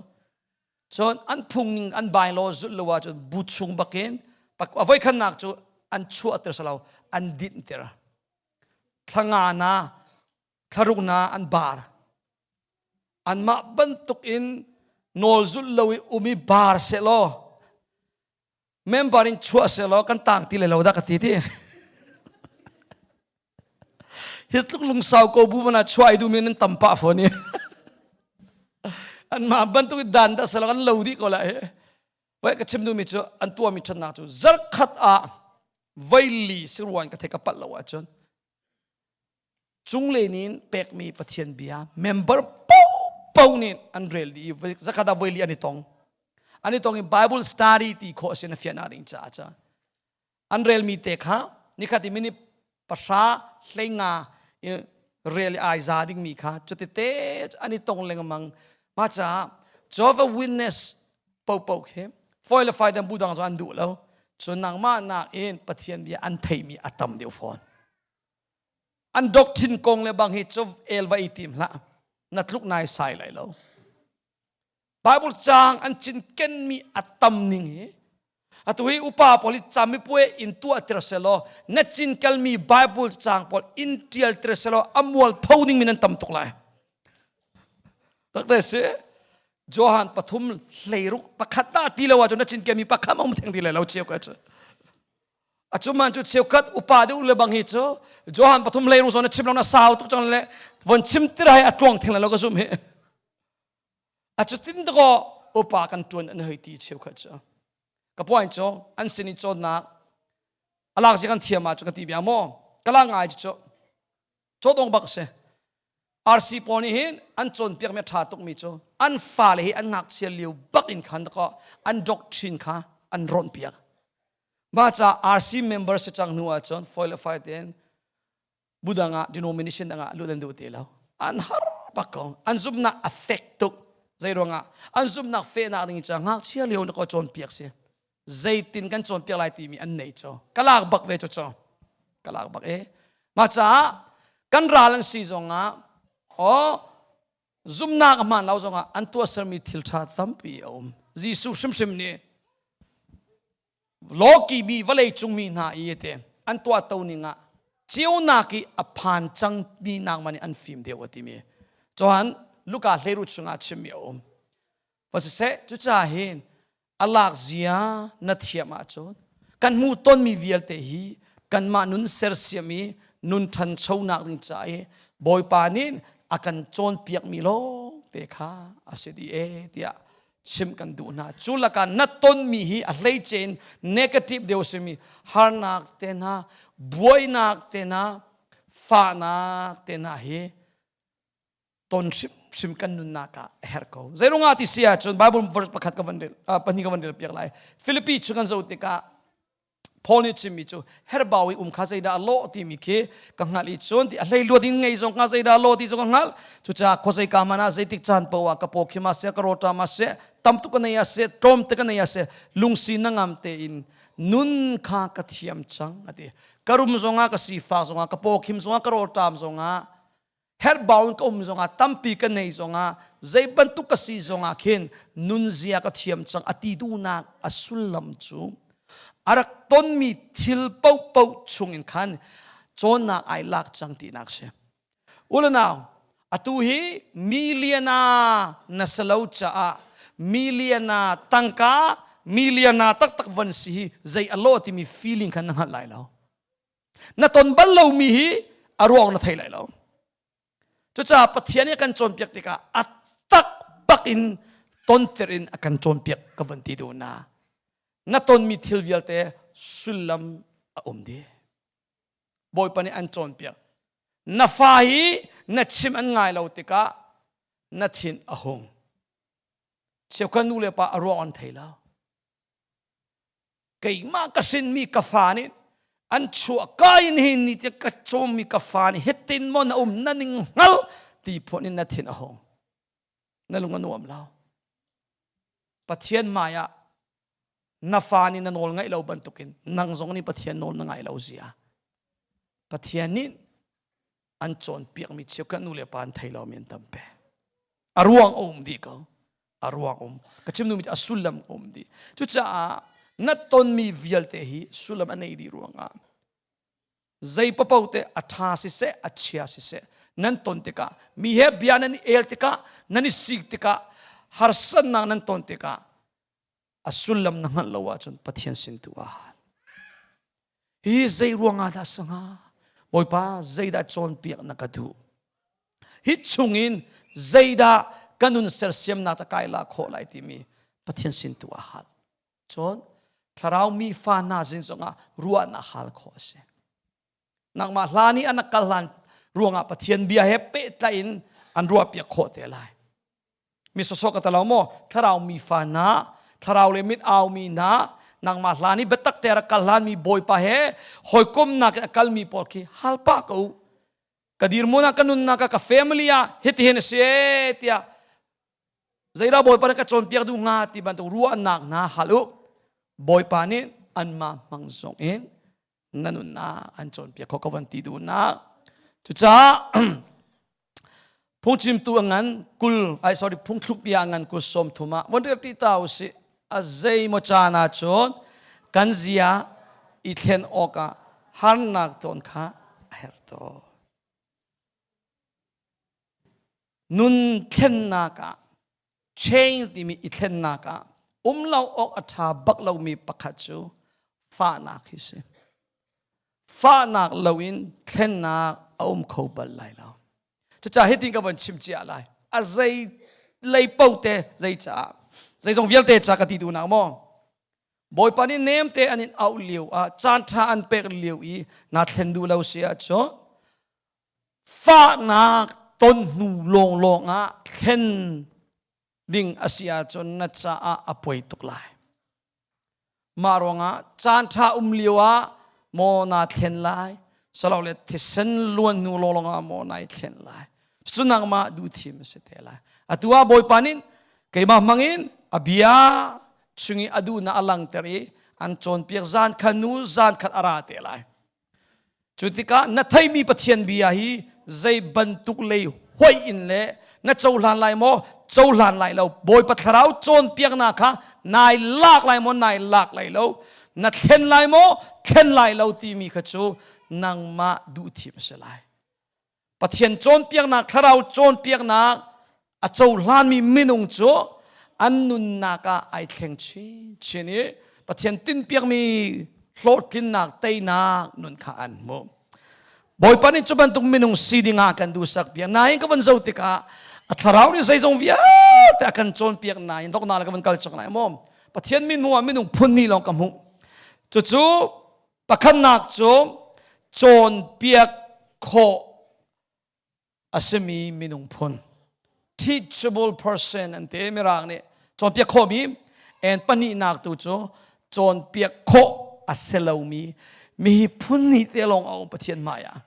Speaker 1: Cun an phung ning an bylaw zulh lo ahcun bu chung bakin a voikhatnak cu an chuahter salo an dinhter. Thla na thlaruk na an bar. Anmah bantuk in nawl zulh lo i um i bar sehlaw member in chuah sehlaw kan tang ti lai lo dah ka ti ti. Hi tluk lungsau ko bu mana chuah i duhmi nan tam pah fawn i. Anmah bantuk i dan dah sehlaw kan lo dih ko lai. Vai ka chim duhmi cu an tuahmi ṭhatnak cu zarkhat ah voili siruan ka thei ka palh lo ahcun Cunglei nih pekmi Pathian bia member paohpaoh nih an rel dih i zakhat ah voili an i tong. An i tong i Bible study ti khawh a si na fiannak ding caah ca. An relmi te kha nikhat i minute pahra hleinga i rel i ai za dingmi kha cuti te an i tong lengmang. Mah caah Jehovah Witness paohpaoh khi foi le fai dang bu dang cu an duh lo. Cun nangmah nakin Pathian bia an theihmi a tam deuh fawn. An doctrine kong le bang hi cu el va i tim hlah. Na tluk nai sai lai lo. Bible caang an cinkenmi a tam ning hi atu hi upa pawl hi camipuai in tuah tir selaw na cinkelmi Bible caang pawl in tial tir selaw a mual pho ding mi nan tam tuk lai. Tak te si Johan pathum hleiruk pakhat dah ti lo ahcun na cinkelmi pakhat um theng ti lai lo chiu ka cu. Acuman cu cheukhat upa deuh le bang hi cu Johan pathum lei rung zawn na chim lo na sau tuk cang le von chim tirai a tluang thing lo ka zum hi. A cu tin ko upa kan tuan an hoi ti cheukhat cu. Ka point cu an sin in cawnnak alak si kan thiam ah cu ka ti bia maw kala ngai cu cawdong bak si. RC pawl nih hin an cawnpiak mi a ṭha tukmi cu an fale hi an ngakchia lio bak in khan ko an doctrine kha an rawnh piak. Mah ca RC member si cang hnu ahcun foi le fai tein budang ah denomination dang ah lut an duh ti lo. An har bak ko. An zumhnak a fek tuk. Zei ruangah an zumhnak fehnak ding ca ngakchia lio na ko cawnpiak si. Zeitin kan cawnpiak lai timi an nei cu. Ka lak bak ve cu cu. Ka lak bak e. Mah caah kan ral an si zongah oh zumhnak a hmaan lo zongah an tuahsermi thil ṭha tampi a um. Jesuh hrimhrim nih lawki mi vawlei cung mi hna i te an tuahto ning ah ceunak i a phan cang mi nak man an fim deuh a timi Johan Luka hleiru chungah chimmi a um va siseh cucaah hin a lak zia na thiam ahcun kan hmuh tonmi vialte hi kanmah nun sersiam i nun ṭhanchonak ding ca i Bawipa nih a kan cawnpiakmi lawng te kha a si dih e tiah chim kan duh hna. Cu lakah na tonmi hi a hleice in negative deuh simi harnak te hna, buainak te hna, fahnak te hna hi. Ton hrimhrim kan nunnak ah a herh ko. Zeirungah ti si ahcun Bible verse pakhat ka van rel, pahnih ka van rel piak lai. Philippi chung kan zoh tikah Paul nih chimmi cu herbau i um kha zeidah a lawh timi khi ka hngalh i cun ti a hleihluat in ngei zong kha zeidah a lawh ti zong ka hngalh. Cucaah khuazei ka hmanh ah zeitik caan paoh ah ka paw khim ah seh, ka rawṭam ah seh, tam tuk ka nei ah seh, tlawm te ka nei ah seh, lungsi na ngam tein nun kha ka thiam cang a ti. Ka rum zongah, ka sifak zongah, ka paw khim zongah, ka rawlṭam zongah, herhbau in ka um zongah, tampi ka nei zongah, zei bantuk ka si zongah khin nunzia ka thiam cang a ti duhnak a sullam cu a rak tonmi thil paohpaoh chungin khan cawnnak ai lak cang tinak si. Ulanau, atu hi miliana na si lo caah miliana tangka miliana taktak van si hi zei a lawh timi feeling khan na hngalh lai lo. Na ton bal lomi hi a ruang na thei lai lo. Cucaah Pathian nih a kan cawnpiak tikah a tak bak in tonter in a kan cawnpiak ka van ti duh na. Na tonmi thil vialte sullam a um dih. Bawipa nih an cawnpiak. Na fa hi na chim an ngai lo tikah na thin a hung. Cheukhat nu le pa a ruang an thei lo. Keimah ka hrinmi ka fa nih an chuah ka in hin ni tiah ka cawmmi ka fa nih hitin maw na um na ning hngal ti phun in na thin a hung. Na lung a nuam lo. Pathian hmai ah na fa nih na nawl ngaih lo bantukin nang zong nih Pathian nawl na ngai lo zia. Pathian nih an cawnpiakmi cheukhat nu le pa an thei lomi an tam pe. A ruang a um dih ko. A ruang um. Ka chim duhmi a sullam a um dih. Cucaah na tonmi vialte hi sullam a nei dih ruangah zei papo te a ṭha siseh a chia siseh nan ton tikah mi he bia nan i el tikah nan i sik tikah harsatnak nan ton tikah a sullam na hngalh lo ahcun Pathian sin tu ah hal. Hi zei ruangah dah si hnga? Bawipa zeidah cawnpiak na ka duh? Hi chungin zeidah ka nun sersiamnak ca kai la khawh lai timi Pathian sin tu ah hal. Cun thlarau mi fa hna sin zongah ruahnak hal khawh a si. Nangmah hlan i an kal hlan ruangah Pathian bia he pehtlaih in an ruahpiak khawh te lai. Mi sawsawh ka talo maw thlarau mi fa hna thlarau le mit au mi hna nangmah hlan i biatak te rak kal hlan mi bawipa he hawikomnak in a kalmi pawl khi hal pah ko u. Ka dirhmun ah ka nunnak ah ka family ah hitihin a si ee tiah zeidah bawipa nih ka cawnpiak duh hnga ti bantuk ruahnak hna hal u. Bawipa nih anmah hmang zong in na nunnak an cawnpiak kho ka van ti duhnak. Cucaah phungchimtu a ngan 20 ai sorry phungthluk bia a ngan 30 30 ah von rel ti ta usih a zeimaw caan ah cun kan zia i thlen awkah harnak tawn kha a herh tawn. Nun thlennak ah change timi i thlennak ah um lo awk a ṭha bak lomi pakhat cu fahnak hi si. Fahnak loin thlennak a um kho bal lai lo. Cucaah hitin ka von chim cia lai. A zei lei paoh te zei caah zeizong vialte ca ka ti duhnak maw? Bawipa nih nemte an in auh lio ah caan ṭha an pek lio i naa thlen duh lo si ahcun fahnak ton hnu lawnglawng ah thlen ding a si ahcun na caah a poi tuk lai. Mah ruangah caan ṭha um lio ah maw naa thlen lai, salole thisen luan hnu lawnglawng ah maw nai thlen lai. Cu nangmah duhthim a si te lai. Atu ah Bawipa nih keimah hmangin a bia chung i a duhnak a langter i an cawnpiak zan kha nu zan khat a ra te lai. Cu tikah na theimi Pathian bia hi zei bantuk lei hoih in le na cohlan lai maw cohlan lai lo Bawipa thlarau cawnpiaknak kha nai lak lai maw nai lak lai lo na thlen lai maw thlen lai lo timi kha cu nangmah duhthim a si lai. Pathian cawnpiaknak thlarau cawnpiaknak a cohlanmi minung cu an nunnak ah ai thleng chinchin i Pathian tinhpiakmi hlawhtlinnak teinak nun kha an hmu. Bawipa nih cu bantuk minung si ding ah kan duhsak piak. Nain ka van zoh tikah a thlarau nih zeizong vialte a kan cawnpiak nain doknak le ka van kal cang lai maw? Pathian min hmuh ah minung phun hnih lawng ka hmuh. Cucu Pakhatnak cu cawnpiak khawh a simi minung phun. Teachable person an ti Mirang nih. Cawnpiak khawhmi and pahnihnak tu cu cawnpiak khawh a si lomi mi hi phun hnih te lawng a um Pathian hmai ah.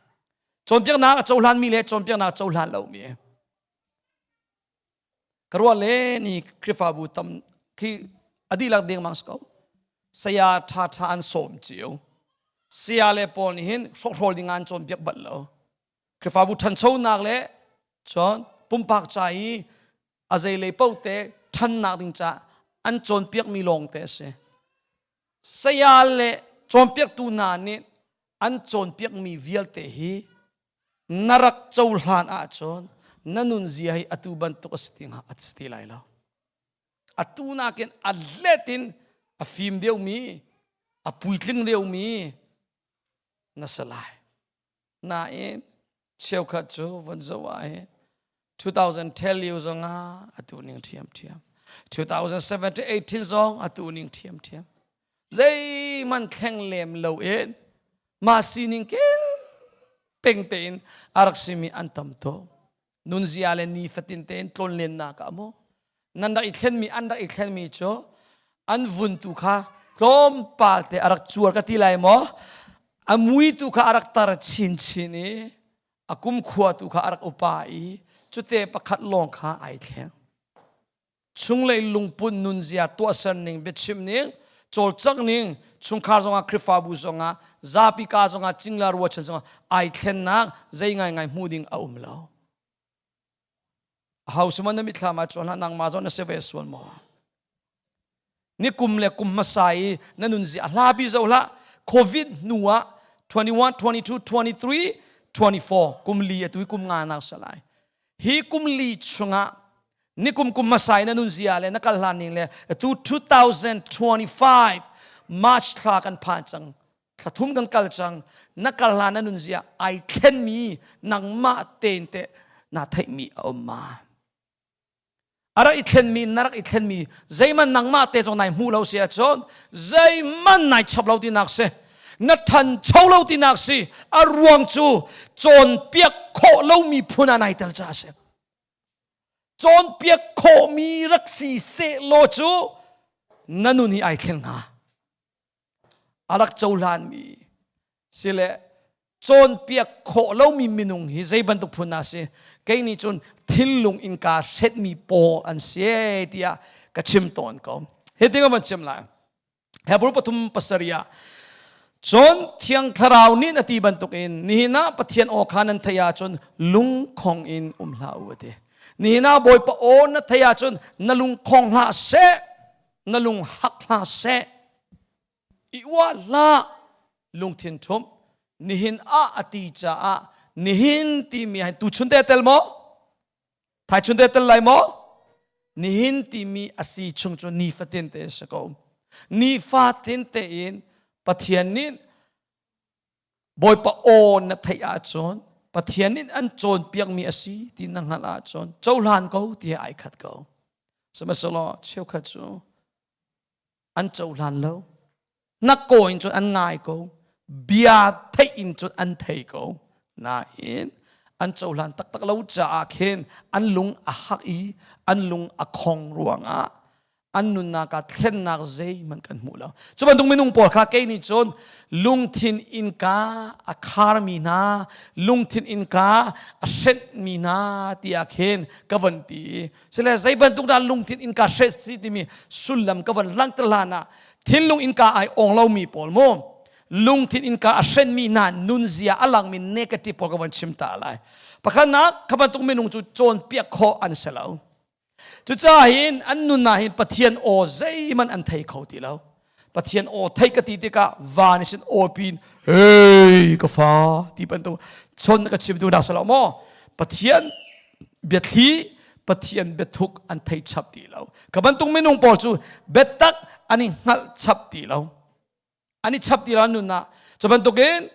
Speaker 1: Cawnpiaknak a cohlanmi le cawnpiaknak a cohlan lomi. Ka ruah le ni Khrihfabu tam khi a dihlak dengmang si ko. Saya ṭha ṭha an sawm cio. Saya le pawl nih hin hrawkhrol ding an cawnpiak bal lo. Khrihfabu ṭhanchonak le cun pumpak ca i a zeilei paoh te ṭhannak ding ca an cawnpiakmi lawng te a si. Saya le cawnpiaktu hna nih an cawnpiakmi vialte hi na rak cohlan ahcun na nunzia hi atu bantuk a si ti hnga a si ti lai lo. Atu nakin a let in a fim deuhmi, a puitling deuhmi na si lai. Nain cheukhat cu von zoh ah hin 2010 lio zongah atu ning ṭhiamṭhiam 2017 zong atu ning ṭhiamṭhiam zeihmanh thleng lem lo in mah sining ke peng tein a rak simi an tam tuk. Nunzia le nifatin tein tlawnlennak ah maw nan rak i thlenmi an rak i thlenmi cu an vun tu kha tlawmpal te a rak cuar ka ti lai maw, a mui tu kha a rak tar chinchin i a kumkhua tu kha a rak upa i cute pakhat lawng kha ai thleng. Chunglei lungput, nunzia, tuahser ning, biachim ning, cawlcangh ning, chungkhar zongah, Khrihfabu zongah, zapi ka zongah, cingla ruachan zongah ai thlennak zei ngaingai hmuh ding a um lo. Aho sihmanh na mitthlam ah cuan hlah, nangmah zong na si ve sual maw? Ni kum le kum hmasa i na nunzia a hlapi zoh hlah. COVID hnu ah 21, 22, 23, 24 kum li atu i kum nga nak salai. Hi kum li chungah nikum kum hmasa i na nunzia le na kal hlan ning le atu 2025 March thla kan phan cang, thla thum kan kal cang, na kal hlan na nunzia ai thlenmi nangmah tein teh na theihmi a um ma? A rak i thlenmi, na rak i thlenmi zeihmanh nangmah te zong nai hmuh lo si ahcun zeihmanh nai chap lo tinak si, na ṭhancho lo tinak si. A ruang cu cawnpiak khawh lomi phun ah nai tel caah a si. Cawnpiak khawhmi rak si seh law cu na nun hi ai thleng hnga. A rak cohlanmi sile cawnpiak khawh lomi minung hi zei bantuk phun a si? Kei nih cun thinlung innka hretmi pawl an si tiah ka chim tawn ko. Hitin ka van chim lai. Hebrew 3:7 ah cun Thiang Thlarau nih na ti bantukin nihin ah Pathian aw kha nan theih ahcun lungkhong in um hlah u a ti. Nihin ah Bawipa aw na theih ahcun na lungkhong hlah seh, na lung hak hlah seh, i uah hlah, lungthin ṭhumh. Nihin ah a ti caah nihin timi ah tuchun te tel maw, thaichun te tel lai maw? Nihin timi a si chung cu nifatin te si ko. Nifatin tein Pathian nih Bawipa aw na theih ahcun, Pathian nih an cawnpiakmi a si ti na hngalh ahcun cohlan ko ti he ai khat ko. Sihmanhsehlaw cheukhat cu an cohlan lo. Hnakkaw in cun an ngai ko, bia theih in cun an thei ko, nain an cohlan taktak lo caah khin an lung a hak i an lung a khong ruangah an nunnak ah thlennak zeihmanh kan hmu lo. Cu bantuk minung pawl kha kei nih cun lungthin innka a kharmi hna, lungthin innka a hrenhmi hna tiah khin ka von ti. Sile zei bantuk dah lungthin innka hrenh si timi sullam ka von langhter hlan ah thinlung innka ai ong lomi pawl mu, lungthin innka a hrenmi hna nunzia a langmi negative pawl ka von chim ta lai. Pakhatnak, kha bantuk minung cu cawnpiak khawh an si lo. Cucaah hin an nun ah hin Pathian aw zeihmanh an thei kho ti lo. Pathian aw thei ka ti tikah van in aw pin hey ka fa ti bantuk chon ka chim tu dah salo maw? Pathian biathli, Pathian biathuk an thei chap ti lo. Ka bantuk minung pawl cu biatak an i hngalh chap ti lo. An i chap ti lo nun ah. Cu bantukin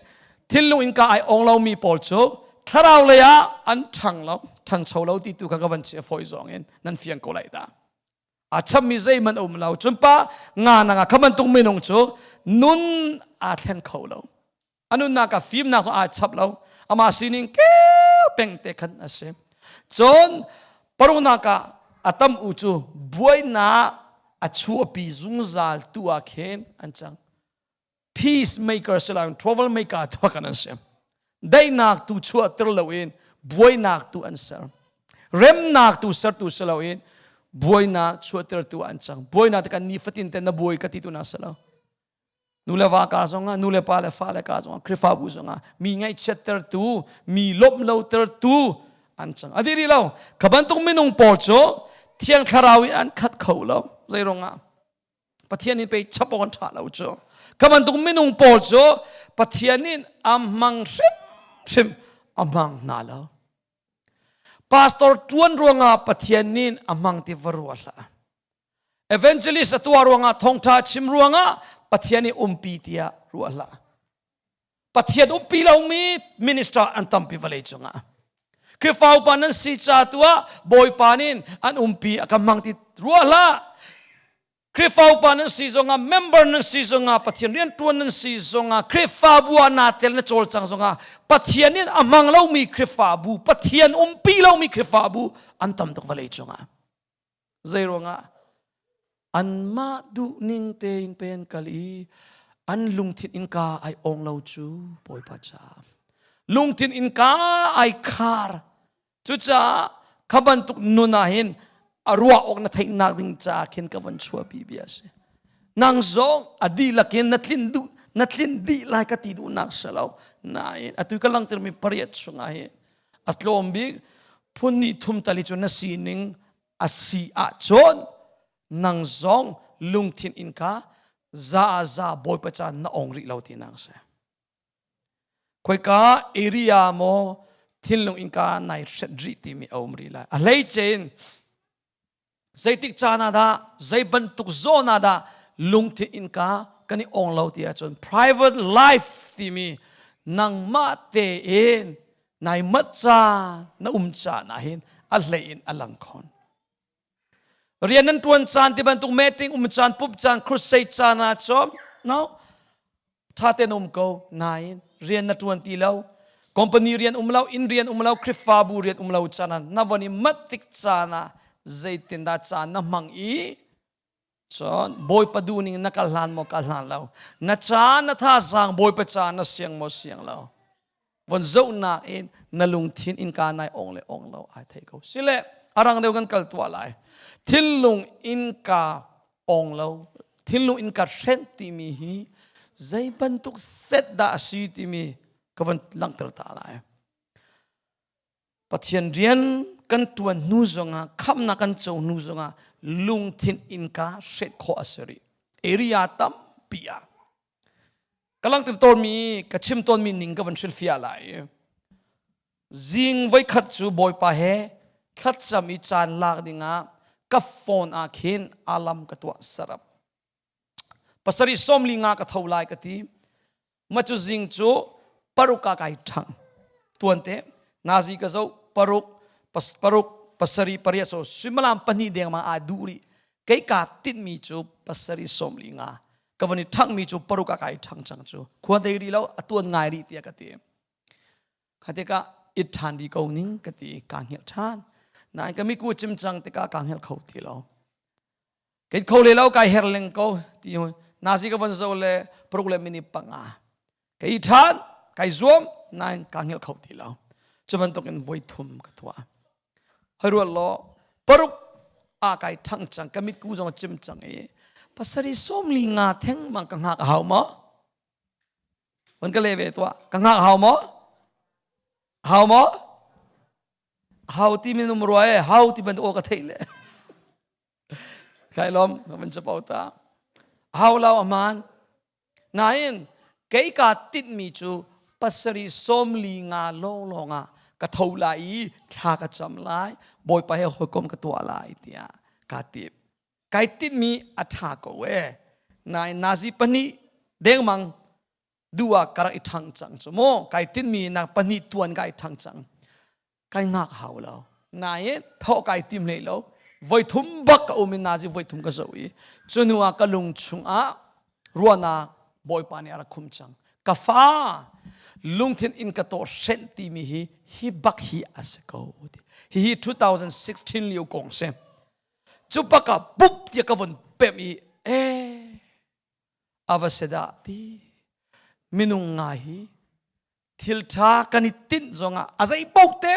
Speaker 1: thinlung innka ai ong lomi pawl cu thlarau lei ah an ṭhang lo, ṭhangcho lo ti tu kha ka van chia fawi zong in nan fiang ko lai dah. A chammi zeihmanh um lo. Cun pa nga na nga kha bantuk minung cu nun aa thlen kho lo. A nunnak ah fimnak zong aa chap lo. Amah sining kel peng te khan a si. Cun Paruknak ah a tam u cu buainak a chuahpi zungzal tu ah khin an cang. Peacemaker si loin trouble maker tu ah kan an si. Daihnak tu chuahter loin buainak tu an ser. Remnak tu sertu si loin buainak chuahtertu an cang. Buainak te kan nifatin te na buai ka ti tu na si lo. Nu le va kar zongah, nu le pa le fa le kar zongah, Khrihfabu zongah mi ngaihchiattertu, mi lawmh lotertu an cang. A dih rih lo. Kha bantuk minung pawl cu Thiang Thlarau in an khat kho lo. Zei ruangah? Pathian in pei chap awk an ṭha lo cu. Kha bantuk minung pawl cu Pathian in a hmang hrimhrim a hmang hna lo. Pastor ṭuan ruangah Pathian nih a hmang ti va ruah hlah. Evangelist a tuah ruangah thawngṭha chim ruangah Pathian nih umpi tiah ruah hlah. Pathian umpi lomi minister an tampi vawlei cungah. Khrihfa upa nan si ca tu ah Bawipa nih an umpi a ka hmang ti ruah hlah. Khrihfa upa nan si zongah member nan si zongah Pathian rianṭuan nan si zongah Khrihfabu ah naa tel na cawlcang zongah Pathian nih a hmang lomi Khrihfabu Pathian umpi lomi Khrihfabu an tam tuk vawlei cungah. Zei ruangah anmah duhning tein pen kal i an lungthin innka ai ong lo cu Bawipa ca. Lungthin innka ai khar. Cucaah kha bantuk nun ah hin a ruah awk na theihnak ding ca khin ka van chuahpi bia a si. Nang zong a dihlak in na tlin duh na tlin dih lai ka ti duhnak si lo. Nain atu ka langhtermi pariat chungah hin a tlawm bik phun hnih thum tal hi cu na sining a si ahcun nang zong lungthin in kha za za bawipa ca na ong rih lo tinak si khoika area maw thinlung innka nai hret rih timi a um rih lai a hleice in Zeitik caan ah dah, zei bantuk zawn ah dah lungthin innka kan i ong lo ti ahcun private life timi nangmah tein nai mat caan na um caan ah hin a hlei in a lang khon. Rian nan tuan caan ti bantuk meeting um caan pup caan crusade caan ah cun no ṭha tein um ko nain rian na ṭuan ti lo company rian um lo inn rian um lo Khrihfabu rian um lo caan ah na von i mat tik caan ah zeitindah caan na hmang i cun Bawipa duhning na kal hlan maw kal hlan lo na caan na thazaang Bawipa caan na siang maw siang lo von zohnak in na lungthin innka nai ong le ong lo ai thei ko sile arang deuh kan kal tuah lai thinlung innka ong lo thinlung innka hrenh timi hi zei bantuk set dah a si timi ka von langhter ta lai Pathian rian kan tuan hnu zongah khamnak kan co hnu zongah lungthin innka hrenh khawh a si rih area tampi ah Ka langhter tawnmi, ka chim tawnmi ning ka van hrilhfiah lai. Zing voikhat cu Bawipa he thlacam i caan lak dingah ka phone ah khin alarm ka tuah sarap. Pasarih sawmli nga ka tho lai ka ti. Ma cu zing cu paruk ah kai ṭhang. Tuante nazi ka zo paruk pas, paruk pasarih pariat so suimilam pahnih dengmang aa duh rih. Kei kaa tinhmi cu pasarih sawmli nga ka van i ṭhanghmi cu paruk ah kai ṭhang cang cu khua dei rih lo a tuan ngai rih tiah ka ti kha tikah it ṭhan rih ko ning ka ti kaa hngilh ṭhan nain ka miku cim cang tikah kaa hngilh kho ti lo kei kho le lo kai her leng ko ti nazi ka von zo le paruk le minute panga ka i ṭhan kai zuam nain kaa hngilh kho ti lo cu bantukin voi thum ka tuah hoi ruat law paruk a kai ṭhang cang ka mitku zong a cim cang i pasarih sawmli nga thengmang ka hngak a hau maw van ka le ve tuah ka hngak hau maw hau maw hau ti min um rua e hau ti bantuk aw ka theih le kai lom ka van chapau ta hau lo aman Nain kei kaa tinhmi cu pasarih sawmli nga lawnglawng ah ka tho lai i thla ka cam lai, Bawipa he hawikom ka tuah lai tiah kaa tim. Kai tinhmi a ṭha ko ee. Nain nazi pahnih dengmang duh ah ka rak i ṭhang cang cu mu. Kai tinhmi nak pahnih tuan kai ṭhang cang. Kai ngak hau lo. Nain thawh kai tim hlei lo. Voi thum bak ka um in nazi voi thum ka zoh i cu hnu ah ka lung chungah ruahnak Bawipa nih a rak khum cang. Ka fa, lungthin in ka tawh hrenh timi hi hi bak hi a si ko. Hihi 2016 lio kong si. Cu bak ah bup tiah ka vun pemh i eh ava si dah ti minung ngai hi thil ṭha kan i tinh zongah a zei paoh te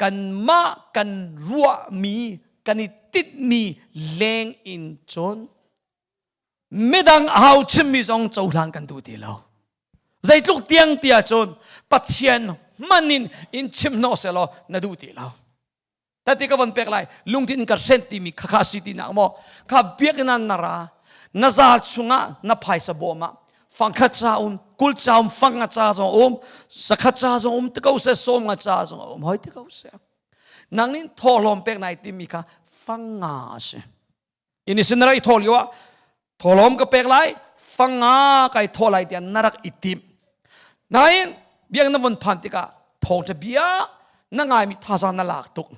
Speaker 1: kanmah kan ruahmi kan i tinhmi leng in cun midang hau chimmi zong cohlan kan duh ti lo. Zeitluk tiang ti ahcun Pathian hman in in chim hnawh selaw na duh ti lo. Tati ka von pek lai lungthin ka hren timi khakha si ti nak maw kha biakinn ah na ra na zal chungah na phaisa bawm ah fangkhat ca um kul ca um fang nga ca zong um sakhat ca zong um te ko se som nga ca zong um hoi te ko se nang nin thawhlawm pek nai timi kha fang nga a si. Ini sin na rak i thawh lio ah thawhlawm ka pek lai fanga kai thawh lai tiah na rak i tim. Nain biakinn na von phan tikah thawngṭha bia na ngaimi thazaang na lak tuk.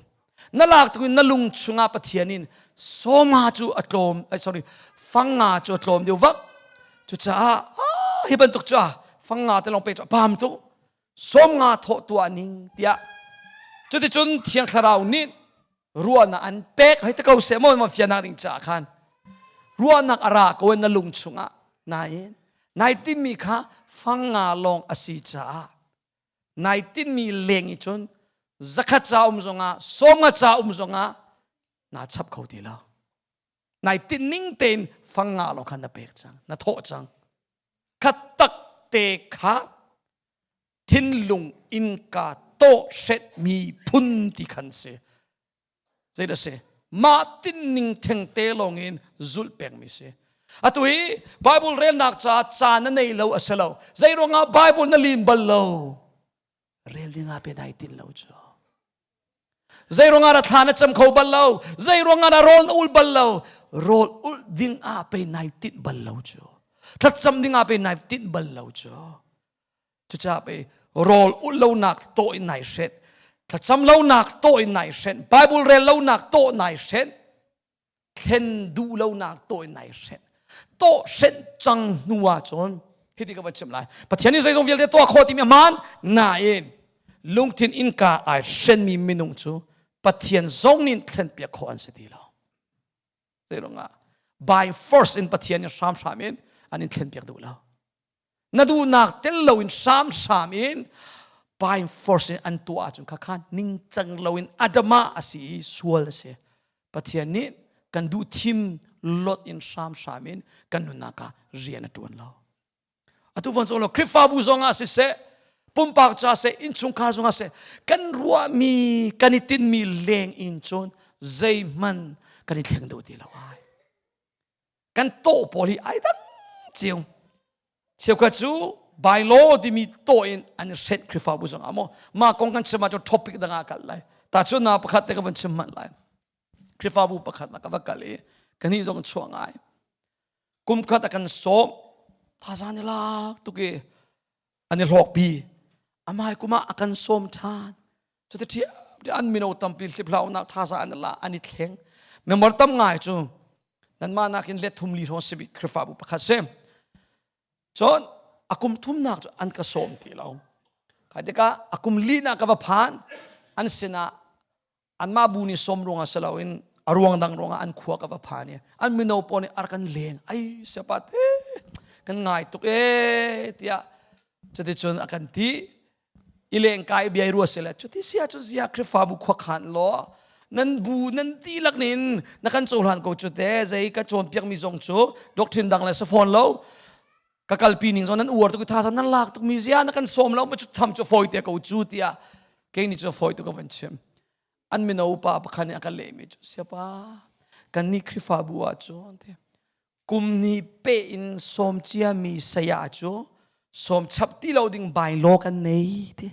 Speaker 1: Na lak tuk in na lung chungah Pathian in sawma cu a tlawm sorry fanga cu a tlawm deuh vak. Cucaah ah hi bantuk cu ah fanga te lawng pek cu a pam tuk. Sawmnga thawh tuah ning tiah cuticun Thiang Thlarau nih ruahnak an pek hei te ko seh maw ma fianak ding caah khan ruahnak a ra ko na lung chungah nain nai tinmi kha fanga lawng a si caah nai tinmi leng i cun zakhat ca um zongah sawmnga ca um zongah naa chap kho ti lo nai tin ning tein fanga lawng kha na pek cang na thawh cang kha tak te kha thinlung innka tawh hretmi phun ti khan si. Zeidah si? Mah tinning thengte lawngin zulh pengmi si. Atu hi Bible relnak ca caan na nei lo a si lo. Zei ruangah Bible na lim bal lo? Rel ding ah pe nai tin lo cu. Zei ruangah na thla na cam kho bal lo? Zei ruangah na rawl na ul bal lo? Rawl ul ding ah pe nai tinh bal lo cu. Thlacam ding ah pe nai tinh bal lo cu. Cucaah pei rawl ulh lonak tawh in nai hrenh, thlacam lonak tawh in nai hrenh, Bible rel lonak tawh nai hrenh, thlen duh lonak tawh in nai hrenh. Tawh hrenh cang hnu ahcun hiti ka va chim lai. Pathian nih zeizong vialte tuah khawh timi a hmaan nain lungthin innka ai hrenmi minung cu Pathian zong nih thlenpiak khawh an si ti lo. Zeiruangah by force in Pathian in hramhram in an in thlenpiak duh lo. Na duhnak tel loin hramhram in by force in an tuah ahcun khakha ningcang loin adama a si i sual a si. Pathian nih kan duh thim lot in hramhram in kan nunnak ah rian a ṭuan lo. Atu von lo Khrihfabu zong ah siseh, pumpak ca seh, innchungkhar zong ah seh, kan ruahmi, kan i tinhmi leng in cun zeihmanh kan i thleng duh ti lo ai. Kan tawh pawl hi ai dang cio. Cheukhat cu by law timi tawh in an i hrenh Khrihfabu zong ah maw mah kong kan chim ahcun topic dang ah kal lai. Tahchun na pakhat te ka vun chim hmanh lai. Khrihfabu pakhat ah ka va kal i ka nih zong chuah ngai. Kum khat a kan sawm thazang i lak tuk i an i hlawkpi. Amai kum ah a kan sawm ṭhan. Cuti ṭhiam an mino tampi hliphlau-nak thazaang an la an i thleng. Member tam ngai cu nanmah nakin let thum li hrawng si Khrihfabu pakhat si. Cun a kum thumnak cu an ka sawm ti lo. Kai tikah a kum linak ka va phan an sinah anmah bu nih sawm ruangah si loin a ruang dang ruangah an khua ka va phan i an mino pawl nih ar kan leng ai siapa te kan ngai tuk e tiah cuticun a kan ti i lengkai bia i rua sile cuti si ahcun zia Khrihfabu khuakhan law nan bu nan dihlak nin na kan cohlan ko cu te zei ka cawnpiak mi zong cu doctrine dang le sa fawn lo ka kalpi ning zong nan uar tuk i thazaang nan lak tuk mi zia na kan sawm lo ma cu tham cu fawi te ko cu tiah kei nih cu fawi tu ka van chim an mino upa pakhat nih a kan lehmi cu siapa kan nih Khrihfabu ah cun te kum ni pe in sawm ciami saya cu sawm chap ti lo ding bylaw kan nei ti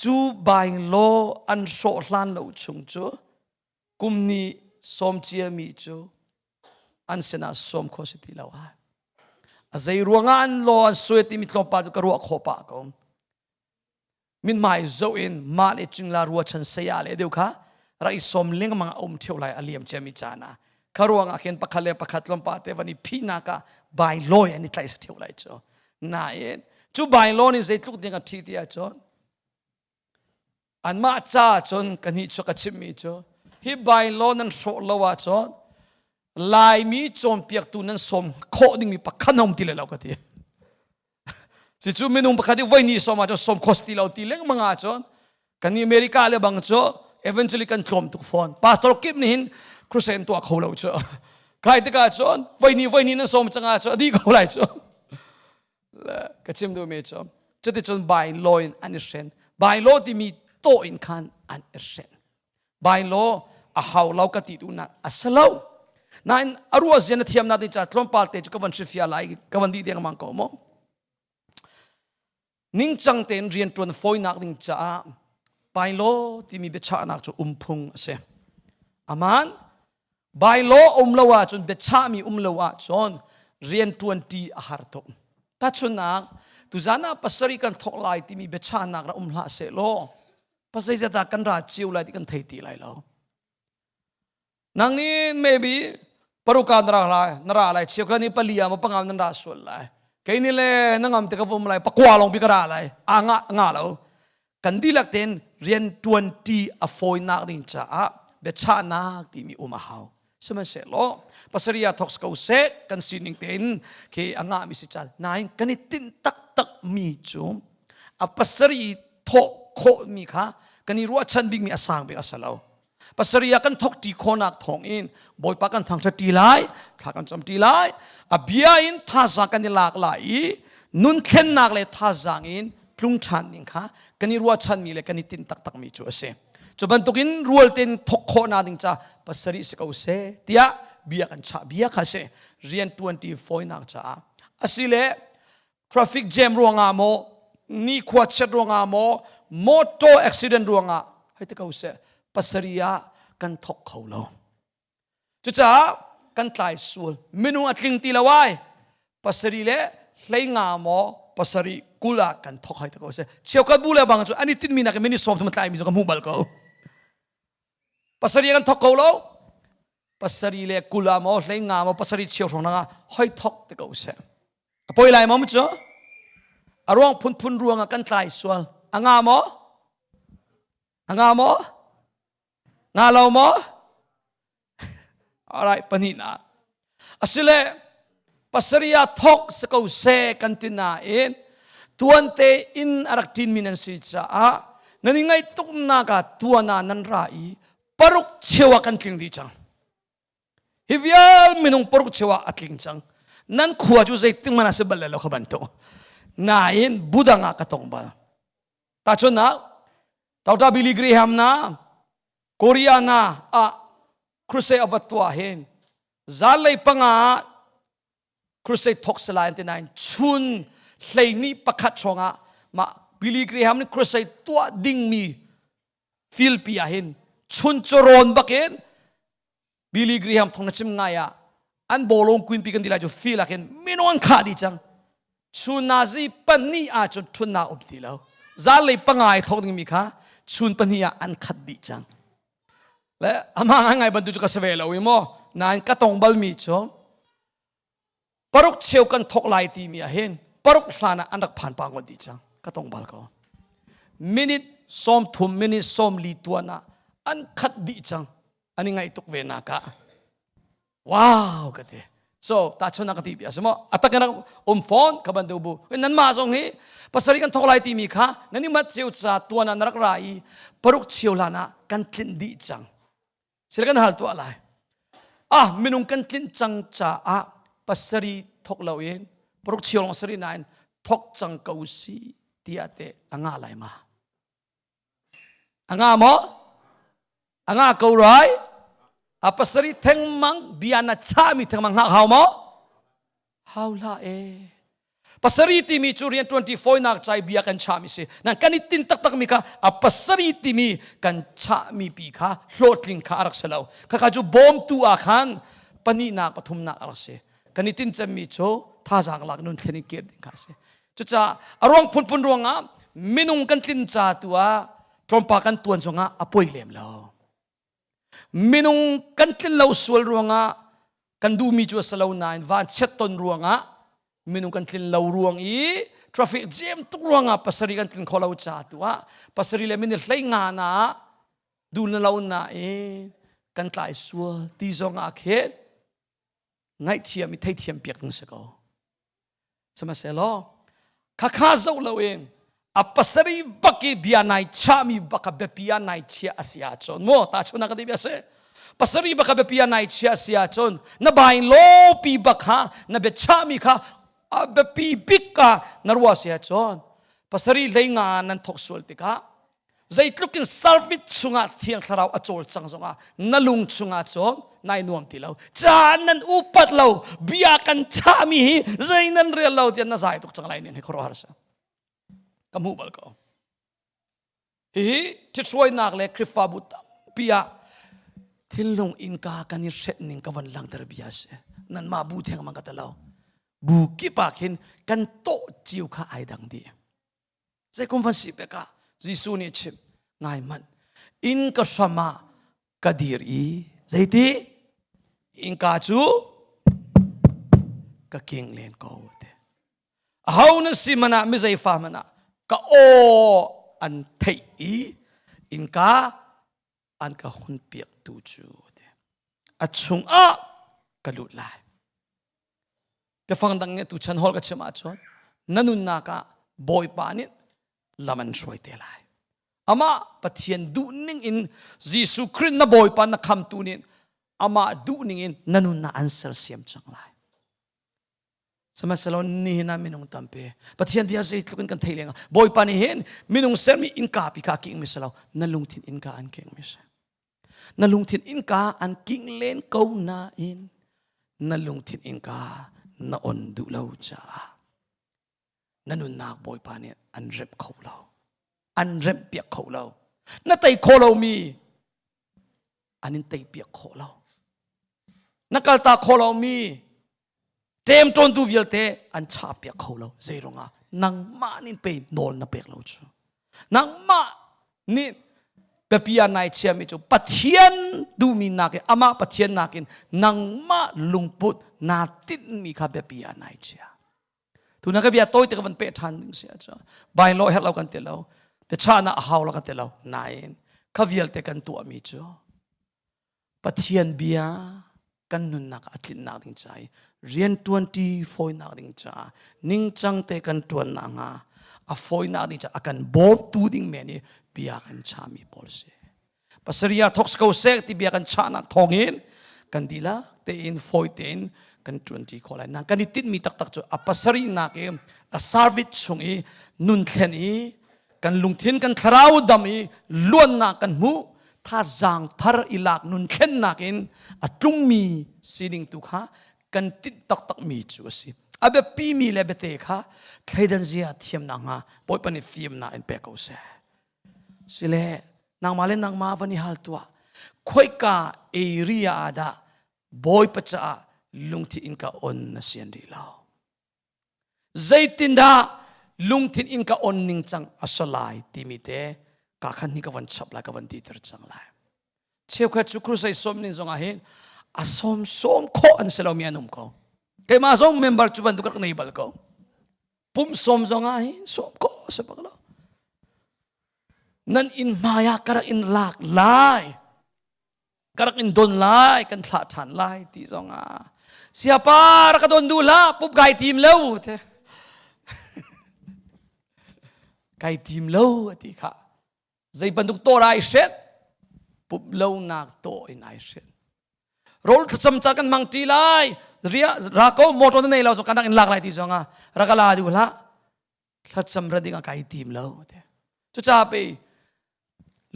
Speaker 1: cu bylaw an hrawh hlan lo chung cu kum ni sawm ciami cu an sinah sawm kho si ti lo ai a zei ruangah an law an suai timi tlawmpal cu ka ruah khawh pah ko mithmai zoh in mah le cingla ruachan saya le deuh kha rak i sawm lengmang a um ṭheo lai a liam ciami caan ah. Kha ruangah khin pakhat le pakhat tlawmpal te van i phihnak ah bylaw an i tlaih sa ṭheo lai cu. Nain cu bylaw nih zeitluk ding a ṭhi ti ahcun anmah ca cun ka nih cu ka chimmi cu hi bylaw nan hrawh lo ahcun Laimi cawnpiaktu nan sawm khawh dingmi pakhat na um ti lai lo ka ti. Cucu minung pakhat i voi ni sawm ahcun sawm khawh ti lo ti lengmang ahcun kan i America le bang cu eventually kan tlawm tuk fawn. Pastor kip nih hin crusade an tuah kho lo cu. Kai tikah cun voi ni voi ni nan sawm cang ahcun a dih ko lai cu. Ka chim duhmi cu cuticun by law in an i hren. By law timi tawh in khan an i hren. Bylaw a hau lo ka ti duhnak a si lo. Nain a ruah zia na thiamnak ding ca tlawmpal te cu ka van hrilhfiah lai ka van dih dengmang ko mu. Ningcang tein rian ṭuan fawinak ding caah bylaw timi biachahnak cu umphung a si. Aman bylaw um lo ahcun biachahmi um lo ahcun rian ṭuan ṭi a har tuk. Tahchunhnak tuzan ah pasarih kan thawk lai timi biachahnak ra um hlah sehlaw Pasei dah kan ra cio lai ti kan thei ti lai lo. Nang nih maybe paruka na ra lai na ra lai cheu kha ni palia ma pangam nan ra sual lai. Kei ni le na ngam te ka vum lai pakua long bi ka ra lai. A nga nga lo. Kan dihlak ten rian tuan ti a fawinak ding caah biachahnak timi um a hau. Sihmanhsehlaw pasaria thok ko seh kan sining tein khi a ngah mi si cal nain kan i tinh taktak mi cu a pasari thawh khawh mi kha kan i ruahchan bik mi a sang bik a si lo. Pasari ah kan thok ṭi khawhnak thawng in Bawipa kan thangṭhat ṭi lai, thla kan cam ṭi lai, a bia in thazaang kan i lak lai i nun thlennak le thazaang in tlung ṭhan ding kha kan i ruahchan mi le kan i tinh taktak mi cu a si. Cu bantukin rual tein thok khawhnak ding ca pasarih si ko seh tiah bia kan chah bia kha si rian ṭuanṭi fawinak caah asile traffic jam ruangah maw nikhua chiat ruangah maw motor accident ruangah hei ti ko seh pasarih ah kan thok kho lo. Cucaah kan tlai sual. Minung a tling ti lo ai. Pasarih le hleinga maw pasarih 20 ah kan thok hai te ko se. Cheukhat bu le bang cu an i tinmi nak in minute 30 tlai mi cu ka hmuh bal ko. Pasarih kan thok ko lo. Pasarih le 20 ah maw hleinga maw pasarih cheu hrawng ah hoi thok te ko se. A poi lai maw cu? A ruang phunphun ruang ah kan tlai sual. A nga maw? A nga maw? Nga lo maw? Alright, pahnihnak. Asile pasarih ah thok si ko seh kan ti nain tuante in a rak ṭinmi nan si caah nan i ngaih tuknak ah tuan ah nan ra i paruk cheu ah kan tling dih cang. Hi vial minung paruk cheu ah a tling cang. Nan khua cu zeitin hmanh a si bal lo kha bantuk. Nain budang ah ka tong bal. Tahchunhnak, Dr. Billy Graham na Korea na ah crusade a va tuah hin zanlei panga ah crusade thok salai an ti nain chun hleihnih pakhat hrawng ah mah Billy Graham nih crusade tuah dingmi filpi ah hin chun charawn bakin Billy Graham thong na chim ngai ah an bawlung queen pi kan ti lai cu feel ah khin minung an khah dih cang chun nazi pahnih ah cun thunnak um ti lo zanlei pangai thok ding mi kha chun pahnih ah an khat dih cang le ama ngai ngai bantu cu ka si ve lo i maw nain ka tong bal mi cu Paruk cheu kan thok lai timi ah hin paruk hlan ah an rak phan pa ngot dih cang. Ka tong bal ko. Minute 30 minute 40 tuan ah an khat dih cang. An i ngaih tuk ve nak ah. Wow ka ti. So ta chun ka ti bia simo atak in um phone ka ban bu nan ma zong hi pasari kan thok lai timi kha nan i mat cheu cha tuan ah na rak ra i paruk cheu hlan ah kan tlinh dih cang. Sila kan hal tuah lai. Ah minung kan tlinh cang caah pasari thok loin paruk chiolong sari nain thok cang ko si tiah te a nga lai ma. A nga maw? A nga ko rai? A pasari thengmang bia na chahmi thengmang hngak hau maw? Hau hlah e. Pasari timi cu rian 24 nak chai bia kan chahmi si. Nan kan i tin taktak mi kha a pasari timi kan chahmi pi kha hlawhtling kha a rak si lo. Khakha cu bawmtu ah khan pahnihnak pathumnak a rak si. Kan i tin cemmi cu thazaang lak nun thlen in kir ding kha a si. Cucaah a ruang phunphun ruangah minung kan tlin ca tu ah tlawmpa kan tuan zongah a poi lem lo. Minung kan tlin lo sual ruangah Kan duhmi cu a si lo nain vanchiat ton ruangah minung kan tlin lo ruang i traffic jam tuk ruangah pasarih kan tlin kho lo ca tu ah pasarih le minute 15 na ah dul na lo nain kan tlai sual ti zong ah khin ngaihthiam i theithiam piak ding si ko. Sihmanhsehlaw khakha zoh loin a pasarih bak i bia nai chahmi bak a biapi ah nai chiah a si ahcun mu tahchunhnak ka ti bia si pasarih bak a biapi ah nai chiah a si ahcun na bain lawpi bak kha na bia chahmi kha a biapi bik ah na ruah si ahcun pasarih hlei nga nan thok sual tikah zeitluk in service chungah thiang thlarau a cawl cang zongah na lung chungah cun nai nuam ti lo caan nan upat lo bia kan chahmi hi zei nan rel lo tiah na zai tuk cang lai nin hi khuaruahhar sa ka hmuh bal ko hihi ṭhithruainak le Khrihfabu tampi ah thinlung innka kan i hret ning ka von langter bia si nanmah bu theng mang ka ti lo bu kip ah khin kan tawh cio kha ai dang dih Zeikum van si pek ah Jesuh nih chim ngai hmanh inn ka hram ah ka dir i zeiti innka cu ka king len ko te aho na si man ah mi zeifa man ah ka aw an theih i innka an ka hun piak tu cu te a chung ah ka lut lai Biafang dang nih tuchan hol ka chim ahcun na nunnak ah Bawipa nih lam an hruai te lai. Amah Pathian duhning in Jesuh Khrih na Bawipa na khamtu nih amah duhning in na nunnak an sersiam cang lai. Sihmanhsehlaw nihin ah minung tampi Pathian bia zeitluk in kan thei lengah Bawipa nih hin minung sermi innka pi kha a kingmi si lo na lungthin innka an kingmi si. Na lungthin innka an king len ko nain na lungthin innka na on duh lo caah na nunnak Bawipa nih an remh kho lo. An remh piak kho lo. Na tei kho lomi an in tei piak kho lo. Na kalta kho lomi ṭemṭawntu vialte an chahpiak kho lo zei ruangah nangmah nih pe nawl na pek lo cu nangmah nih biapi ah nai chiami cu Pathian duhmi nakin amah Pathian nakin nangmah lungput naa tinhmi kha biapi ah nai chia tuna ka bia tawi te ka van peh ṭhan ding si ahcun bain lo herh lo kan ti lo biachahnak a hau lo kan ti lo nain kha vialte kan tuahmi cu Pathian bia kan nunnak a tlinnak ding ca i rianṭuanṭi fawinak ding caah ningcang te kan ṭuannak hnga a fawinak ding caah a kan bawmtu ding men i bia kan chahmi pawl si. Pasaria thok ko seh ti bia kan chahnak thawngin kan dihlak tein fawi tein kan ṭuanṭi khawh lai. Nang kan i tinhmi taktak cu a pasarihnak i a service chung i nun thlen i kan lungthin kan thlarau dam i luannak kan hmuh thazaang thar i lak nun thlennak in a tlungmi sining tu kha kan tinh taktakmi cu a si a biapimi le biate kha thleidan zia thiamnak hnga Bawipa nih fimnak in pe ko seh sile nangmah le nangmah van i hal tuah khoika area ah dah Bawipa caah lungthin in ka on na sian rih lo Zeitindah lungthin in ka on ning cang a si lai timi te ka khan hi ka van chap lai ka van titer cang lai. Cheukhat cu crusade sawm ning zongah hin a sawm sawm khawh an si lomi an um ko. Keimah zong member cu bantuk rak nei bal ko. Pum sawm zongah hin sawm khawh si bak lo. Nan inn hmai ah ka rak in lak lai. Ka rak in don lai kan thlah ṭhan lai ti zong ah siapa rak ka don duh hlah pup kai tim lo te kai tim lo ati kha zei bantuk tawr ai hret pup lo nak taw in ai hret rawl thlacam ca kan mang ṭi lai ria ra ko motor na nei lo so kan rak in lak lai ti zong ah rak ka la duh hlah thlacam ra ding ah kai tim lo te cucaah pei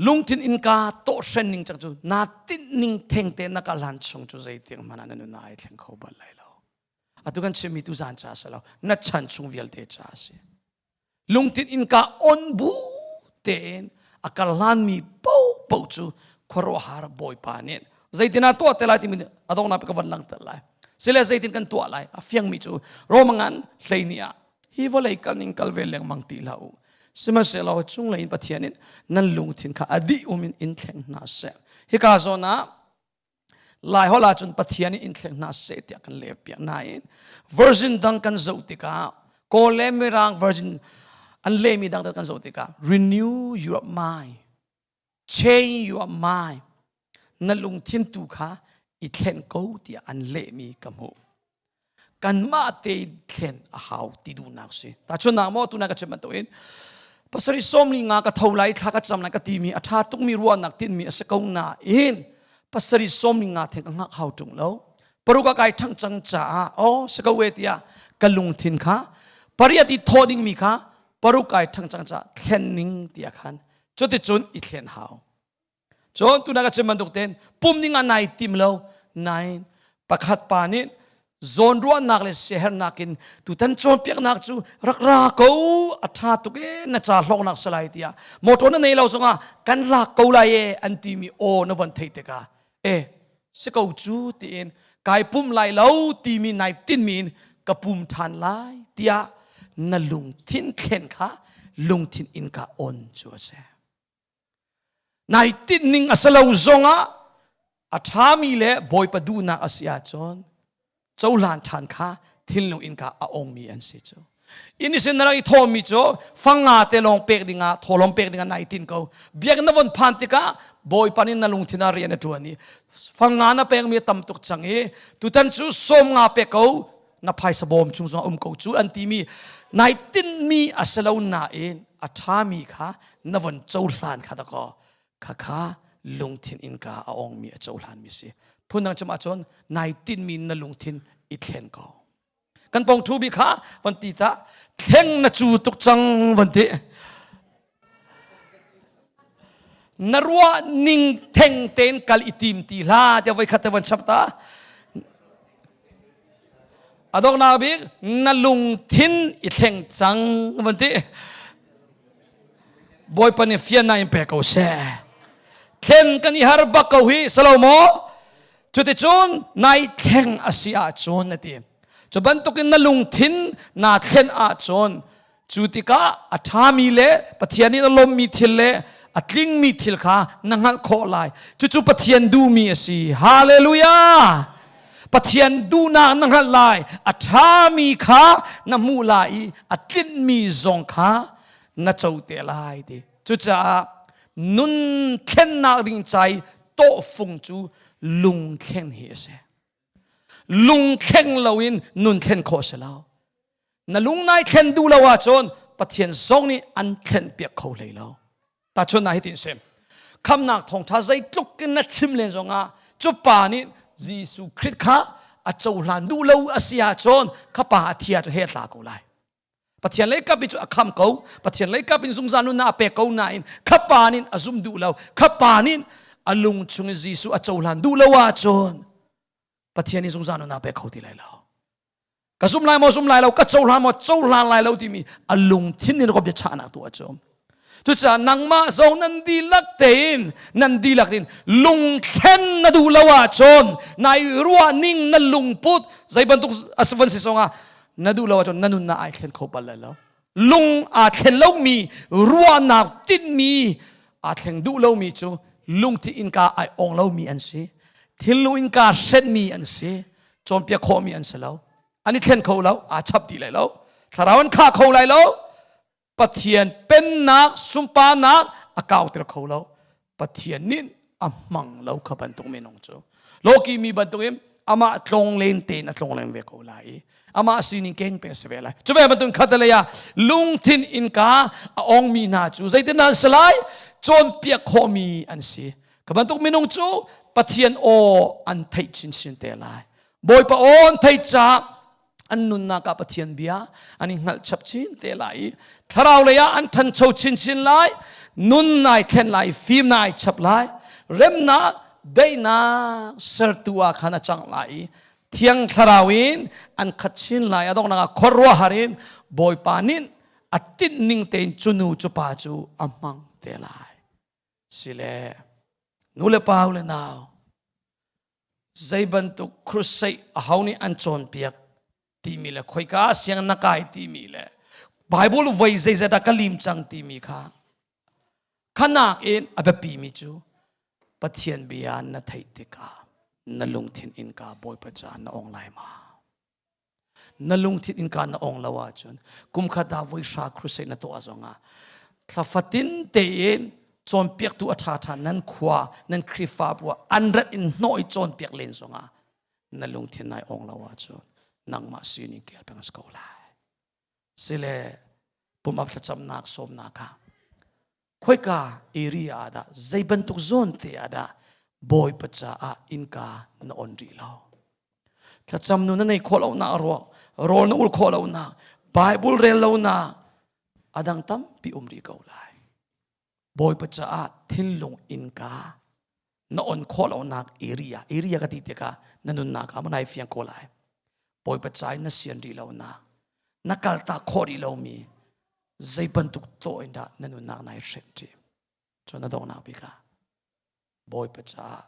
Speaker 1: lungthin innka tawh hren ning cang cu naa tinh ning theng te na kal hlan chung cu zeitiang hmanh ah na nun ai thleng kho bal lai lo atu kan chimmi tu zan ca si lo na chan chung vialte ca a si lungthin innka on bu tein a kal hlanmi paohpaoh cu khuaruahhar bawipa nih zeitin ah tuah te lai timi a donghnak ka van langhter lai sile zeitin kan tuah lai a fiangmi cu Romangan 12 ah Hi vawlei kal ning kal ve lengmang ti hlah u. Sihmanhsehlaw cunglei in Pathian in nan lungthin kha a dih um in in thleng hna seh. Hika zawn ah. Lai holh ahcun Pathian nih in thleng hna seh tiah kan leh piak nain version dang kan zoh tikah Kawl le Mirang version an lehmi dang kan zoh tikah renew your mind, change your mind, na lungthin tu kha i thlen ko tiah an lehmi ka hmuh. Kanmah te thlen a hau ti duhnak si. Tahchunhnak maw tuna ka chim bantukin pasarih sawmli nga ka tho lai thla ka cam lai ka timi a ṭha tukmi ruahnak tinmi a si ko nain pasarih sawmli nga theng ka hngak hau ṭung lo. Paruk ah kai ṭhang cang caah aw si ko e tiah ka lungthin kha pariat i thawh dingmi kha paruk kai ṭhang cang caah thlen ning tiah khan cuticun i thlen hau. Cun tuna ka chim bantuk tein pum ning ah nai tim lo nain pakhat pa nih zawnruahnak le siaherhnak in tutan cawnpiaknak cu rak ra ko a ṭha tuk e na ca hlawknak salai tiah motor na nei lo zongah kan lak ko lai e an timi aw na von theih tikah e si ko cu tiin kai pum lai lo timi nai tinmi in ka pum ṭhan lai tiah na lungthin thlen kha lungthin innka on cu a si. Nai tinhning a si lo zongah a ṭhami le Bawipa duhnak a si ahcun cohlan ṭhan kha thinlung innka a ongmi an si cu. Inn sin na rak i thawhmi cu fanga te lawng pek dingah thawhlawm pek dingah nai tin ko. Biakinn na von phan tikah Bawipa nih na lungthin ah rian a ṭuan i fanga na pekmi a tam tuk cang i tutan cu sawm nga pe ko na phaisa bawm chung zongah um ko cu an timi nai tinhmi a si lo nain a ṭhami kha na von cohlan kha dakaw khakha lungthin innka a ongmi a cohlanmi si phundang chim ahcun nai tinhmi na lungthin i thlen ko kan pong thu bi kha von ti ta thleng na cu tuk cang von ti Na ruah ning theng tein kal i tim ti hlah tiah voikhat te von chap ta. A donghnak bik na lungthin i thleng cang van ti. Bawipa nih fiannak in pe ko seh. Thlen kan i har bak ko hi salo maw? Cuticun nai thleng a si ahcun na ti. Cu bantukin na lungthin naa thlen ahcun Cu tikah a ṭhami le Pathian nih a lawmmi thil le a tlingmi thil kha na hngalh khawh lai. Cucu Pathian duhmi a si. Hallelujah! Pathian duhnak na hngalh lai. A ṭhami kha na hmuh lai i a tlinhmi zong kha na co te lai ti. Cucaah nun thlennak ding ca i tawhfung cu lungthlen hi a si. Lungthleng loin nun thlen khawh a si lo. Na lung nai thlen duh lo ahcun Pathian zong nih an thlen piak kho hlei lo. Tahchun na hitin sim. Khamnak thawngtha zeitluk in na chim len zongah cu pa nih Jesuh Khrih kha a cohlan duh lo a si ahcun kha pa a thia cu he tla ko lai. Pathian lei kap cu a kham ko. Pathian lei kap in zungzal nunnak a pek ko nain kha pa nih a zum duh lo. Kha pa nih a lung chung in Jesuh a cohlan duh lo ahcun Pathian nih zungzal nunnak pek kho ti lai lo. Ka zum lai maw zum lai lo ka cohlan maw cohlan lai lo timi a lungthin in ka biachahnak tu a cu. Cucaah nangmah zong nan dihlak tein nan dihlak in lungthlen na duh lo ahcun nai ruah ning na lungput zei bantuk a van si zongah na duh lo ahcun na nunnak ai thlen kho bal lai lo. Lung aa thlen lomi ruahnak tinhmi aa thleng duh lomi cu lungthin innka ai ong lomi an si. Thinlung innka hrenhmi an si. Cawnpiak khawhmi an si lo. An i thlen kho lo, aa chap ti lai lo. Thlarau an khah kho lai lo. Pathian pennak sunparnak a kauter kho lo. Pathian nih a hmang lo kha bantuk minung cu. Loki mi bantuk in amah tlong len tein a tlong len ve ko lai i amah sining keng pe si ve lai. Cu ve bantuk khat lei ah lungthin innka a ongmi hna cu zeitin an si lai? Cawnpiak khawhmi an si. Ka bantuk minung cu Pathian aw an theih chinchin te lai. Bawipa aw an theih caah an nunnak ah Pathian bia an i hngalh chap chin te lai i thlarau lei ah an ṭhancho chinchin lai nun nai thlen lai fim nai chap lai remnak daihnak sertu ah khan a cang lai i thiang thlarau in an khat chin lai a donghnak ah khuaruahhar in Bawipa nih a tinh ning tein cu nu cu pa cu a hmang te lai sile nu le pa le nau zei bantuk crusade aho nih an cawnpiak timi le khoika siang na kai timi le Bible voi zeizat ah ka lim cang timi kha khanak in a biapi mi cu Pathian bia na theih tikah Na lungthin innka Bawipa caah na ong lai ma? Na lungthin innka na ong lo ahcun kumkhat ah voi hra crusade na tuah zongah thla fatin tein cawnpiaktu a ṭhaṭha nan khua nan Khrihfabu ah an rat in hnawh i cawnpiak len zongah na lungthin nai ong lo ahcun nangmah sining kel peng a si ko lai. Sile pumap thlacamnak sawmnak ah khoika area ah dah zei bantuk zawn te ah dah Bawipa caah innka na on rih lo. Thlacam nu na nei khawh lo nak ruang rawl na ul khawh lo nak Bible rel lo nak adang tampi um rih ko lai. Bawipa caah thinlung innka na on khawh lonak area area ka ti tikah na nunnak ah nai fiang ko lai Bawipa ca in na sian rih lonak na kaltak khawh rih lomi zei bantuk tawh in dah na nunnak nai hrem ṭi cun na donghnak bik ah Bawipa caah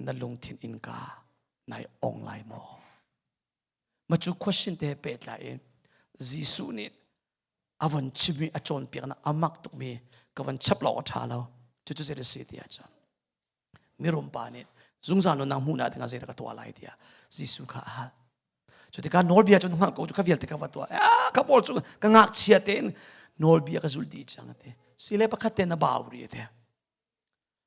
Speaker 1: na lungthin innka nai ong lai maw ma cu question te pehtlai in Jesuh nih a von chimmi a cawnpiaknak a mak tukmi ka von chap lo a ṭha lo cucu zei a si ti ahcun mirum pa nih zungzal nunnak hmuhnak dingah zeidah ka tuah lai tiah Jesuh kha a hal cu tikah nawlbia cu hngalh ko cu ka vialte ka va tuah ka pawl cu ka ngakchia tein nawlbia ka zulh dih cang ati sile pakhat te na bau ri ati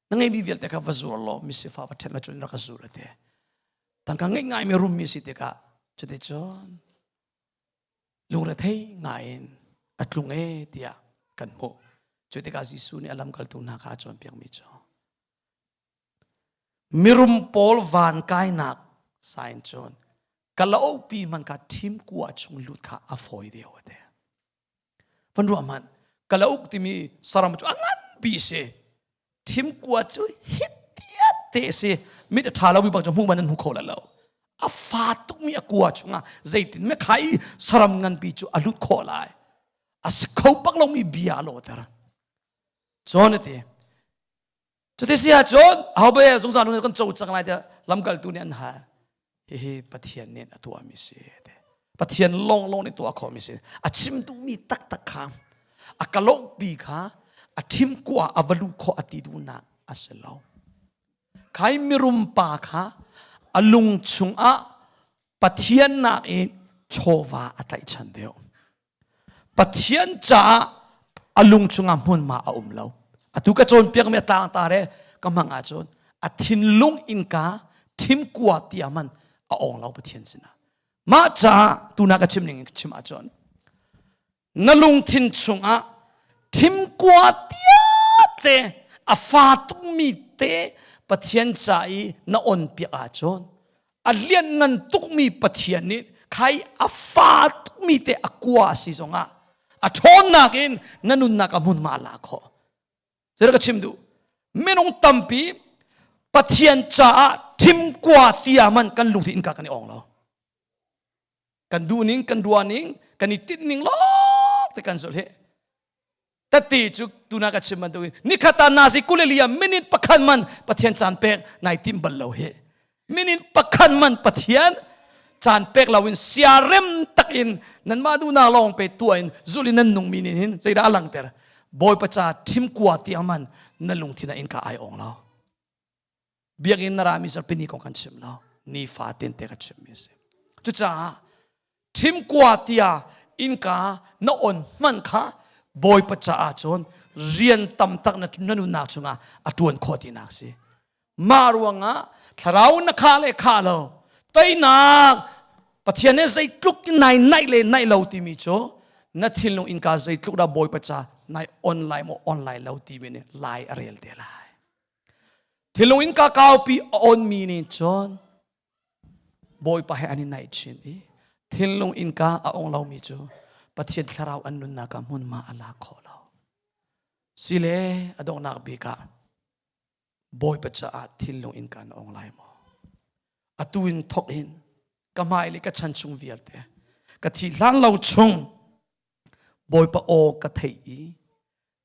Speaker 1: na ngeimi vialte kha va zur law misifa va ṭhen la cun rak ka zur ati tangka ngeih ngai mi rummi si tikah cuticun lungrethei ngaiin a tlung e tiah kan hmuh. Cu tikah Jesuh nih a lamkaltu hna kha a cawnpiakmi cu mirum pawl van kainak sign cun kalaukpi man kha thim kua chung lut kha a fawi deuh a ti. Van ruah hmanh kalauk timi saram cu a nganpi si. Thim kua cu hitiat te si mit a ṭha lomi bang cu hmuh man an hmu kho lo. A fa tukmi a kua chungah zeitin me khai saram nganpi cu a lut khawh lai. A si kho bak lomi bia a lawter. Cun a ti. Cuti si ahcun ahobe zungzal nun kan co cang lai tiah lamkaltu nih an hal. Hihi Pathian nih a tuahmi si. Pathian lawnglawng nih tuah khawhmi si. A chim duhmi taktak kha a kalawhpi kha a thim kua a va luh khawh a ti duhnak a si lo. Khai mirum pa kha a lung chungah Pathian nakin chawva a tlaihchan deuh. Pathian caah a lung chungah hmunhma a um lo. Atu ka cawnpiakmi a tlangtar he ka hmang ahcun a thinlung innka thimkua tiah man a ong lo Pathian sinah. Mah caah tuna ka chim ning in ka chim ahcun na lungthin chungah thimkua tiate a fa tukmi te Pathian ca i na on piak ahcun a lianngan tukmi Pathian nih khai a fa tukmi te a kua a si zongah a ṭhawnnak in na nunnak a hmunhma a la khawh. Zeidah ka chim duh? Minung tampi Pathian caah thimkua tia man kan lungthin innka kan i ong lo. Kan duh ning, kan ruah ning, kan i tinh ning lawng te kan zulh hi. Tati cu tuna ka chim bantukin nikhat ah nazi kulelia minute pakhat man Pathian caan pek nai tim bal lo hi. Minute pakhat man Pathian caan pek loin siarem takin nanmah duhnak lawng pe tuah in zulh in nan nungmi nih hin zeidah a langter Bawipa ca thim kua tiang man na lungthin ah innka ai ong lo. Biakinn na rami zarhpini kong kan chim lo. Nifa tin te ka chimmi a si. Cucaah thimkua tia innka na on hman kha Bawipa caah cun rian tam tak na nunnak chungah a ṭuan khawh tinak si. Mah ruangah thlarau na khah le khah lo teinak Pathian nih zeitluk nai naih le naih lo timi cu na thinlung innka zeitluk dah Bawipa ca nai online maw online lo timi nih lai a rel te lai. Thinlung in ka kaupi a onmi nih cun Bawipa he an i naih chin i thinlung innka a ong lomi cu Pathian thlarau an nunnak ah hmunhma a la khawh lo. Sile a donghnak bik ah Bawipa caah thinlung innka na ong lai maw? Atu in thok in ka hmai le ka chan chung vialte ka thi hlan lo chung Bawipa aw ka theih i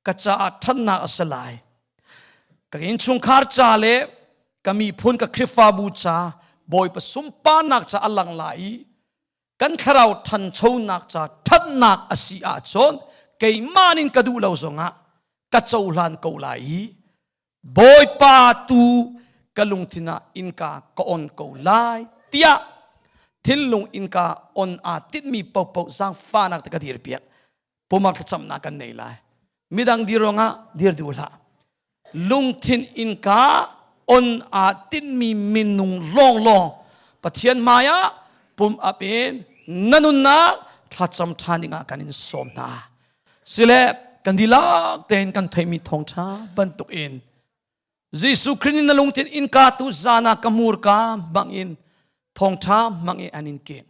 Speaker 1: ka caah ṭhatnak a si lai. Ka innchungkhar ca le ka miphun ka Khrihfabu ca Bawipa sunparnak ca a lang lai i kan thlarau ṭhanchonak ca ṭhatnak a si ahcun keimah nin ka duh lo zongah ka cohlan ko lai i Bawipa tu Ka lungthin ah innka ka on ko lai tiah thinlung innka on aa tinhmi paohpaoh zaangfahnak te ka dir piak. Pumak thlacamnak kan nei lai. Midang dir ruangah dir duh hlah. Lungthin innka on aa tinhmi minung lawnglawng Pathian hmai ah pum up in na nunnak thlacam ṭhan dingah kan in sawm hna. Sile kan dihlak tein kan theihmi thawngṭha bantuk in Jesuh Khrih nih na lungthin innka tu zan ah ka hmurka hmang in thawngṭha hmang in an in keng.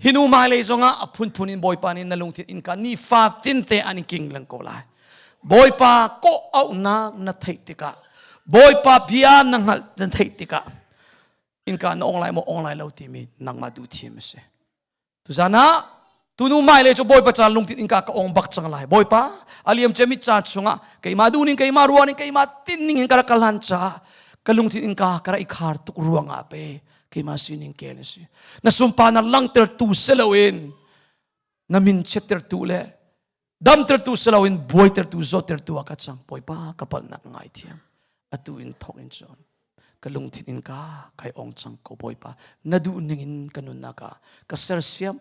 Speaker 1: Hi nu hmailei zongah a phunphun in Bawipa nih na lungthin innka nifa tinte an in king leng ko lai. Bawipa kawh auhnak na theih tikah Bawipa bia na hngalh na theih tikah innka na ong lai maw ong lai lo timi nangmah duh thiam a si. Tuzan ah tunu hmailei cu Bawipa caan lungthin innka ka ong bak cang lai. Bawipa, a liam ciami caan chungah keimah duhning, keimah ruahning, keimah tinning in ka rak kal hlan caah ka lungthin innka ka rak i khar tuk ruangah pe keimah sining kel a si. Na sunparnak langhtertu si loin na min chiattertu le damtertu si loin buaitertu zawttertu ah ka cang. Bawipa, ka palhnak ngaithiam. Atu in thawk in cun ka lungthin in ka kai ong cang ko. Bawipa, na duh ning in ka nunnak ah ka sersiam.